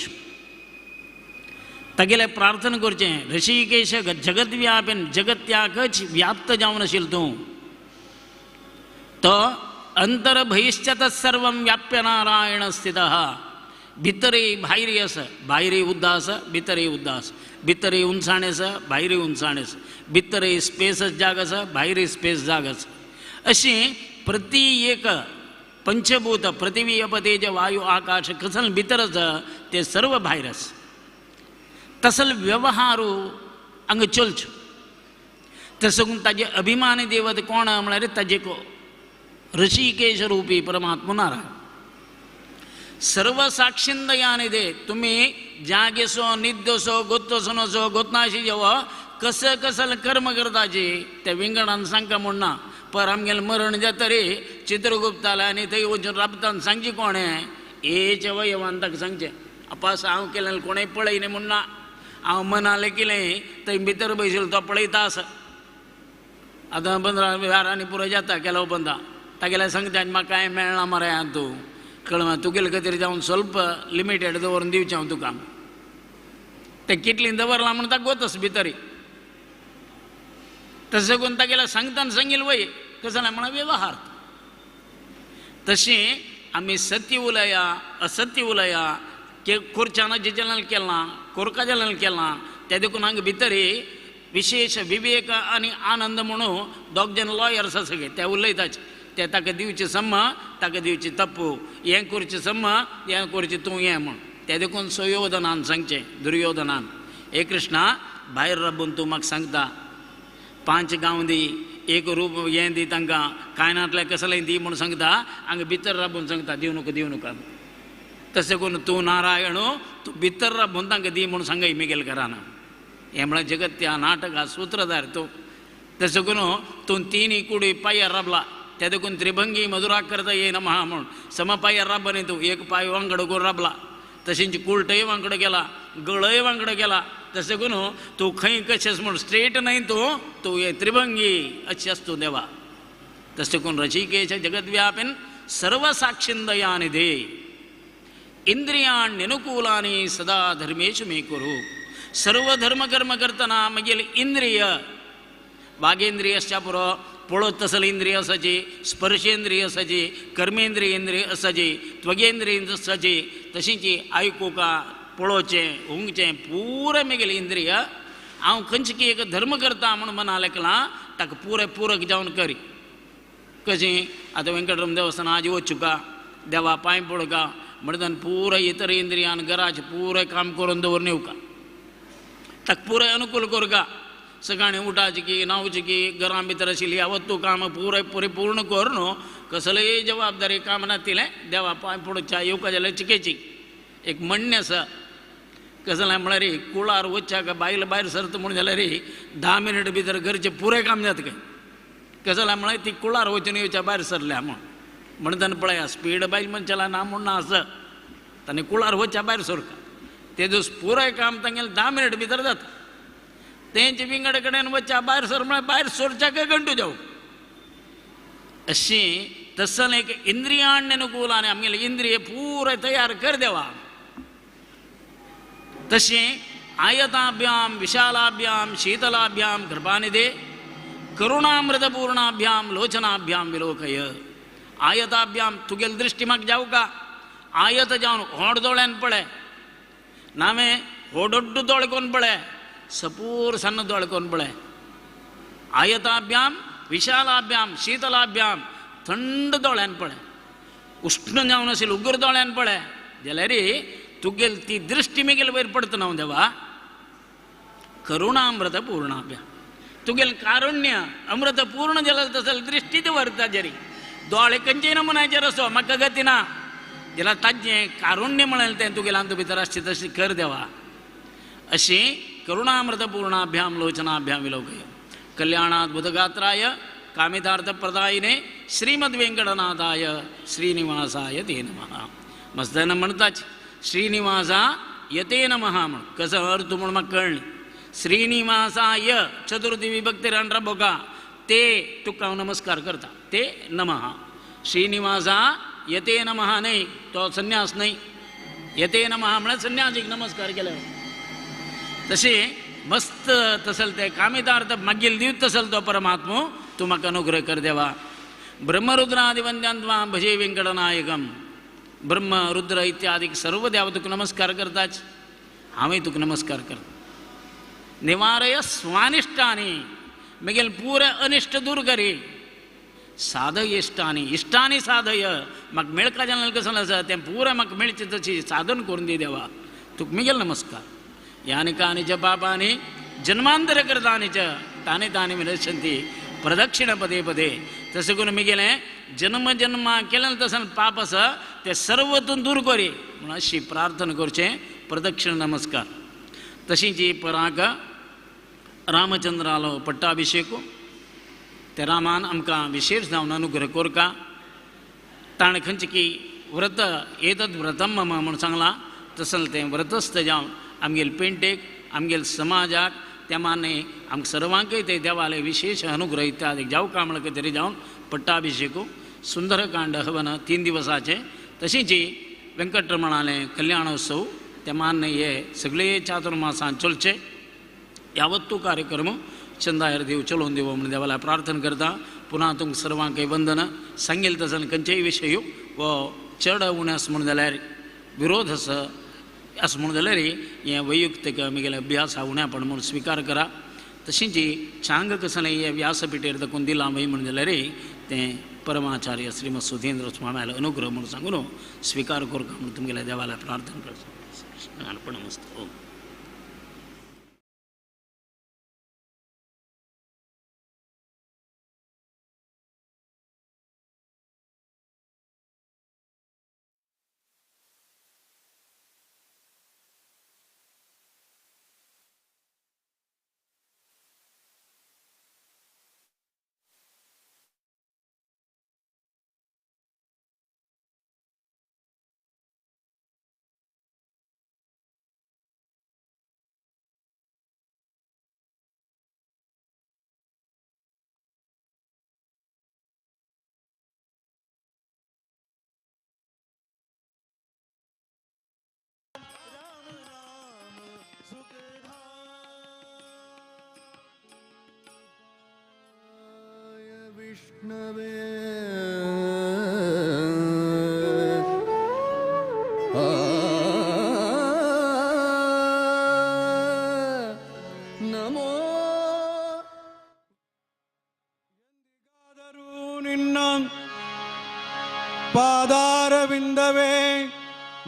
A: तागेलें प्रार्थना करचें ऋषिकेश जगद्व्यापिन जगत्याकच व्याप्त जावन आशिल्लो तूं तो अंतर्बहिश्च तत्सर्वं व्याप्य नारायण स्थितः. भितरय भायरय आसा, भायरय उद्दा आसा, भितरय उद्दा आसा, भितरय उंचाण आसा, भायरय उंचाण आसा, भितरय स्पेस जाग आसा, भायरय स्पेस जाग आसा. अशी प्रति एक पंचभूत पृथ्वी अप तेज वायु आकाश कसल भितर आसा ते सर्व भायर आसा. तसल व्यवहारू हांगा चलचो. तसो ताजे अभिमानी देवत कोण म्हळ्यार ताजे ऋषिकेश रूपी परमात्मा नारायण. सर्वसाक्षिन दयानिधे तुमी जागेसो निद्दसो गोत्तसो नसो गोतनाशी जेव कसं कसल कर्म करताची त्या विंगडान सांगता म्हूण ना. पर आमगेलें मरण जाता रे चित्रगुप्ताले आनी थंय वचून राबतान सांगची कोणें हेच अवयवान ताका सांगचें अपास हांव केलें कोणें पळय न्ही म्हूण ना. हांव मनालें केलें थंय भितर बशिल्लो तो पळयता आसा. आतां 15 वारांनी पुरो जाता केलो बंदा तागेलें सांगता आनी म्हाका कांय मेळना मरे आं तूं कळमा तुगेले खातीर जावन स्वल्प लिमिटेड दवरून दिवचें हांव तुका. तें कितलीं दवरलां म्हूण ताका गोतस भितरी. तशें करून तागेलें सांगताना सांगील वय कसलें म्हळ्यार व्यवहार. तशें आमी सत्य उलया असत्य उलया कोरच्यान जेजल्यान केलां कोरका जाल्यान केलां तें देखून हांगा भितरी विशेश विवेक आनी आनंद म्हणून दोग जाण लॉयर्स आसा गे ते उलयताचे ते ताका दिवचें सम्म ताका दिवचें तप्पू हें करचें सम्म हें करचें तूं हें म्हूण. तें देखून सुयोधनान सांगचें दुर्योधनान हे कृष्णा भायर राबून तूं म्हाका सांगता 5 गांव दी एक रूप हें दी तांकां कांय नातलें कसलें दी म्हूण सांगता हांगा भितर राबून सांगता दिवं नाका दिवं नाका. तशें करून तूं नारायण तूं भितर राबून तांकां दी म्हूण सांगय मिगेल घरान. हें म्हळ्यार जगत त्या नाटका सुत्रधार तूं. तशें करून तूं तिनूय कुडी पांयार राबला त्या देखून त्रिभंगी मधुरा करता येना महा म्हूण सम पांयार राब न्ही तूं एक पांय वांगड करून राबला तशेंच कुलटय वांगड गेला गळय वांगड गेला. तशें करून तूं खंय कशेंच म्हूण स्ट्रेट न्हय तूं तूं हे त्रिभंगी अशें आस तूं देवा. तशें करून ऋषिकेश जगद्व्यापिन सर्वसाक्षिन दयानिधे इंद्रियाण्यनुकूलानि सदा धर्मेश मे कुरू. सर्व धर्म कर्म करतना मागीर इंद्रिय वागेंद्रिय आसच्या पुरो पळोवत तसल इंद्रिय आसाची स्पर्शेंद्रिय आसाची कर्मेंद्रिय इंद्रिय आसाची त्वगेंद्रिय आसाची तशींच आयकुका पळोवचें हुंगचें पुरें मागीर इंद्रिय हांव खंयचे की एक धर्म करता म्हूण मना लेखलां ताका पुरें पूरक जावन करी. कशीं आतां वेंकटरमण देवस्थान आज वचुका देवा पांय पडका म्हणटन पुरें इतर इंद्रियान घराचें पुरें काम करून दवरून येवका ताका पुरें अनुकूल करका. सकाळीं उठाचें की न्हांवचें की घरां भितर आशिल्ली वस्तू काम पुरें परिपूर्ण करून कसलेय जबाबदारी काम नातिलें देवा पांय पडच्या येवका जाल्यार चिकेची एक म्हणणें आसा कसलें म्हळ्यार कुळार वचच्याक बायल भायर सरता म्हूण जाल्यार 10 मिनट भितर घरचें पुरें काम जाता काय कसलें म्हळ्यार ती कुळार वचून येवच्या भायर सरल्या म्हूण म्हणटना पळया स्पीड बायल मनशाला ना म्हूण ना आसा ताणें कुळार वचच्या भायर सरका ते दीस पुराय काम तांगेलें 10 मिनट भितर जाता. तेंचे विंगड कडेन वचच्या भायर सर म्हळ्यार भायर सरच्याक घंटो जावं अशी तसलें एक इंद्रियाण्यनुकूल आनी आमगेलें इंद्रिय पुराय तयार कर देवा. तशें आयताभ्याम विशालाभ्याम शीतलाभ्याम कृपानिधे करुणामृतपूर्णाभ्याम लोचनाभ्याम विलोकय. आयताभ्याम तुगेल दृष्टी म्हाका जावका आयत जावन होड दोळ्यान पळय नावें होडोड्डू दोळे कोन्न पळय सपूर सन्न दोळे कोन्न पळय. आयताभ्याम विशालाभ्याम शीतलाभ्याम थंड दोळ्यान पळय. उश्ण जावन आशिल्लें उग्र दोळ्यान पळय जाल्यार तुगेल ती दृश्टी मेगेल वयर पडटा न्हू देवा. करुणामृत पूर्णाभ्या तुगेल कारुण्य अमृत पूर्ण जाल्यार तसले दृश्टी दवरता जरी दोळे खंयचेय नमुन्याचेर आसो म्हाका गती ना जाल्यार ताजें कारुण्य म्हणलें तें तुगेलें आमच्या भितर आसचें तशें कर देवा. अशी करुणामृत पूर्णाभ्याम लोचनाभ्याम विलोकय कल्याणाद्भुतगात्राय कामितार्थ प्रदायिने श्रीमद वेंकटनाथाय श्रीनिवासाय ते नमः. मस्त म्हणताच श्रीनिवासा यते नमः म्हण कसो अर्थ म्हूण म्हाका कळ्ळें. श्रीनिवासाय चतुर्थी विभक्ती रांड्रा बोका ते तुका हांव नमस्कार करता ते नमः. श्रीनिवासा यते नमः न्हय तो संन्यास न्हय, यते नमः म्हळ्यार संन्यासीक नमस्कार केले तशें मस्त तसल ते कामितार्थ मागील दिवत तसल तो परमात्मो तूं म्हाका अनुग्रह कर देवा. ब्रह्मरुद्रादिवंद्यान त्वां भजे वेंकटनायकम ब्रह्म रुद्र इत्यादी सर्व देव तुका नमस्कार करताच हांवूय तुका नमस्कार करता. निवारय स्वानिष्टानी मगेल पुरे अनिष्ट दूर करी साधय इष्टानी इष्टानी साधय म्हाका मेळका जाल्यार कसो आसा तें पुरें म्हाका मेळचें तशी साधन करून दी देवा तुका मिगेल नमस्कार. यानि कानि च पापानि जन्मांतर करतानि च तानि तानि विनश्यन्ति प्रदक्षिण पदे पदे. तशें करून मिगेलें जन्म जन्मा केलें तसं पाप आसा तें सर्वतून दूर करी म्हणून अशी प्रार्थना करचें प्रदक्षिण नमस्कार. तशीच ही पराक रामचंद्रालो पट्टाभिषेक ते रामान आमकां विशेष जावन अनुग्रह कोरका. ताणें खंयचें की व्रत एतद व्रतम मम म्हूण सांगलां तसलें तें व्रतस्थ जावन आमगेले पेंटेक आमगेले समाजाक त्या माने आमकां सर्वांकय ते देवाले विशेष अनुग्रह इत्यादी जावं का म्हणल्यार तरी जावन पट्टाभिषेक सुंदरकांड हवन 3 दिवसाचें. तशीच वेंकटरमणालें कल्याणोत्सव त्या मान्य हे सगळे चातुर्मासान चलचे यावत्तू कार्यक्रम चंदायर देव चलोवन देव म्हणून देवाला प्रार्थना करता. पुन्हा तुमकां सर्वांकय वंदन सांगेल तसो खंयचेय विशय वो चड उणें आसा म्हणून जाल्यार विरोध आसा अशें म्हणून जाल्यार हें वैयक्तीक म्हगेलें अभ्यास उणेपण म्हणून स्विकार करा. तशीच चांग कसलें हें व्यासपिठेर दाखोवन दिलां वय म्हणून जाल्यार तें परमाचार्य श्रीमद सुधेंद्र स्वाम्याले अनुग्रह म्हणून सांगून स्विकार करता म्हणून तुमगेल्या देवाला प्रार्थना करता. अर्पणमस्तु. ओम.
C: विष्णवे नमो. ನಿನ್ನ ಪಾದಾರವಿಂದವೇ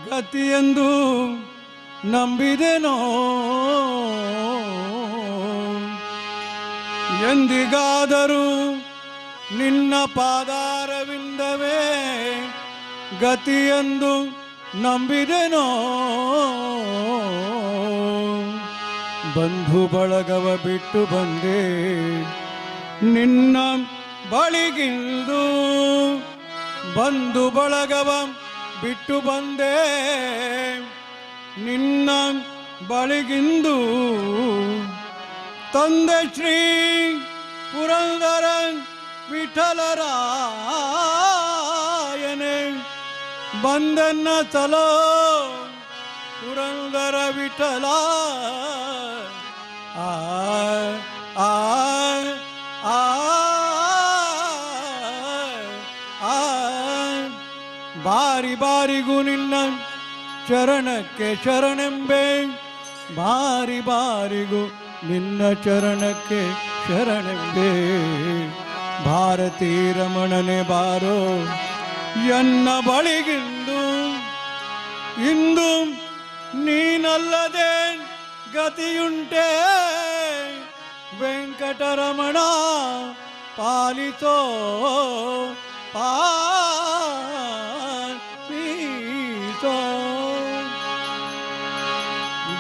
C: ಗತಿಯೆಂದು ನಂಬಿದೆನೋ ಎಂದಿಗಾದರೂ ನಿನ್ನ ಪಾದಾರವಿಂದವೇ ಗತಿಯೆಂದು ನಂಬಿದೆನೋ ಬಂಧು ಬಳಗವ ಬಿಟ್ಟು ಬಂದೆ ನಿನ್ನ ಬಳಿಗಿಂದು ಬಂಧು ಬಳಗವ ಬಿಟ್ಟು ಬಂದೆ ನಿನ್ನ ಬಳಿಗಿಂದು ತಂದೆ ಶ್ರೀ ಪುರಂದರ ವಿಠಲರಾಯನೆ ಬಂದನ್ನ ಚಲೋ ಪುರಂದರ ವಿಠಲ ಆ ಆ ಆ ಆ ಬಾರಿ ಬಾರಿಗೂ ನಿನ್ನ ಚರಣಕ್ಕೆ ಶರಣೆಂಬೆ ಬಾರಿ ಬಾರಿಗೂ ನಿನ್ನ ಚರಣಕ್ಕೆ ಶರಣೆಂಬೆ ಭಾರತೀ ರಮಣನೆ ಬಾರೋ ಎನ್ನ ಬಳಿಗಿಂದು ಇಂದು ನೀನಲ್ಲದೆ ಗತಿಯುಂಟೆ ವೆಂಕಟರಮಣ ಪಾಲಿಸೋ ಪಾಲಿಸೋ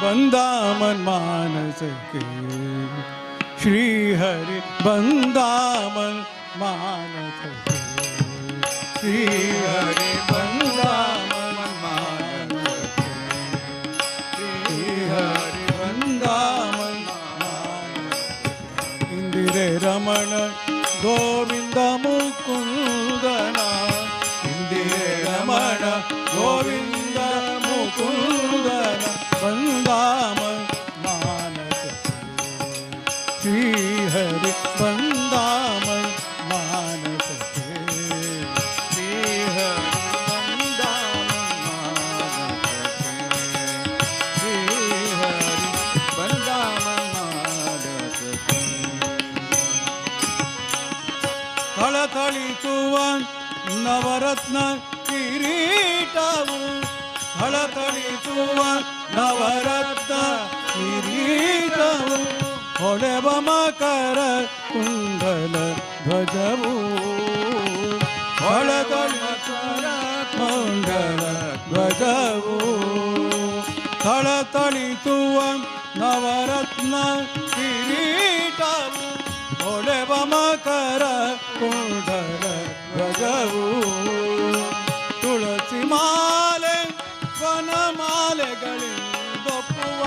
C: ಬಂದಾಮನ್ ಮಾನಸಕ್ಕೆ ಶ್ರೀಹರಿ ಬಂದಾಮನ್ ಮಾನಸಕ್ಕೆ ಶ್ರೀಹರಿ ಬಂದಾಮನ್ ಮಾನಸಕ್ಕೆ ಶ್ರೀಹರಿ ಬಂದಾಮನ್ ಮಾನಸಕ್ಕೆ ಇಂದಿರೆ ರಮಣ ಗೋವಿಂದ ಮುಕುಂದನ ಇಂದಿರೆ ರಮಣ ಗೋವಿಂದ ಮುಕುಂದನ ಬಂದಾಮನ್ ಮಾನಸಕ್ಕೆ ಶ್ರೀಹರಿ ಬಂದಾಮನ್ ಮಾನಸಕ್ಕೆ
D: ಶ್ರೀಹರಿ ಬಂದಾಮನ್ ಮಾನಸಕ್ಕೆ ಶ್ರೀಹರಿ ಬಂದಾಮನ್ ಮಾನಸಕ್ಕೆ
C: ಥಳಥಳಿಸುವ ನವರತ್ನ ಕಿರೀಟವು ಥಳಥಳಿಸುವ ನವರತ್ನ ಕಿರೀಟವು ಹೊಳೆವ ಮಕರ ಕುಂಡಲ ಧ್ವಜವು ಹೊಳೆದಳಿಸುವ ಮಂಗಲ ಧ್ವಜವು ಥಳಥಳಿಸುವ ನವರತ್ನ ಕಿರೀಟವು ಹೊಳೆವ ಮಕರ ಕುಂಡಲ ಧ್ವಜವು ತುಳಸಿ ಮಾಲೆ ವನಮಾಲೆಗಳಿಂದೊಪ್ಪುವ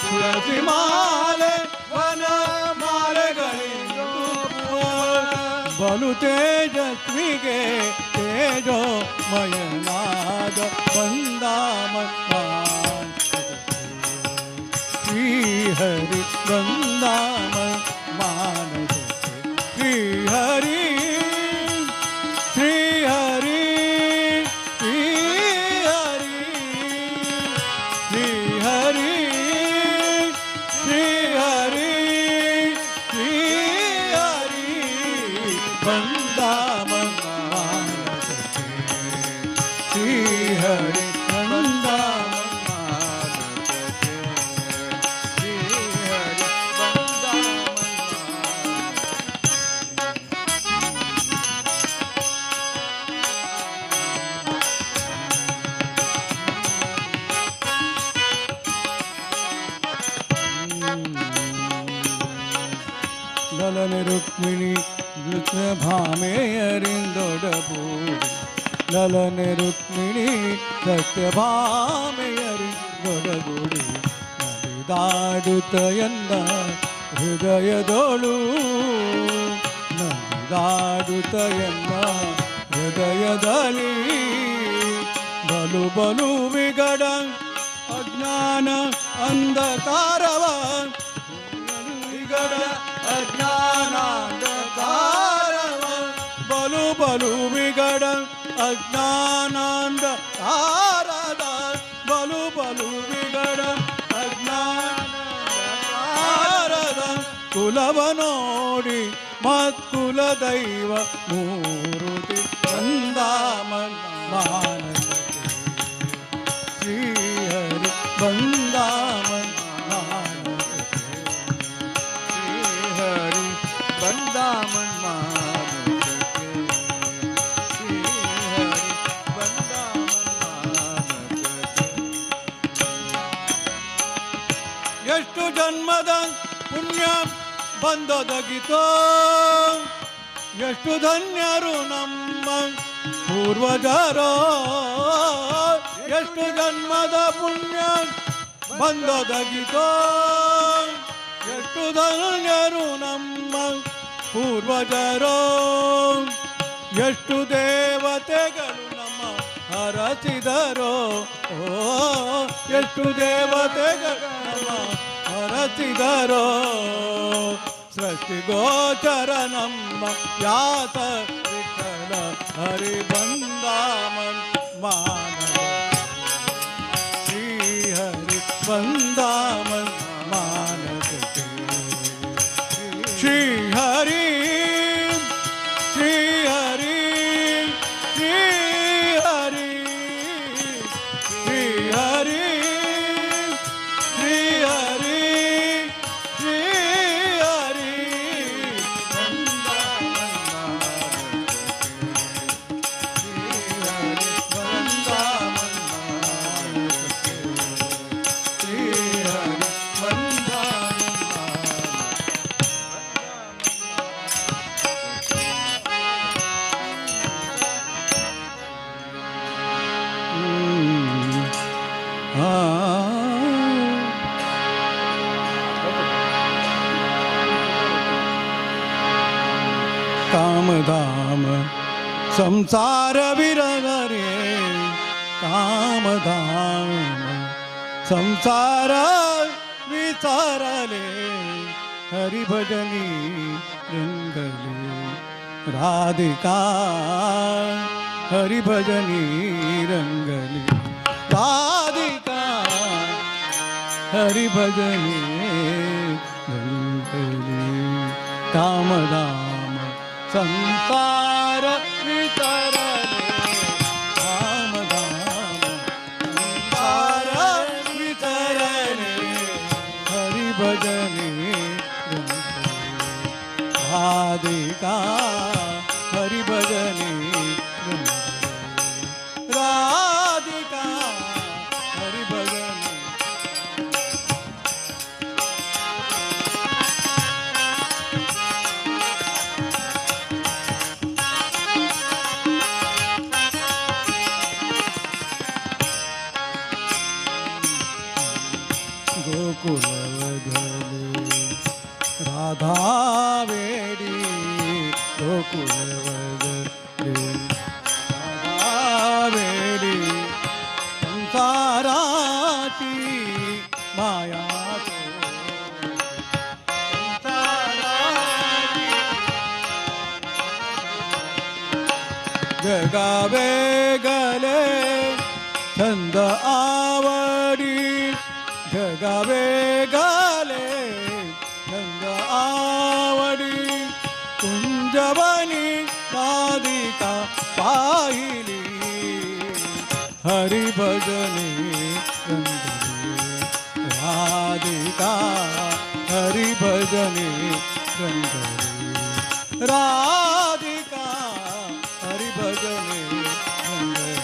C: ತುಳಸಿ ಮಾಲೆ ವನಮಾಲೆಗಳಿಂದೊಪ್ಪುವ ಬಲು ತೇಜಸ್ವಿಗೆ ತೇಜೋಮಯನಾದ ಬಂದಾಮನ್ ಶ್ರೀಹರಿ ಬಂದಾಮನ್ ಮಾನಸಕ್ಕೆ ಶ್ರೀಹರಿ ಶ್ರೀಹರಿ ಶ್ರೀಹರಿ ಶ್ರೀಹರಿ ಶ್ರೀಹರಿ ಶ್ರೀಹರಿ ಬಂದಾಮನ್ ಮಾನಸಕ್ಕೆ ಶ್ರೀಹರಿ ಬಂದಾಮನ್
D: ಮಾನಸಕ್ಕೆ ಶ್ರೀಹರಿ ಬಂದಾಮನ್
C: ಲಲನೆ ರುಕ್ಮಿಣಿ ಭಾಮೆಯರಿಂದೊಡಬೂಡಿ ಲಲನೆ ರುಕ್ಮಿಣಿ ಸತ್ಯಭಾಮೆಯರಿಂದೊಡಗೂಡಿ ನಲಿದಾಡುತ್ತ ಎನ್ನ ಹೃದಯದೊಳು ನಲಿದಾಡುತ್ತ ಎನ್ನ ಹೃದಯದಲ್ಲಿ ಬಲು ಬಲು ವಿಗಡ ಅಜ್ಞಾನ ಅಂಧಕಾರವ ವಿಗಡ ಅಜ್ಞಾನಾಂಧಕಾರವ ಬಲು ಬಲು ವಿಗಡ ಅಜ್ಞಾನಾಂಧಕಾರದ ಬಲು ಬಲು ವಿಗಡ ಅಜ್ಞಾನಾಂಧಕಾರದ ಕುಲವ ನೋಡಿ ಮತ್ಕುಲ ದೈವ ಮೂರುತಿ ಬಂದಾಮನ್ ಮಾನಸಕ್ಕೆ ಶ್ರೀಹರಿ ಬಂದಾಮನ್ ಮಾನಸಕ್ಕೆ
D: ಶ್ರೀಹರಿ ಬಂದಾಮನ್ ಮಾನಸಕ್ಕೆ ಶ್ರೀಹರಿ ಬಂದಾಮನ್ ಮಾನಸಕ್ಕೆ
C: ಎಷ್ಟು ಜನ್ಮದ ಪುಣ್ಯ ಬಂದೊದಗಿತೋ ಎಷ್ಟು ಧನ್ಯರು ನಮ್ಮ ಪೂರ್ವಜರೋ ಎಷ್ಟು ಜನ್ಮದ ಪುಣ್ಯ ಬಂದೊದಗಿತೋ ಎಷ್ಟು ಧನ್ಯರು ನಮ್ಮ ಪೂರ್ವಜರೋ ಎಷ್ಟು ದೇವತೆಗಳು ನಮ್ಮ ಹರಸಿದರೋ ಓ ಎಷ್ಟು ದೇವತೆಗಳು ನಮ್ಮ ಹರಸಿದರೋ ಸೃಷ್ಟಿಗೋಚರ ನಮ್ಮ ಯಾತ ವಿಠಲ ಹರಿ ಬಂದಾಮನ್ ಮಾನವ ಶ್ರೀಹರಿ ಬಂದಾಮನ್ ಮಾನಸಕ್ಕೆ ಶ್ರೀಹರಿ ಶ್ರೀಹರಿ ಶ್ರೀಹರಿ कामधाम संसार विरले कामधाम संसार विचारले हरिभजनी रंगले राधिका हरिभजनी रंगले राधिका हरिभजनी रंगले कामधाम संसार वितरले कामधाम संसार वितरले हरिभजनी रंगले राधिका हरिभजनी रंगले राधिका हरिभजनी। गोकुलवधले राधा वेडी गोकुलवधले राधा वेडी संसाराची माया संसाराची जगावे गले छंद आवडी जगावे गाले छंद आवडी कुंजवनी राधिका पाहिली हरिभजनी रंगली राधिका हरिभजनी रंगली राधिका हरिभजनी रंगली।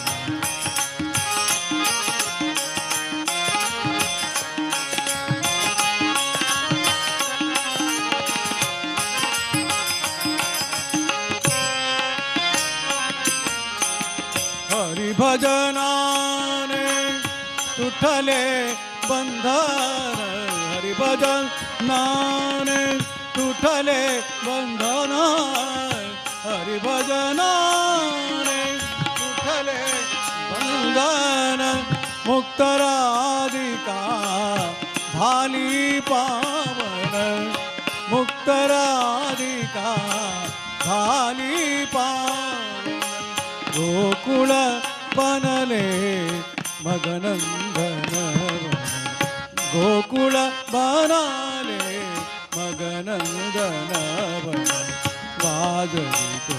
C: हरिभजनाने तुटले बंधन हरिभजनाने तुटले बंधन हरिभजनाने तुटले बंधन मुक्त राधिका झाली पावन मुक्त राधिका झाली पावन गोकुळ बनले मगनंदन गोकुळ बनाले मगनंदन वाजवितो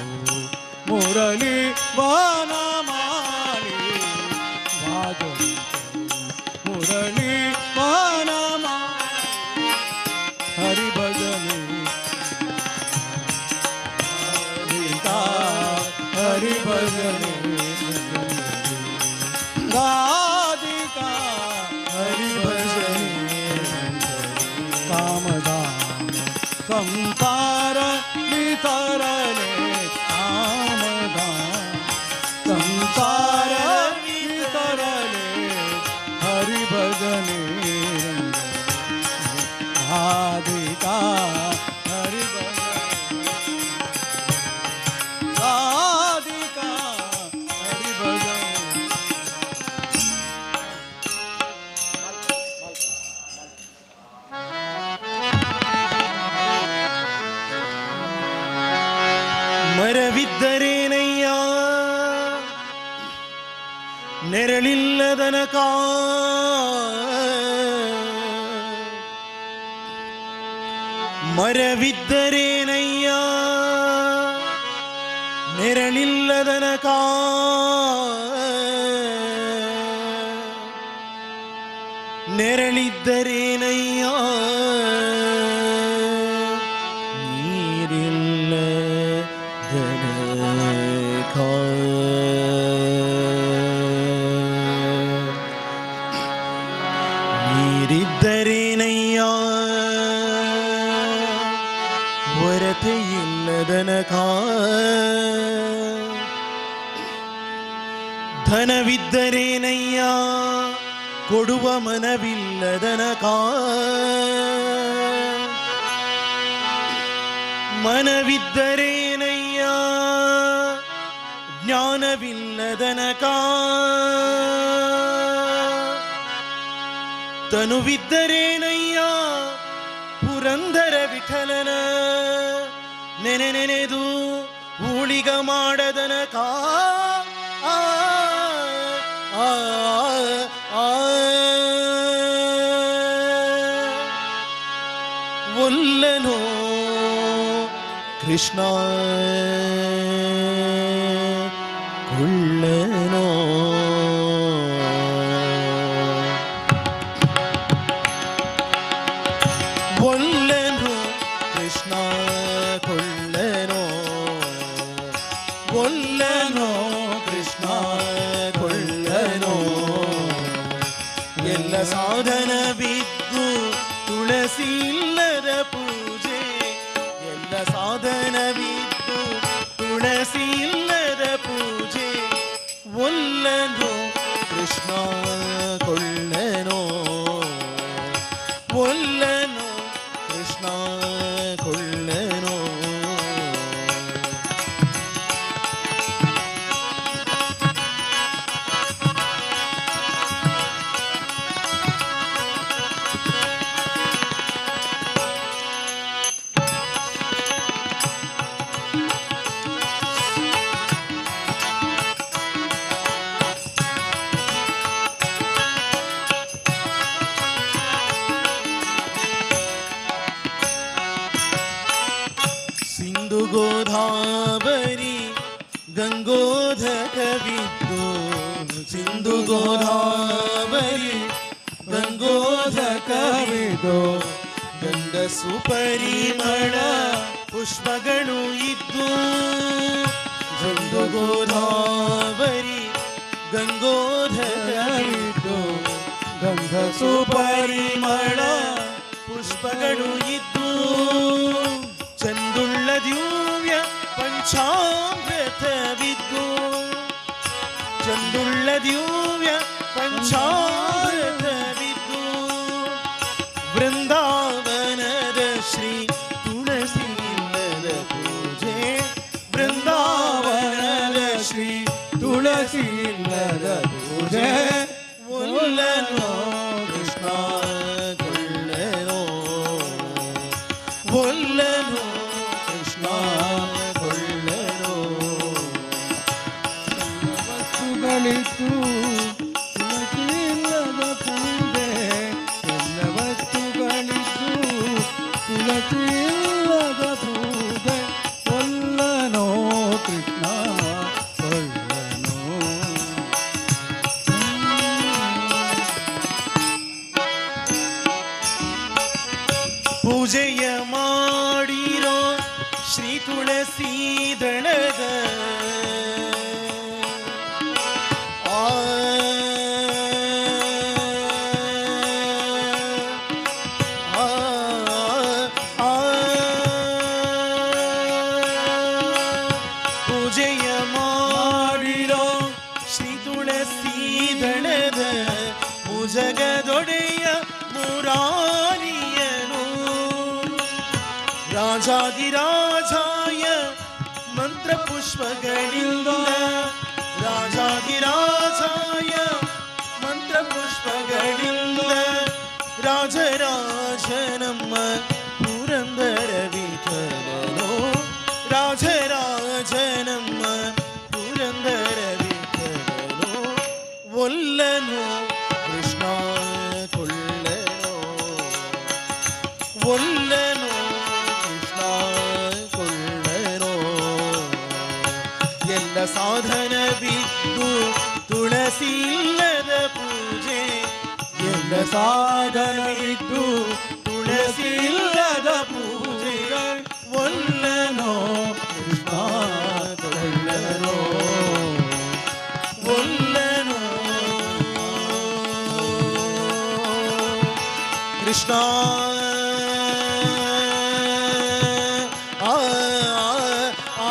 C: मुरली वनमाली वाजवितो मुरली वनमाली हरिभजनी राधिका हरिभजनी राधिका हरिभजनी कामधाम संसार वितरले कामधाम संसार वितरले हरिभजनी राधिका हरिभजनी राधिका हरिभजनी।
E: ಮರವಿದ್ದರೇನಯ್ಯ ನೆರಳಿಲ್ಲದನಕ ಮರವಿದ್ದರೇನಯ್ಯ ನೆರಳಿಲ್ಲದನಕ ನೆರಳಿದ್ದರೇನಯ್ಯ ನೀರಿಲ್ಲ ನೀರಿದ್ದರೇನಯ್ಯ ಹೊರತೆಯಿಲ್ಲದನಕ ಧನವಿದ್ದರೇನಯ್ಯ ಕೊಡುವ ಮನವಿಲ್ಲದನಕ ಮನವಿದ್ದರೇನಯ್ಯ ಜ್ಞಾನವಿಲ್ಲದನಕ ತನುವಿದ್ದರೇನಯ್ಯ ಪುರಂದರ ವಿಠಲನ ನೆನೆ ನೆನೆದು ಊಳಿಗ ಮಾಡದನಕ ಆ ಆ ಆ ಒಲ್ಲನೋ ಕೃಷ್ಣ ಕುಳ್ಳನೋ ಒಲ್ಲನು ಕೃಷ್ಣ ಕೊಳ್ಳನೋ ಒಲ್ಲನೋ ಕೃಷ್ಣ ಕೊಳ್ಳನೋ ಎಲ್ಲ ಸಾಧನವಿದ್ದು ತುಳಸಿ ಇಲ್ಲದ ಪೂಜೆ ಎಲ್ಲ ಸಾಧನವಿದ್ದು ತುಳಸಿ ಇಲ್ಲದ ಪೂಜೆ ಒಲ್ಲನು ಕೃಷ್ಣ ಕೊಳ್ಳನೋ ಒಲ್ಲನು ಕೃಷ್ಣ ಕೊಳ್ಳನೋ. ಸಿಂಧು ಗೋದಾವರಿ ಗಂಗೋಧಕವಿದ್ದು ಸಿಂಧು ಗೋದಾವರಿ ಗಂಗೋಧಕವಿದ್ದು ಗಂಧ ಸುಪರಿಮಳ ಪುಷ್ಪಗಳು ಇದ್ದು ಸಿಂಧು ಗೋದಾವರಿ ಗಂಗೋಧಕವಿದ್ದು ಗಂಧ ಸುಪರಿಮಳ ಪುಷ್ಪಗಳು ಇದ್ದು ಚಂದುಳ್ಳ ದಿವ್ಯ ಪಂಚಾಮೃತವಿದ್ದು ಚಂದುಳ್ಳ ದಿವ್ಯ ಪಂಚಾಮೃತವಿದ್ದು ವೃಂದಾವನದ ಶ್ರೀ ತುಳಸಿ ಇಲ್ಲದ ಪೂಜೆ ವೃಂದಾವನದ ಶ್ರೀ
C: ತುಳಸಿ ಇಲ್ಲದ ಪೂಜೆ
E: ಒಲ್ಲನೋ ಕೃಷ್ಣ ಕೊಳ್ಳನೋ ಒಲ್ಲನೋ ಕೃಷ್ಣ ಕೊಳ್ಳನೋ.
D: ವಸ್ತುಗಳಿತ್ತು ತುಳಸಿ ಇಲ್ಲದ ಪೂಜೆ ಎಲ್ಲ ವಸ್ತುಗಳಿತ್ತು ತುಳಸಿ ಇಲ್ಲದ ಪೂಜೆ ಒಲ್ಲನೋ ಕೃಷ್ಣ ಒಲ್ಲನೋ.
E: ಪೂಜೆಯ ಮಾಡಿರೋ ಶ್ರೀ ತುಳಸಿ ದಳದ ಆ ಆ, ಆ, ಪೂಜೆಯ ಮಾಡಿರೋ ಶ್ರೀ ತುಳಸಿ ದಳದ ಭುಜಗದೊಡೆಯ ಮುರಾರಿಯನು ರಾಜಾದಿರಾಜಾಯ ಮಂತ್ರ ಪುಷ್ಪಗಳಿಂದ ರಾಜಾದಿರಾಜಾಯ ಮಂತ್ರ ಪುಷ್ಪಗಳಿಂದ ರಾಜರಾಜನಮ್ಮ ಪುರಂದರ ವಿಠಲನೋ ರಾಜರಾಜನಮ್ಮ ಪುರಂದರ ವಿಠಲನೋ ಒಲ್ಲನು ಕೃಷ್ಣ ಕೊಳ್ಳನೋ ಒಲ್ಲನು ಕೃಷ್ಣ ಕೊಳ್ಳನೋ. ಎಲ್ಲ ಸಾಧನವಿದ್ದು ತುಳಸಿ ಇಲ್ಲದ ಪೂಜೆ ಎಲ್ಲ ಸಾಧನವಿದ್ದು ತುಳಸಿ ಇಲ್ಲದ ಪೂಜೆ ಒಲ್ಲನೋ ಕೃಷ್ಣ ಕೊಳ್ಳನೋ ಒಲ್ಲನೋ ಕೃಷ್ಣ ಆ ಆ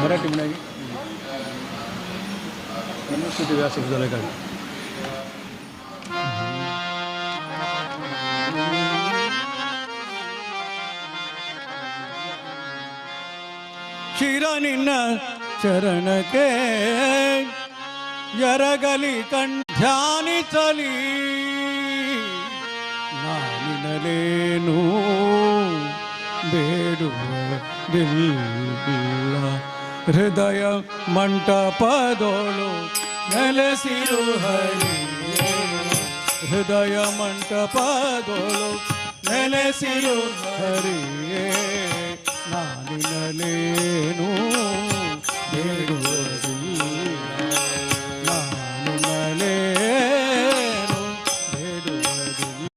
F: ಮರಾಠಿ ಮನೆಗೆ.
D: सरस्वती व्यासपूजा काढ. ಶಿರ ನಿನ್ನ ಚರಣಕ್ಕೆ ಎರಗಲಿ ಕಣ್ ಧ್ಯಾನಿಸಲಿ ನಾನಿನಲೇನು ಬೇಡುವುದಿಲ್ಲ. ಹೃದಯ ಮಂಟಪದೋಳು ನೆಲೆಸಿರು ಹರಿಯೇ, ಹೃದಯ ಮಂಟಪದೋಳು ನೆಲೆಸಿರು ಹರಿಯೇ, ನಾನಿನಲೇನು ಬೇಡುವುದಿಲ್ಲ, ನಾನಿನಲೇನು ಬೇಡುವುದಿಲ್ಲ.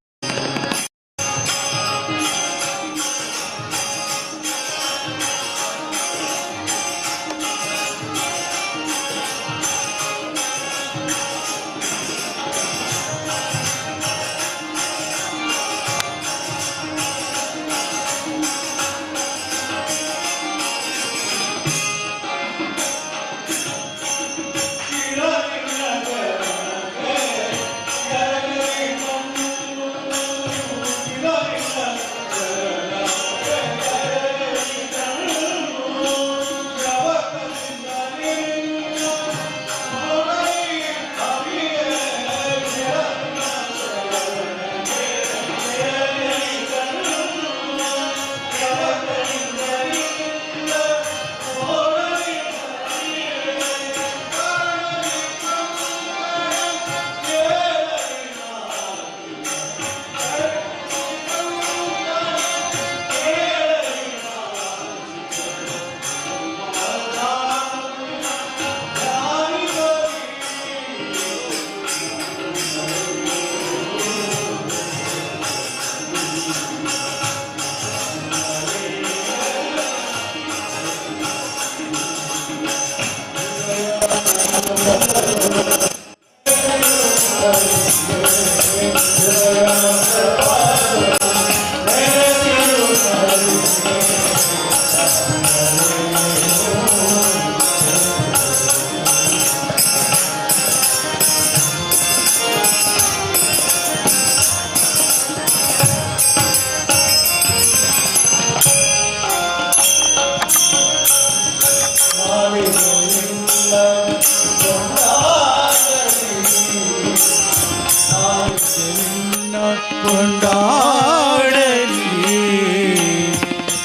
D: ಕೊಂಡಾಡಲಿ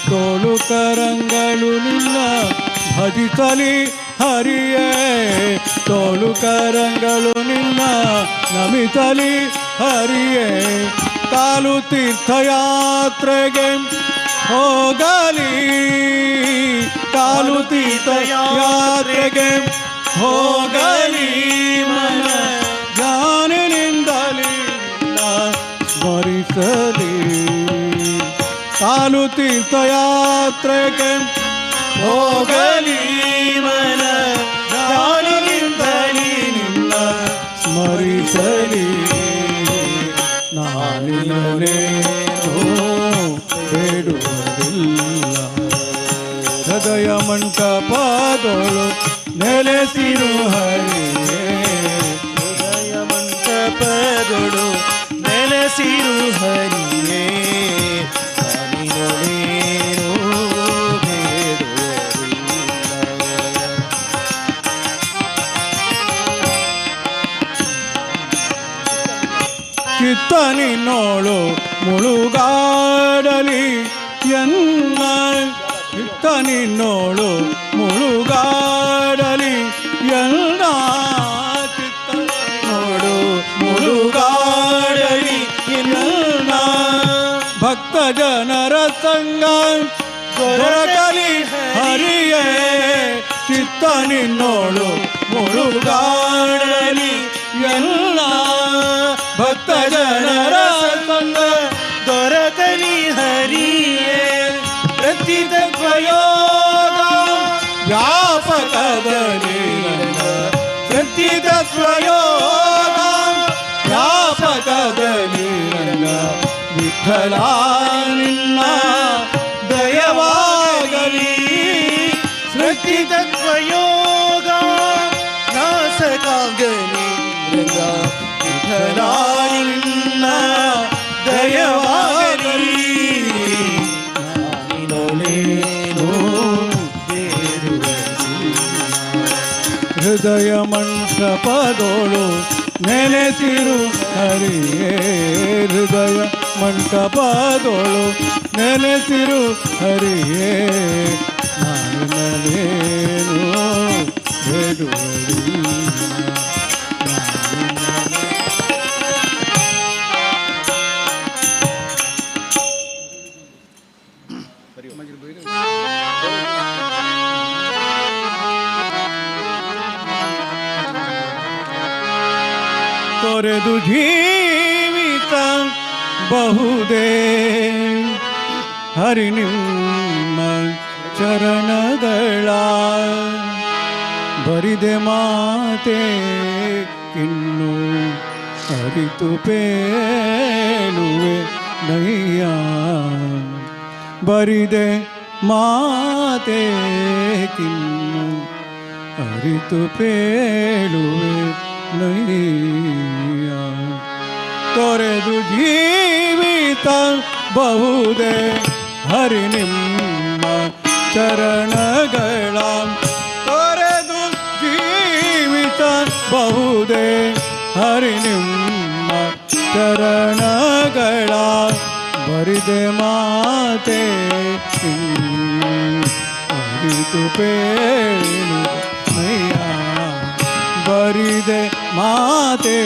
D: ತೋಳು ಕರಂಗಳು ನಿನ್ನ ಭಜಿಸಲಿ ಹರಿಯೇ, ತೋಳು ಕರಂಗಳು ನಿನ್ನ ನಮಿಸಲಿ ಹರಿಯೇ, ಕಾಲು ತೀರ್ಥಯಾತ್ರೆಗೆ ಹೋಗಲಿ, ಕಾಲು ತೀರ್ಥಯಾತ್ರೆಗೆ ಹೋಗಲಿ, ಮನ ಜ್ಞಾನಿನಿಂದಲೇ ಸ್ಮರಿಸಲಿ, ಕಾಲು ತೀರ್ಥಯಾತ್ರೆಗೆ ಹೋಗಲಿ, ಮನ ಜ್ಞಾನಿನಿಂದಲೇ ನಿನ್ನ ಸ್ಮರಿಸಲಿ, ನಾನಿನಲೇನು ಬೇಡುವುದಿಲ್ಲ. ಹೃದಯ ಮಂಟಪದೊಳು ನೆಲೆಸಿರು ಹರಿಯೇ,
E: ಹೃದಯ ಮಂಟಪದೊಳು ನೆಲೆಸಿರು ಹರಿಯೇ, ನಾನಿನಲೇನು ಬೇಡುವುದಿಲ್ಲ.
D: ಚಿತ್ತ ನಿನ್ನೋಳು ಮುಳುಗಾಡಲಿ ಎನ್ನ, ಚಿತ್ತ ನಿನ್ನೋಳು ಮುಳುಗಾಡಲಿ ಎನ್ನ, ಚಿತ್ತ ನೋಡು ಮುಳುಗಾಡಲಿ ಎನ್ನ, ಭಕ್ತ ಜನರ ಸಂಗ ದೊರಕಲಿ ಹರಿಯೇ, ಚಿತ್ತ ನಿನ್ನೋಳು ಮುಳುಗಾಡಲಿ ಎಲ್ಲ ಭಕ್ತ ಜನರ ಸಂಗ
E: ದೊರಕಲಿ ಹರಿಯೇ, ಪ್ರತಿತತ್ವಯೋಗ
D: ವ್ಯಾಪಕದಲ್ಲಿ ಪ್ರತಿತತ್ವಯೋಗ ವ್ಯಾಪಕದಲ್ಲಿ ವಿಠಲ ನಿನ್ನ ದಯವಾಗಲಿ,
E: ಪ್ರತಿತತ್ವಯೋಗ ನಾಸಕಾಗಲಿ
C: ಹೃದಯ ಮಂಟಪದೋಳು ನೆಲೆಸಿರು ಹರಿಯೇ, ಹೃದಯ ಮಂಟಪದೋಳು ನೆಲೆಸಿರು ಹರಿಯೇ, ನಾನಿನಲೇನು ಬೇಡುವರಿಲ್ಲ. ತೊರೆದು ಜೀವಿತ ಬಹುದೇ ಹರಿ ನಿಮ್ಮ ಚರಣಗಳ, ಬರಿದೆ ಮಾತೆ ಇನ್ನು ಅರಿತು ಪೇಳುವೆ ನಯ್ಯ, ಬರಿದೆ ಮಾತೆ ಕಿನ್ನು ಅರಿತು ಪೇಳುವೆ ನಯ್ಯ. ತೊರೆದು ಜೀವಿತ ಬಹುದೇ ಹರಿ ನಿಮ್ಮ ಚರಣಗಳ, ತೊರೆದು ಜೀವಿತ ಬಹುದೇ ಹರಿ ನಿಮ್ಮ ಚರಣಗಳ, ಬರಿದೆ ಮಾತೆ ಅರಿತು ಪೇಳು ನಯ್ಯ, ಬರಿದೆ ಮಾತೆ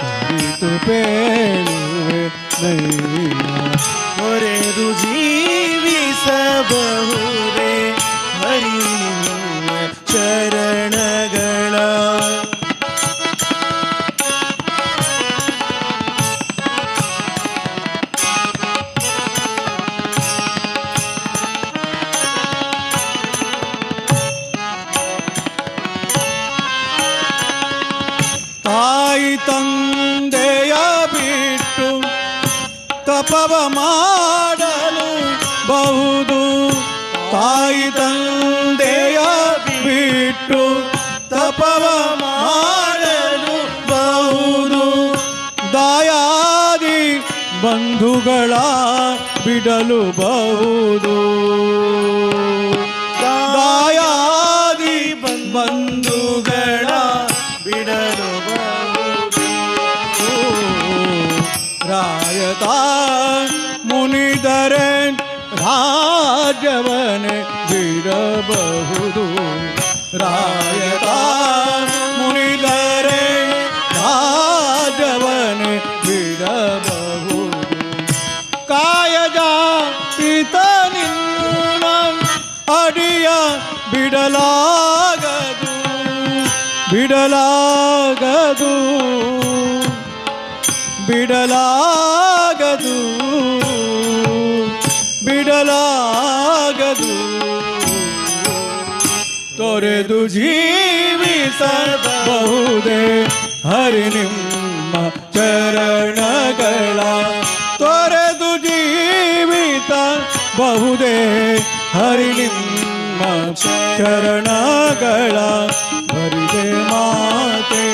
C: ಅರಿತು ಪೇಳುವೆ ನಯ್ಯ.
E: ತೊರೆದು ಜೀವಿಸಬಹುದೇ ಹರಿ ನಿಮ್ಮ ಚರಣಗಳ,
C: ತಾಯಿ ತಂದೆಯ ಬಿಟ್ಟು ತಪವ ಮಾಡಲು ಬಹುದು, ತಾಯಿ ತಂದೆಯ ಬಿಟ್ಟು ತಪವ ಮಾಡಲು ಬಹುದು, ದಾಯಾದಿ ಬಂಧುಗಳ ಬಿಡಲು ಬಹುದು, ದಾಯಾದಿ ಬಂಧುಗಳ
E: ಬಿಡಲು ಬಹುದು.
C: ರಾಯತ ಮುನಿದರೆ ರಾಜವನೆ ಬಿಡಬಹುದು, ರಾಯತ ಮುನಿದರೆ ರಾಜವನೆ ಬಿಡಬಹುದು. ಕಾಯಜ ಪಿತ ನಿನ್ನ ಅಡಿಯ ಬಿಡಲಾಗದು, ಬಿಡಲಾಗದು, ಬಿಡಲಾಗದು, ಬಿಡಲಾಗದು. ತೊರೆದು ಜೀವಿಸಬಹುದೇ ಹರಿ ನಿಮ್ಮ ಚರಣಗಳ, ತೊರೆದು ಜೀವಿತ ಬಹುದೇ ಹರಿ ನಿಮ್ಮ ಚರಣಗಳ, ಬರಿದೆ ಮಾತೆ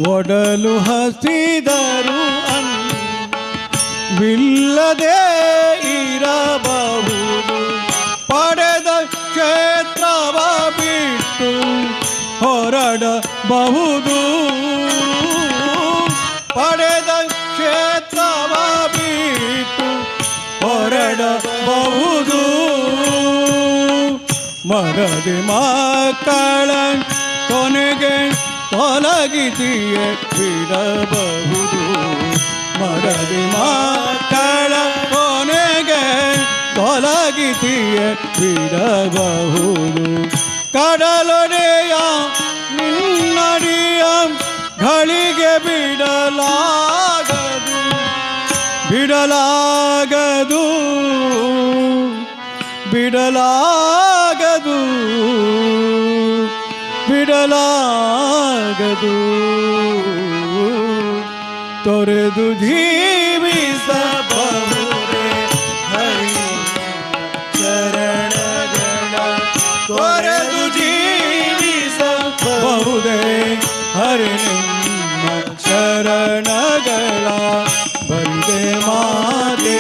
C: ಒಡಲು ಹಸಿದರು ಅನ್ನವಿಲ್ಲದೆ ಇರಬಹುದು, ಪಡೆದ ಕ್ಷೇತ್ರವ ಬಿಟ್ಟು ಹೊರಡಬಹುದು, ಪಡೆದ ಕ್ಷೇತ್ರವ ಬಿಟ್ಟು ಹೊರಡಬಹುದು. ಮರದಿ ಮಕ್ಕಳ ಕೊನೆಗೆ ತೊಲಗಿಸಿಯೇ ಬಿಡಬಹುದು, ಮರದಿ ಮಕ್ಕಳ ಕೊನೆಗೆ ತೊಲಗಿಸಿಯೇ ಬಿಡಬಹುದು. ಕಡಲೊಡೆಯ ನಿನ್ನಡಿಯ ಘಳಿಗೆ ಬಿಡಲಾಗದು, ಬಿಡಲಾಗದು, ಬಿಡಲಾಗದು, ಬಿಡಲಾಗದು. ತೊರೆದು ಜೀವಿಸಬಹುದೇ
E: ಹರಿ ಚರಣಗಳ
C: ತೊರೆದು ಜೀವಿಸಬಹುದೇ ಹರಿ ನಿಮ್ಮ ಶರಣಗಳ ಬರಿದೆ ಮಾತೆ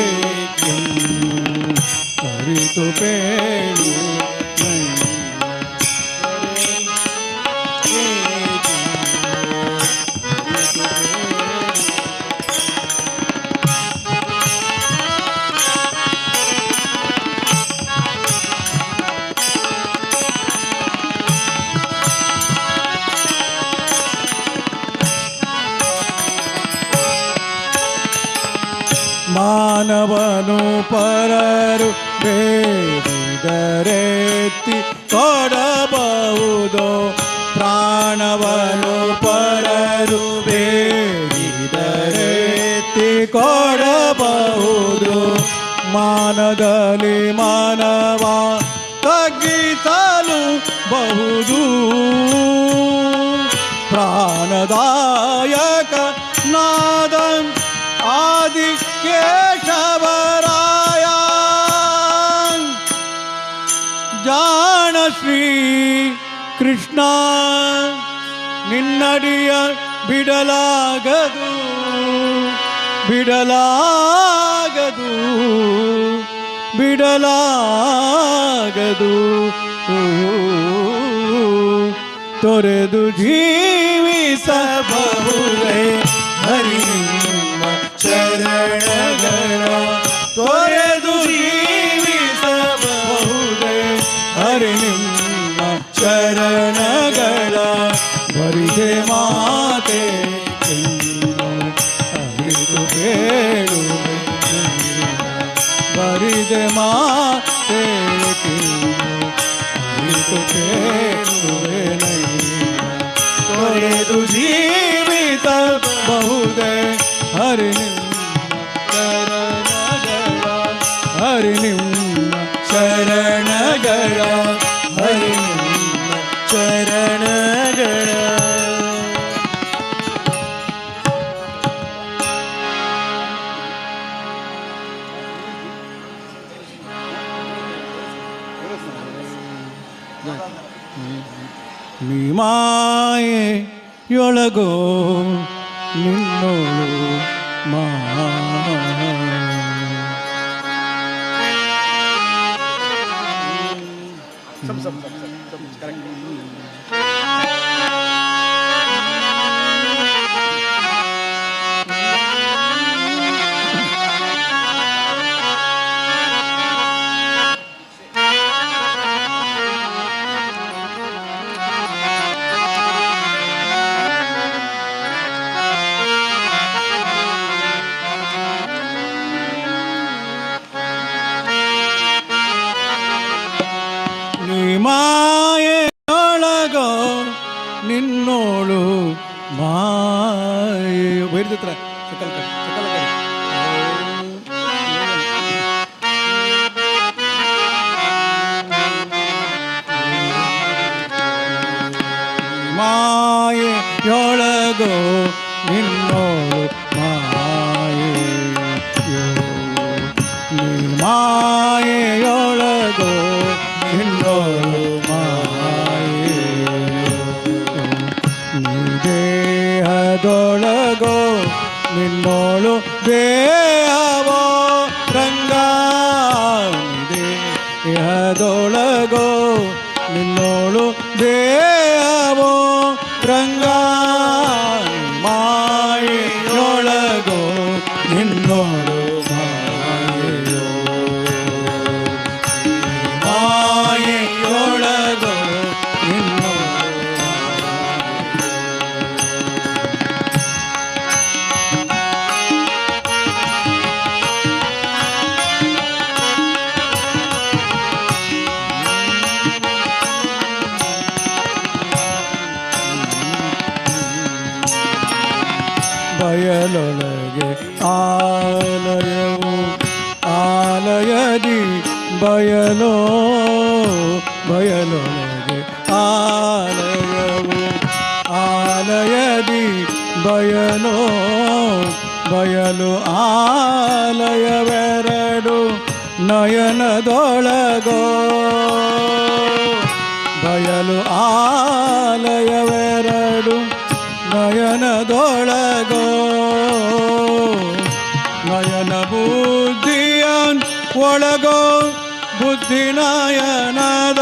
C: ಅರಿತು ಪೇಳು ಮಾನವನು ಪರರು ಬೇಡಿದರೆತ್ತಿ ಕೊಡಬಹುದು ಪ್ರಾಣವನು ಪರರು ಬೇಡಿದರೆತ್ತಿ ಕೊಡಬಹುದು ಮಾನದಲ್ಲಿ ಮಾನವ ತಗ್ಗಿಸಲು ಬಹುದು ಪ್ರಾಣದಾಯಕ ನಾದ ಆದಿ ಕೇಶವರಾಯ ಜಾಣ ಶ್ರೀ ಕೃಷ್ಣ ನಿನ್ನಡಿಯ ಬಿಡಲಾಗದು ಬಿಡಲಾಗದು ಬಿಡಲಾಗದು ತೊರೆದು ಜೀವಿಸಬಹುದೇ
E: ಹರಿ ಚರಣಗಳ
C: ತೊರೆದು ಜೀವಿಸಬಹುದೇ ಹರಿ ನಿಮ್ಮ ಚರಣಗಳ ಬರಿದೆ ಮಾತೆ ಅರಿತು ಬೇಡುವೆ ಬರಿದೆ ಮಾತೆ ಅರಿತು ಬೇಡುವೆ ತೊರೆದು ಜೀವಿಸಬಹುದೇ ಹರಿ ಚರಣಗಳ ಹರಿ ನಿಮ್ಮ ಶರಣಗಳ
E: ಹರಿ ನಿಮ್ಮ ಚರಣಗಳ.
C: ನಿಮಾಯೆಯೊಳಗೋ ನಿನ್ನೋಳು ಮಾ ಮಾಯೆಯೊಳಗೋ ನಿನ್ನೋಳು ಮಾಯೆ ಬೇರ್ದಿತ್ರ ಸಕಲ ಕಡೆ ಸಕಲ ಕಡೆ ಮಾಯೆಯೊಳಗೋ ನಿನ್ನೋಳು ಮಾಯೆಯೋ ಮಾಯೆಯೊಳಗೋ ನಿನ್ನೋಳು ಮಾಯೆಯೋ ದೇಹದೊಳಗೋ ನಿನ್ನೋಳು ದೇಹವೋ ರಂಗ ದೇಹದೊಳಗೋ ನಿನ್ನೋಳು ದೇಹವೋ ರಂಗ ಮಾಯೆಯೊಳಗೋ ನಿನ್ನೋಳು ಮಾಯೆಯೋ ಮಾಯೆಯೊಳಗೋ ನಿನ್ನೋಳು. ಬಯಲೊಳಗೆ ಆಲಯವು ಆಲಯದಿ ಬಯಲೋ ಬಯಲೊಳಗೆ ಆಲಯವು ಆಲಯದಿ ಆಲಯದಿ ಬಯಲು ಬಯಲು ಆಲಯವೆರಡು ನಯನದೊಳಗೋ ಬಯಲು ಆಲಯವೆರಡು ನಯನದೊಳಗೋ ನಯನ ಬುದ್ಧಿಯ ಒಳಗೋ ಬುದ್ಧಿ ನಯನದ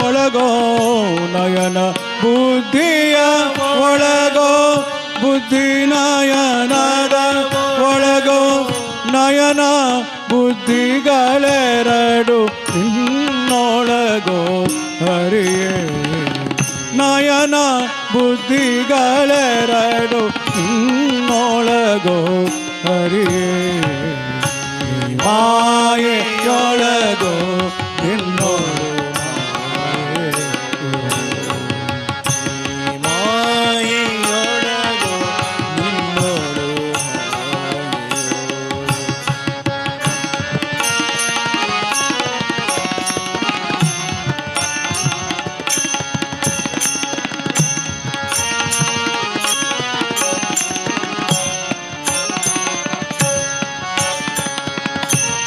C: ಒಳಗೋ ನಯನ ಬುದ್ಧಿಯ ಒಳಗೋ ಬುದ್ಧಿ ನಯನದ ಒಳಗೋ ನಯನ ಬುದ್ಧಿಗಳೆರಡು ನಿನ್ನೊಳಗೋ ಹರಿಯೇ ನಯನ ಬುದ್ಧಿಗಳೆರಡು ನಿನ್ನೊಳಗೋ ಹರಿಯೇ ಮಾಯೆಯೊಳಗೋ ನಿನ್ನೋಳು
E: ಮಾಯೆಯೊಳಗೋ ನಿನ್ನೋಳು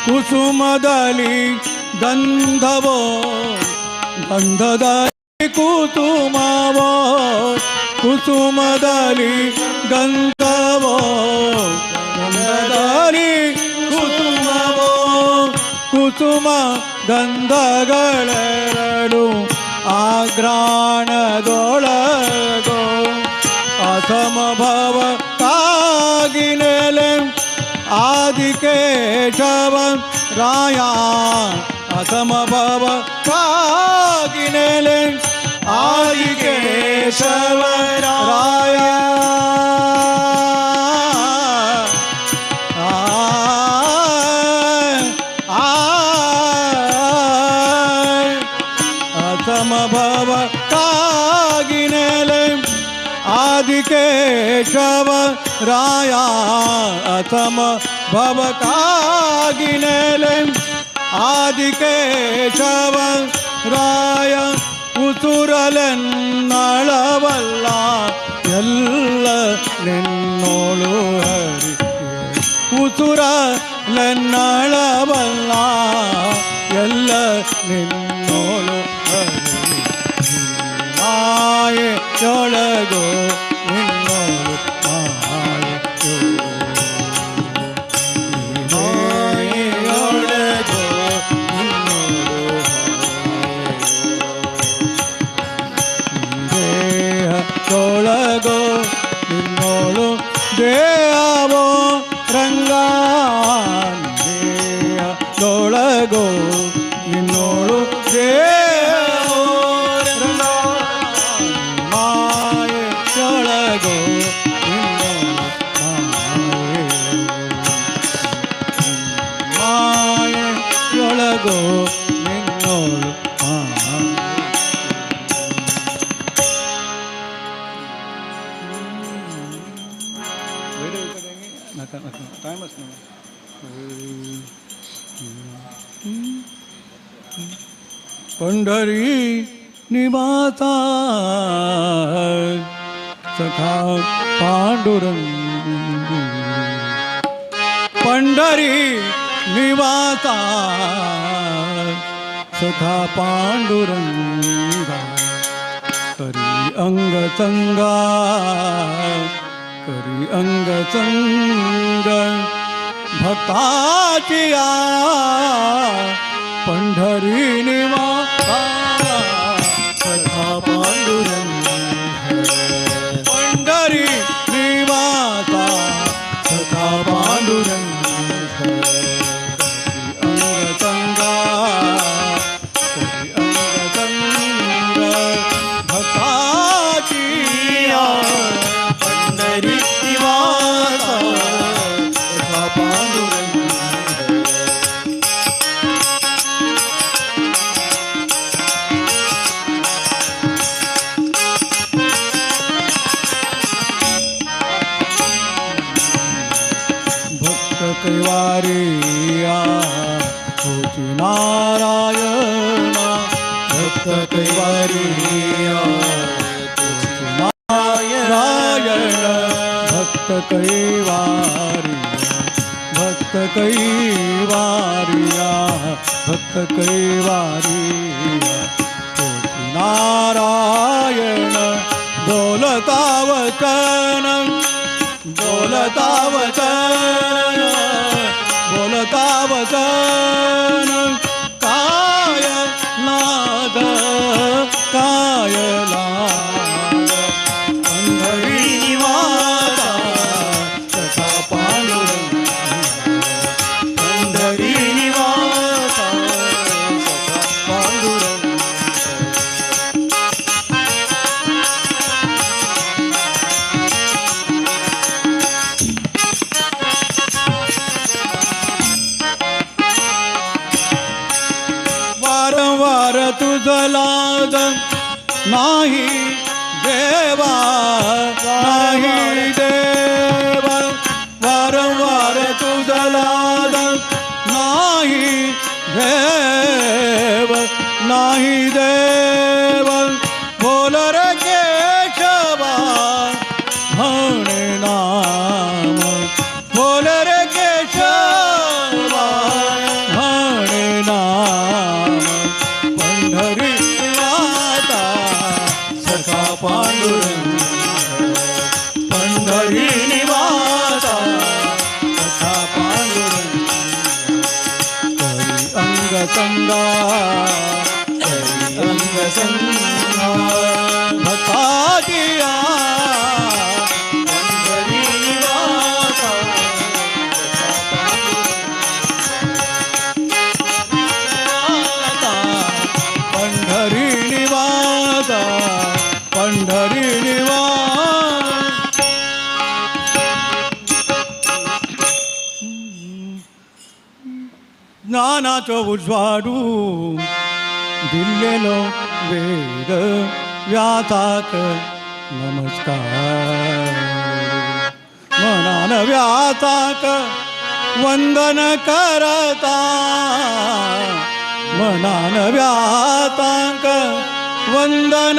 C: ಕುಸುಮದಲ್ಲಿ ಗಂಧವೋ ಗಂಧದಲ್ಲಿ ಕುಸುಮವೋ ಕುಸುಮದಲ್ಲಿ ಗಂಧವೋ ಗಂಧದಲ್ಲಿ ಕುಸುಮವೋ ಕುಸುಮ ಗಂಧಗಳೆರಡು ಆಘ್ರಾಣದೊಳಗೋ ಅಸಮಭವ ಕಾಗಿನೆಲೆ ಆದಿಕೇಶವ ರಾಯ ಅಸಮಭವ ಕಾಗಿನೆಲೆ ಆದಿಕೇಶವ ರಾಯ ಆ ಅಸಮಭವ ಕಾಗಿನೆಲೆ ಆದಿಕೇಶವ ರಾಯ ಅಸಮ ಭವ ಕಾಗಿನೆಲೆ ಆದಿಕೇಶವ ರಾಯ ಉಸುರಲೆನ್ನಳವಲ್ಲ ಎಲ್ಲ ನಿನ್ನೋಳು ಹರಿ ಉಸುರಲೆನ್ನಳವಲ್ಲ ಎಲ್ಲ ನಿನ್ನೋಳು ಹರಿ ಮಾಯೆಯೊಳಗೋ ನಿನ್ನೋಳು
E: ಮಾಯೆಯೊಳಗೋ ನಿನ್ನೋಳು
C: ದೇಹದೊಳಗೋ ನಿನ್ನೋಳು ದೇಹವೋ ರಂಗ ದೇಹದೊಳಗೋ ನಿನ್ನೋಳು ದೇಹವೋ ರಂಗ ಮಾಯೆಯೊಳಗೋ ನಿನ್ನೋಳು ಮಾಯೆಯೊಳಗೋ ನಿನ್ನೋಳು ಮಾಯೆ पंढरी निवासा सखा पांडुरंग पंढरी निवासा सखा पांडुरंगा करी अंग संगा करी अंग संग भक्ताचिया पंढरी निवासा सखा पांडुरंग पंढरी निवासा सखा पांडुरंग करी अंग संगा करी अंग संग भक्ताचिया
E: पंढरी निवासा सखा पांडुरंग
C: भक्त कैवारिया होती नारायणा भक्त कैवारिया होती नारायणा कैवारिया भक्त कैवारिया भक्त कैवारिया कोटी नारायण बोलता वचन बोलता वचन बोलता वचन काय नाद काय लाग पंढरी निवासा सखा पांडुरंग पंढरी निवासा सखा पांडुरंग. वारंवार तुझ लाद नाही देवा नाही देवा वारंवार तुझ लाद नाही देव नाही देव बोल रे केशवा म्हणे नाम बोल रे केशवा म्हणे नाम पंढरी माता सखा पांडुरंग पंढरी निवासा सखा पांडुरंग करी अंग संगा करी अंग संगा भक्ताजिया पंढरी निवासा सखा पांडुरंग पंढरी निवासा पंढरी निवास. ज्ञानाचो उजवाडू दिल्लेलो वेद व्यासाक नमस्कार मनान व्यासाक वंदन करता मनान व्यासाक वंदन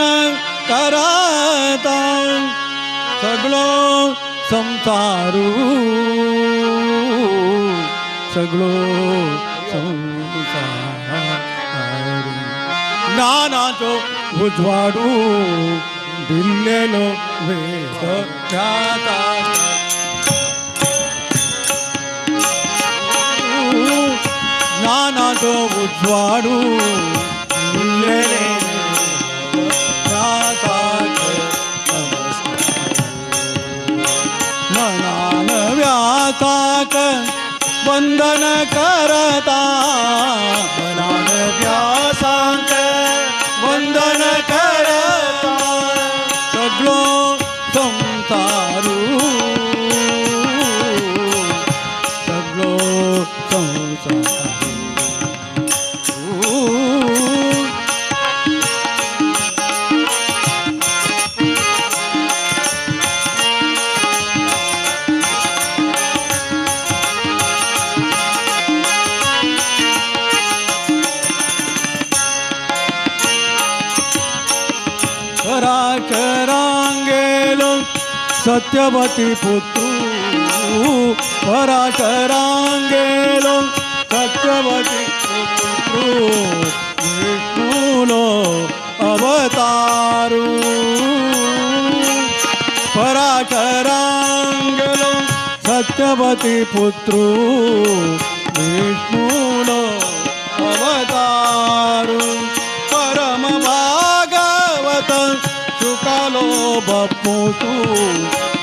C: करता सगळो संसारू सगळो संसारू ज्ञानाचो उजवाडू दिल्लेलो वेद व्यासाक ज्ञानाचो उजवाडू दिल्लेलो व्यासाक नमस्कार मनान व्यासाक वंदन करता मनान व्यासाक वंदन करता सगळो संसारू सगळो संसारू. पराशरांगेलो सत्यवती पुत्रू पराशरांगेलो सत्यवती पुत्रू विष्णुलो अवतारू पराशरांगेलो सत्यवती पुत्रू विष्णुलो अवतारू परम भागवत शुकालो बप्पू तू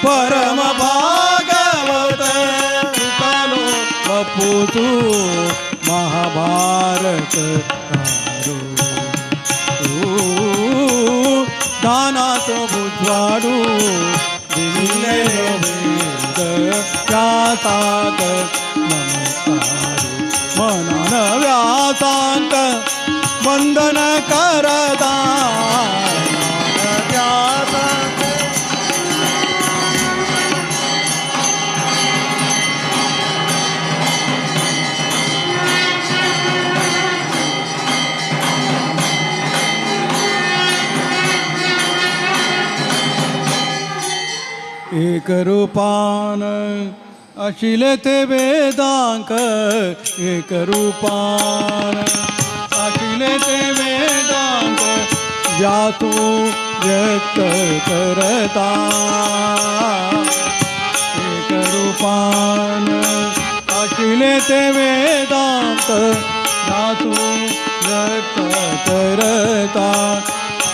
C: परम भागवत शुकालो बप्पू तू महाभारत कारू दानाचो उजवाडू दिल्लेलो वेद व्यासाक नमस्कार मनान व्यासाक वंदन करता व्यासाक एक रूपान आशिल्ले ते वेदांक एक रूपान आशिल्ले ते वेदांक व्यासू व्यक्त करता एक रूपान आशिल्ले ते वेदांत व्यासू व्यक्त करता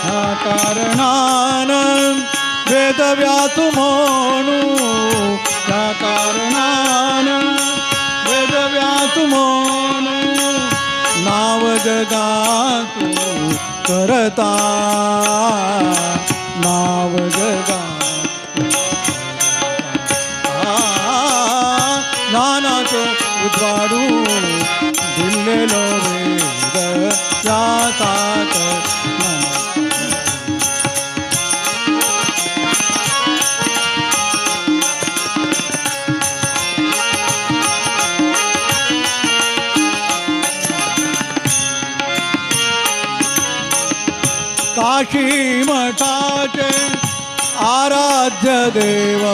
C: ह्या कारणान वेदव्यास म्हणू ह्या कारणान वेदव्यास म्हणू नाव जगातू करता नाव जगातू ज्ञानाचो उजवाडू दिल्लेलो वेद व्यासाक काशी मठाचे आराध्य देव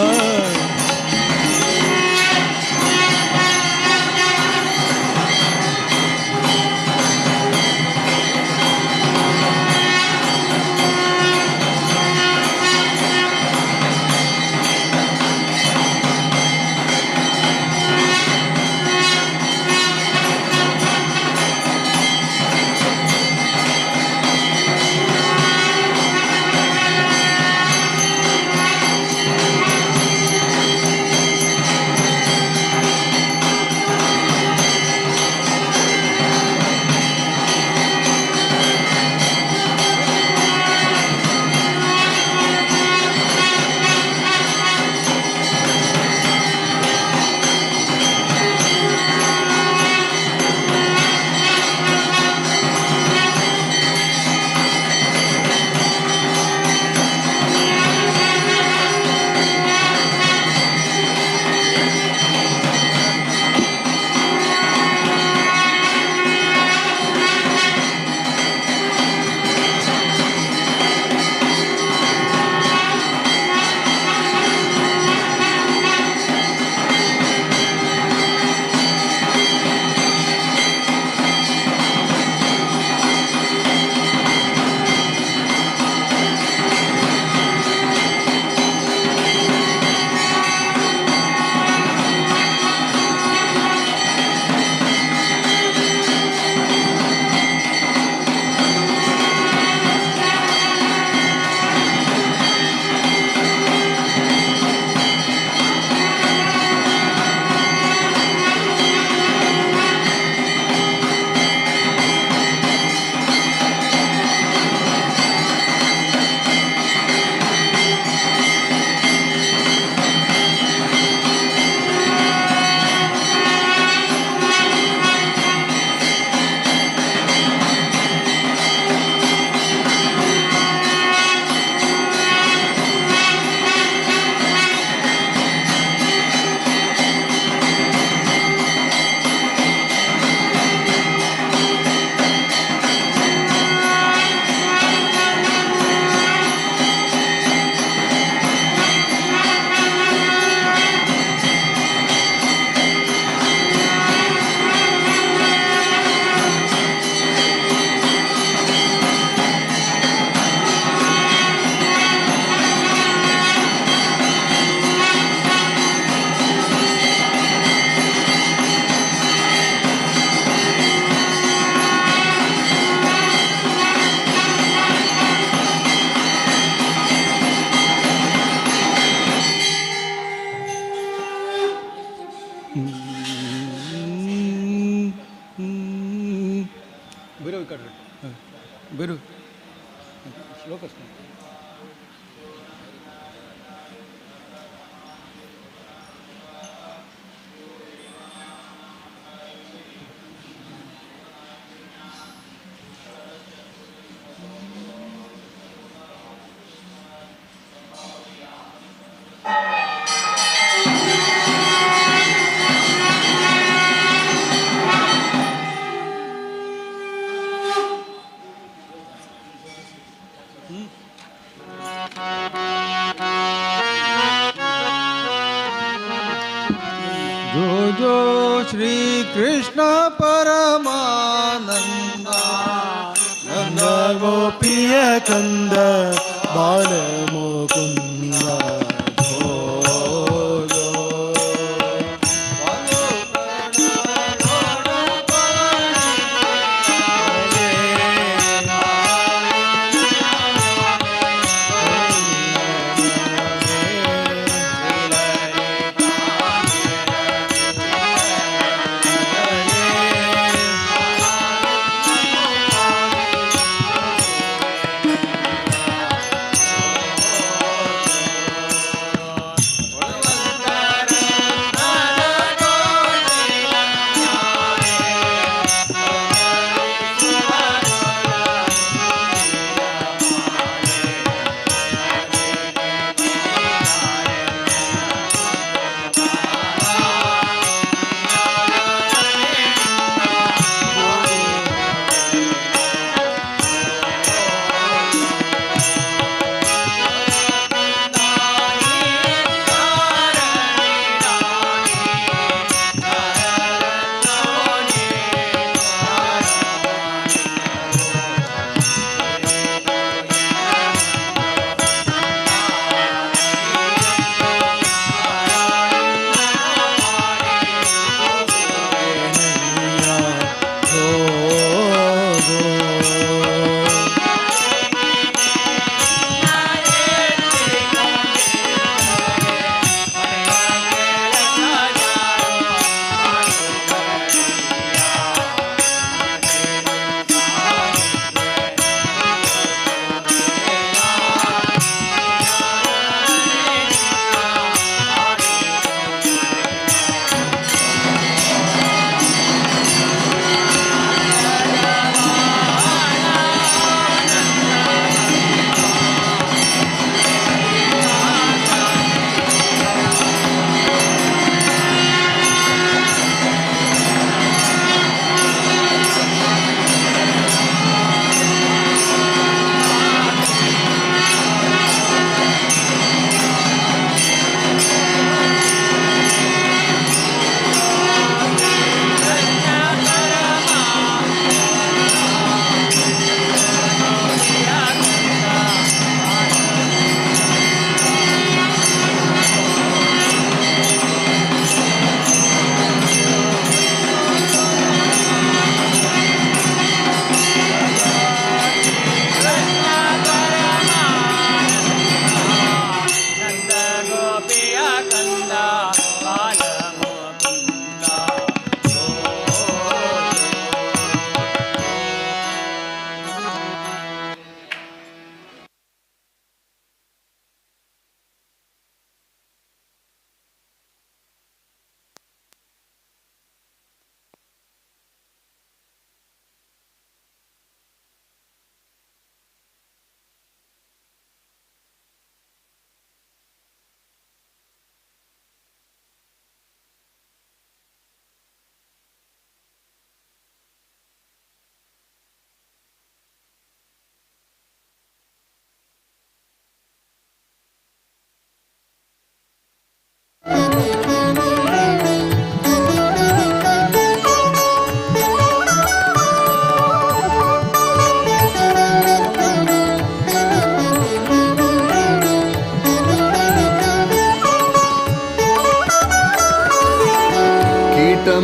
C: जो जो श्री कृष्ण परमानंद नंद
E: गोपिय कंद बाल मुकुंद जो जो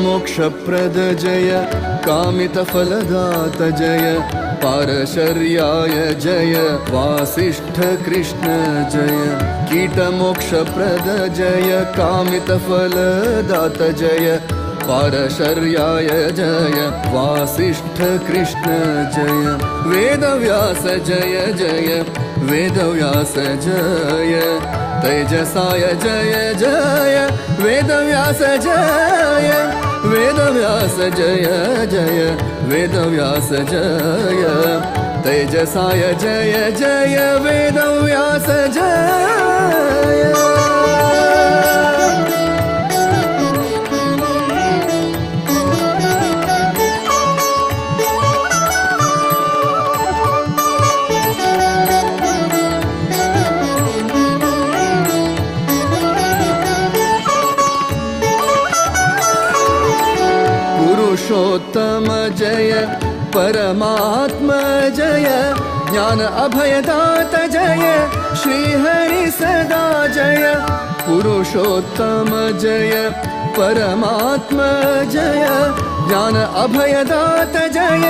F: मोक्षप्रद जय कामितफलदात जय पारशर्याय जय वासिष्ठ कृष्ण जय कीटमोक्षप्रद जय कामितफलदात जय पारशर्याय जय वासिष्ठ कृष्ण जय वेदव्यास जय जय वेदव्यास जय तेजसाय जय जय वेदव्यास जय वेदव्यास जय जय वेदव्यास जय तेजसाय जय जय वेदव्यास जय। पुरुषोत्तम जय परमात्म जय ज्ञान अभयदात जय श्री हरि सदा जय पुरुषोत्तम जय परमात्म जय ज्ञान अभयदात जय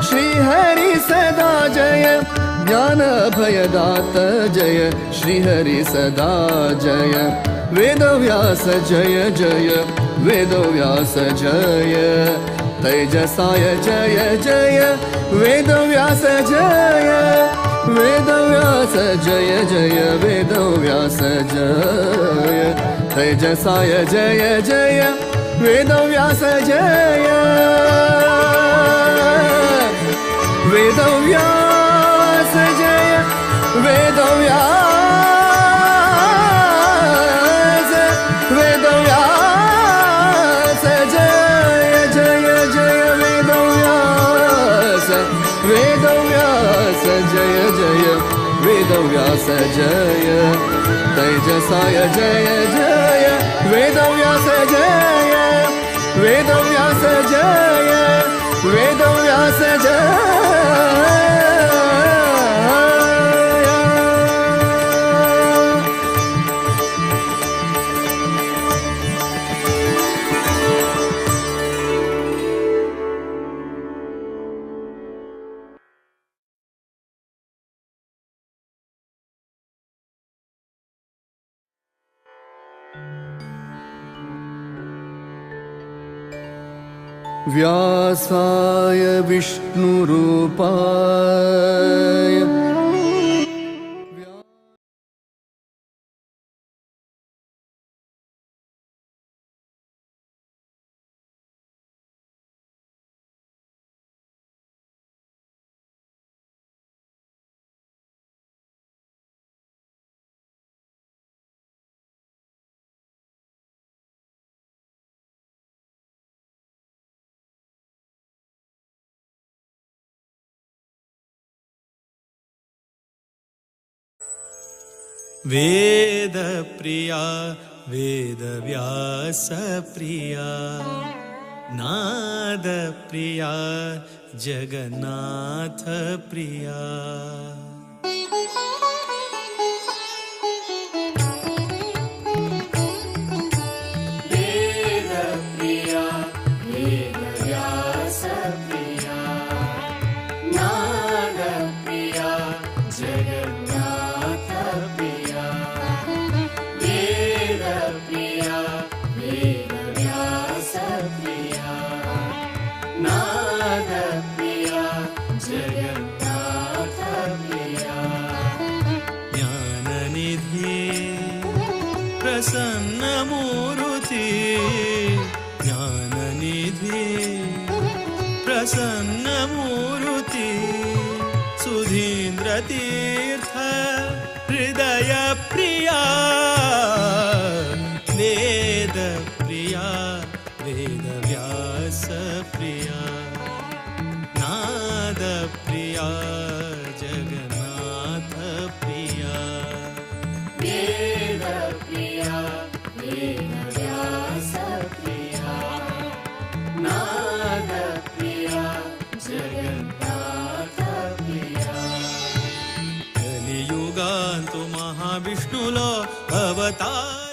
F: श्री हरि सदा जय ज्ञान अभयदात जय श्री हरि सदा जय वेदव्यास जय जय वेदव्यास जय तेजसाय जय जय वेदव्यास जय वेदव्यास जय जय वेदव्यास जय तेजसाय जय जय वेदव्यास जय वेदव्यास जय वेदव्यास वेदव्यास जय जय जय वेदव्यास वेदव्यास जय जय वेदव्यास जय तेजसाय जय जय वेदव्यास जय वेदव्यास जय वेदव्यास जय। व्यासाय विष्णुरूपाय
G: वेद प्रिया वेद व्यास प्रिया नाद प्रिया जगन्नाथ प्रिया।
H: वेद प्रिया वेद व्यास प्रिया नाद प्रिया जगन्नाथ प्रिया। वेद प्रिया वेद व्यास प्रिया नाद प्रिया जगन्नाथ प्रिया।
G: ज्ञाननिधि प्रसन्न मूर्ति ज्ञाननिधि प्रसन्न मूर्ति सुधीन्द्र तीर्थ हृदय प्रिया वेद प्रिया वेद व्यास प्रिया नाद प्रिया जगन्नाथ प्रिया।
H: वेद प्रिया वेद व्यास प्रिया नाद प्रिया जगन्नाथ प्रिया।
G: कलियुगांतु महाविष्णुलो अवतार।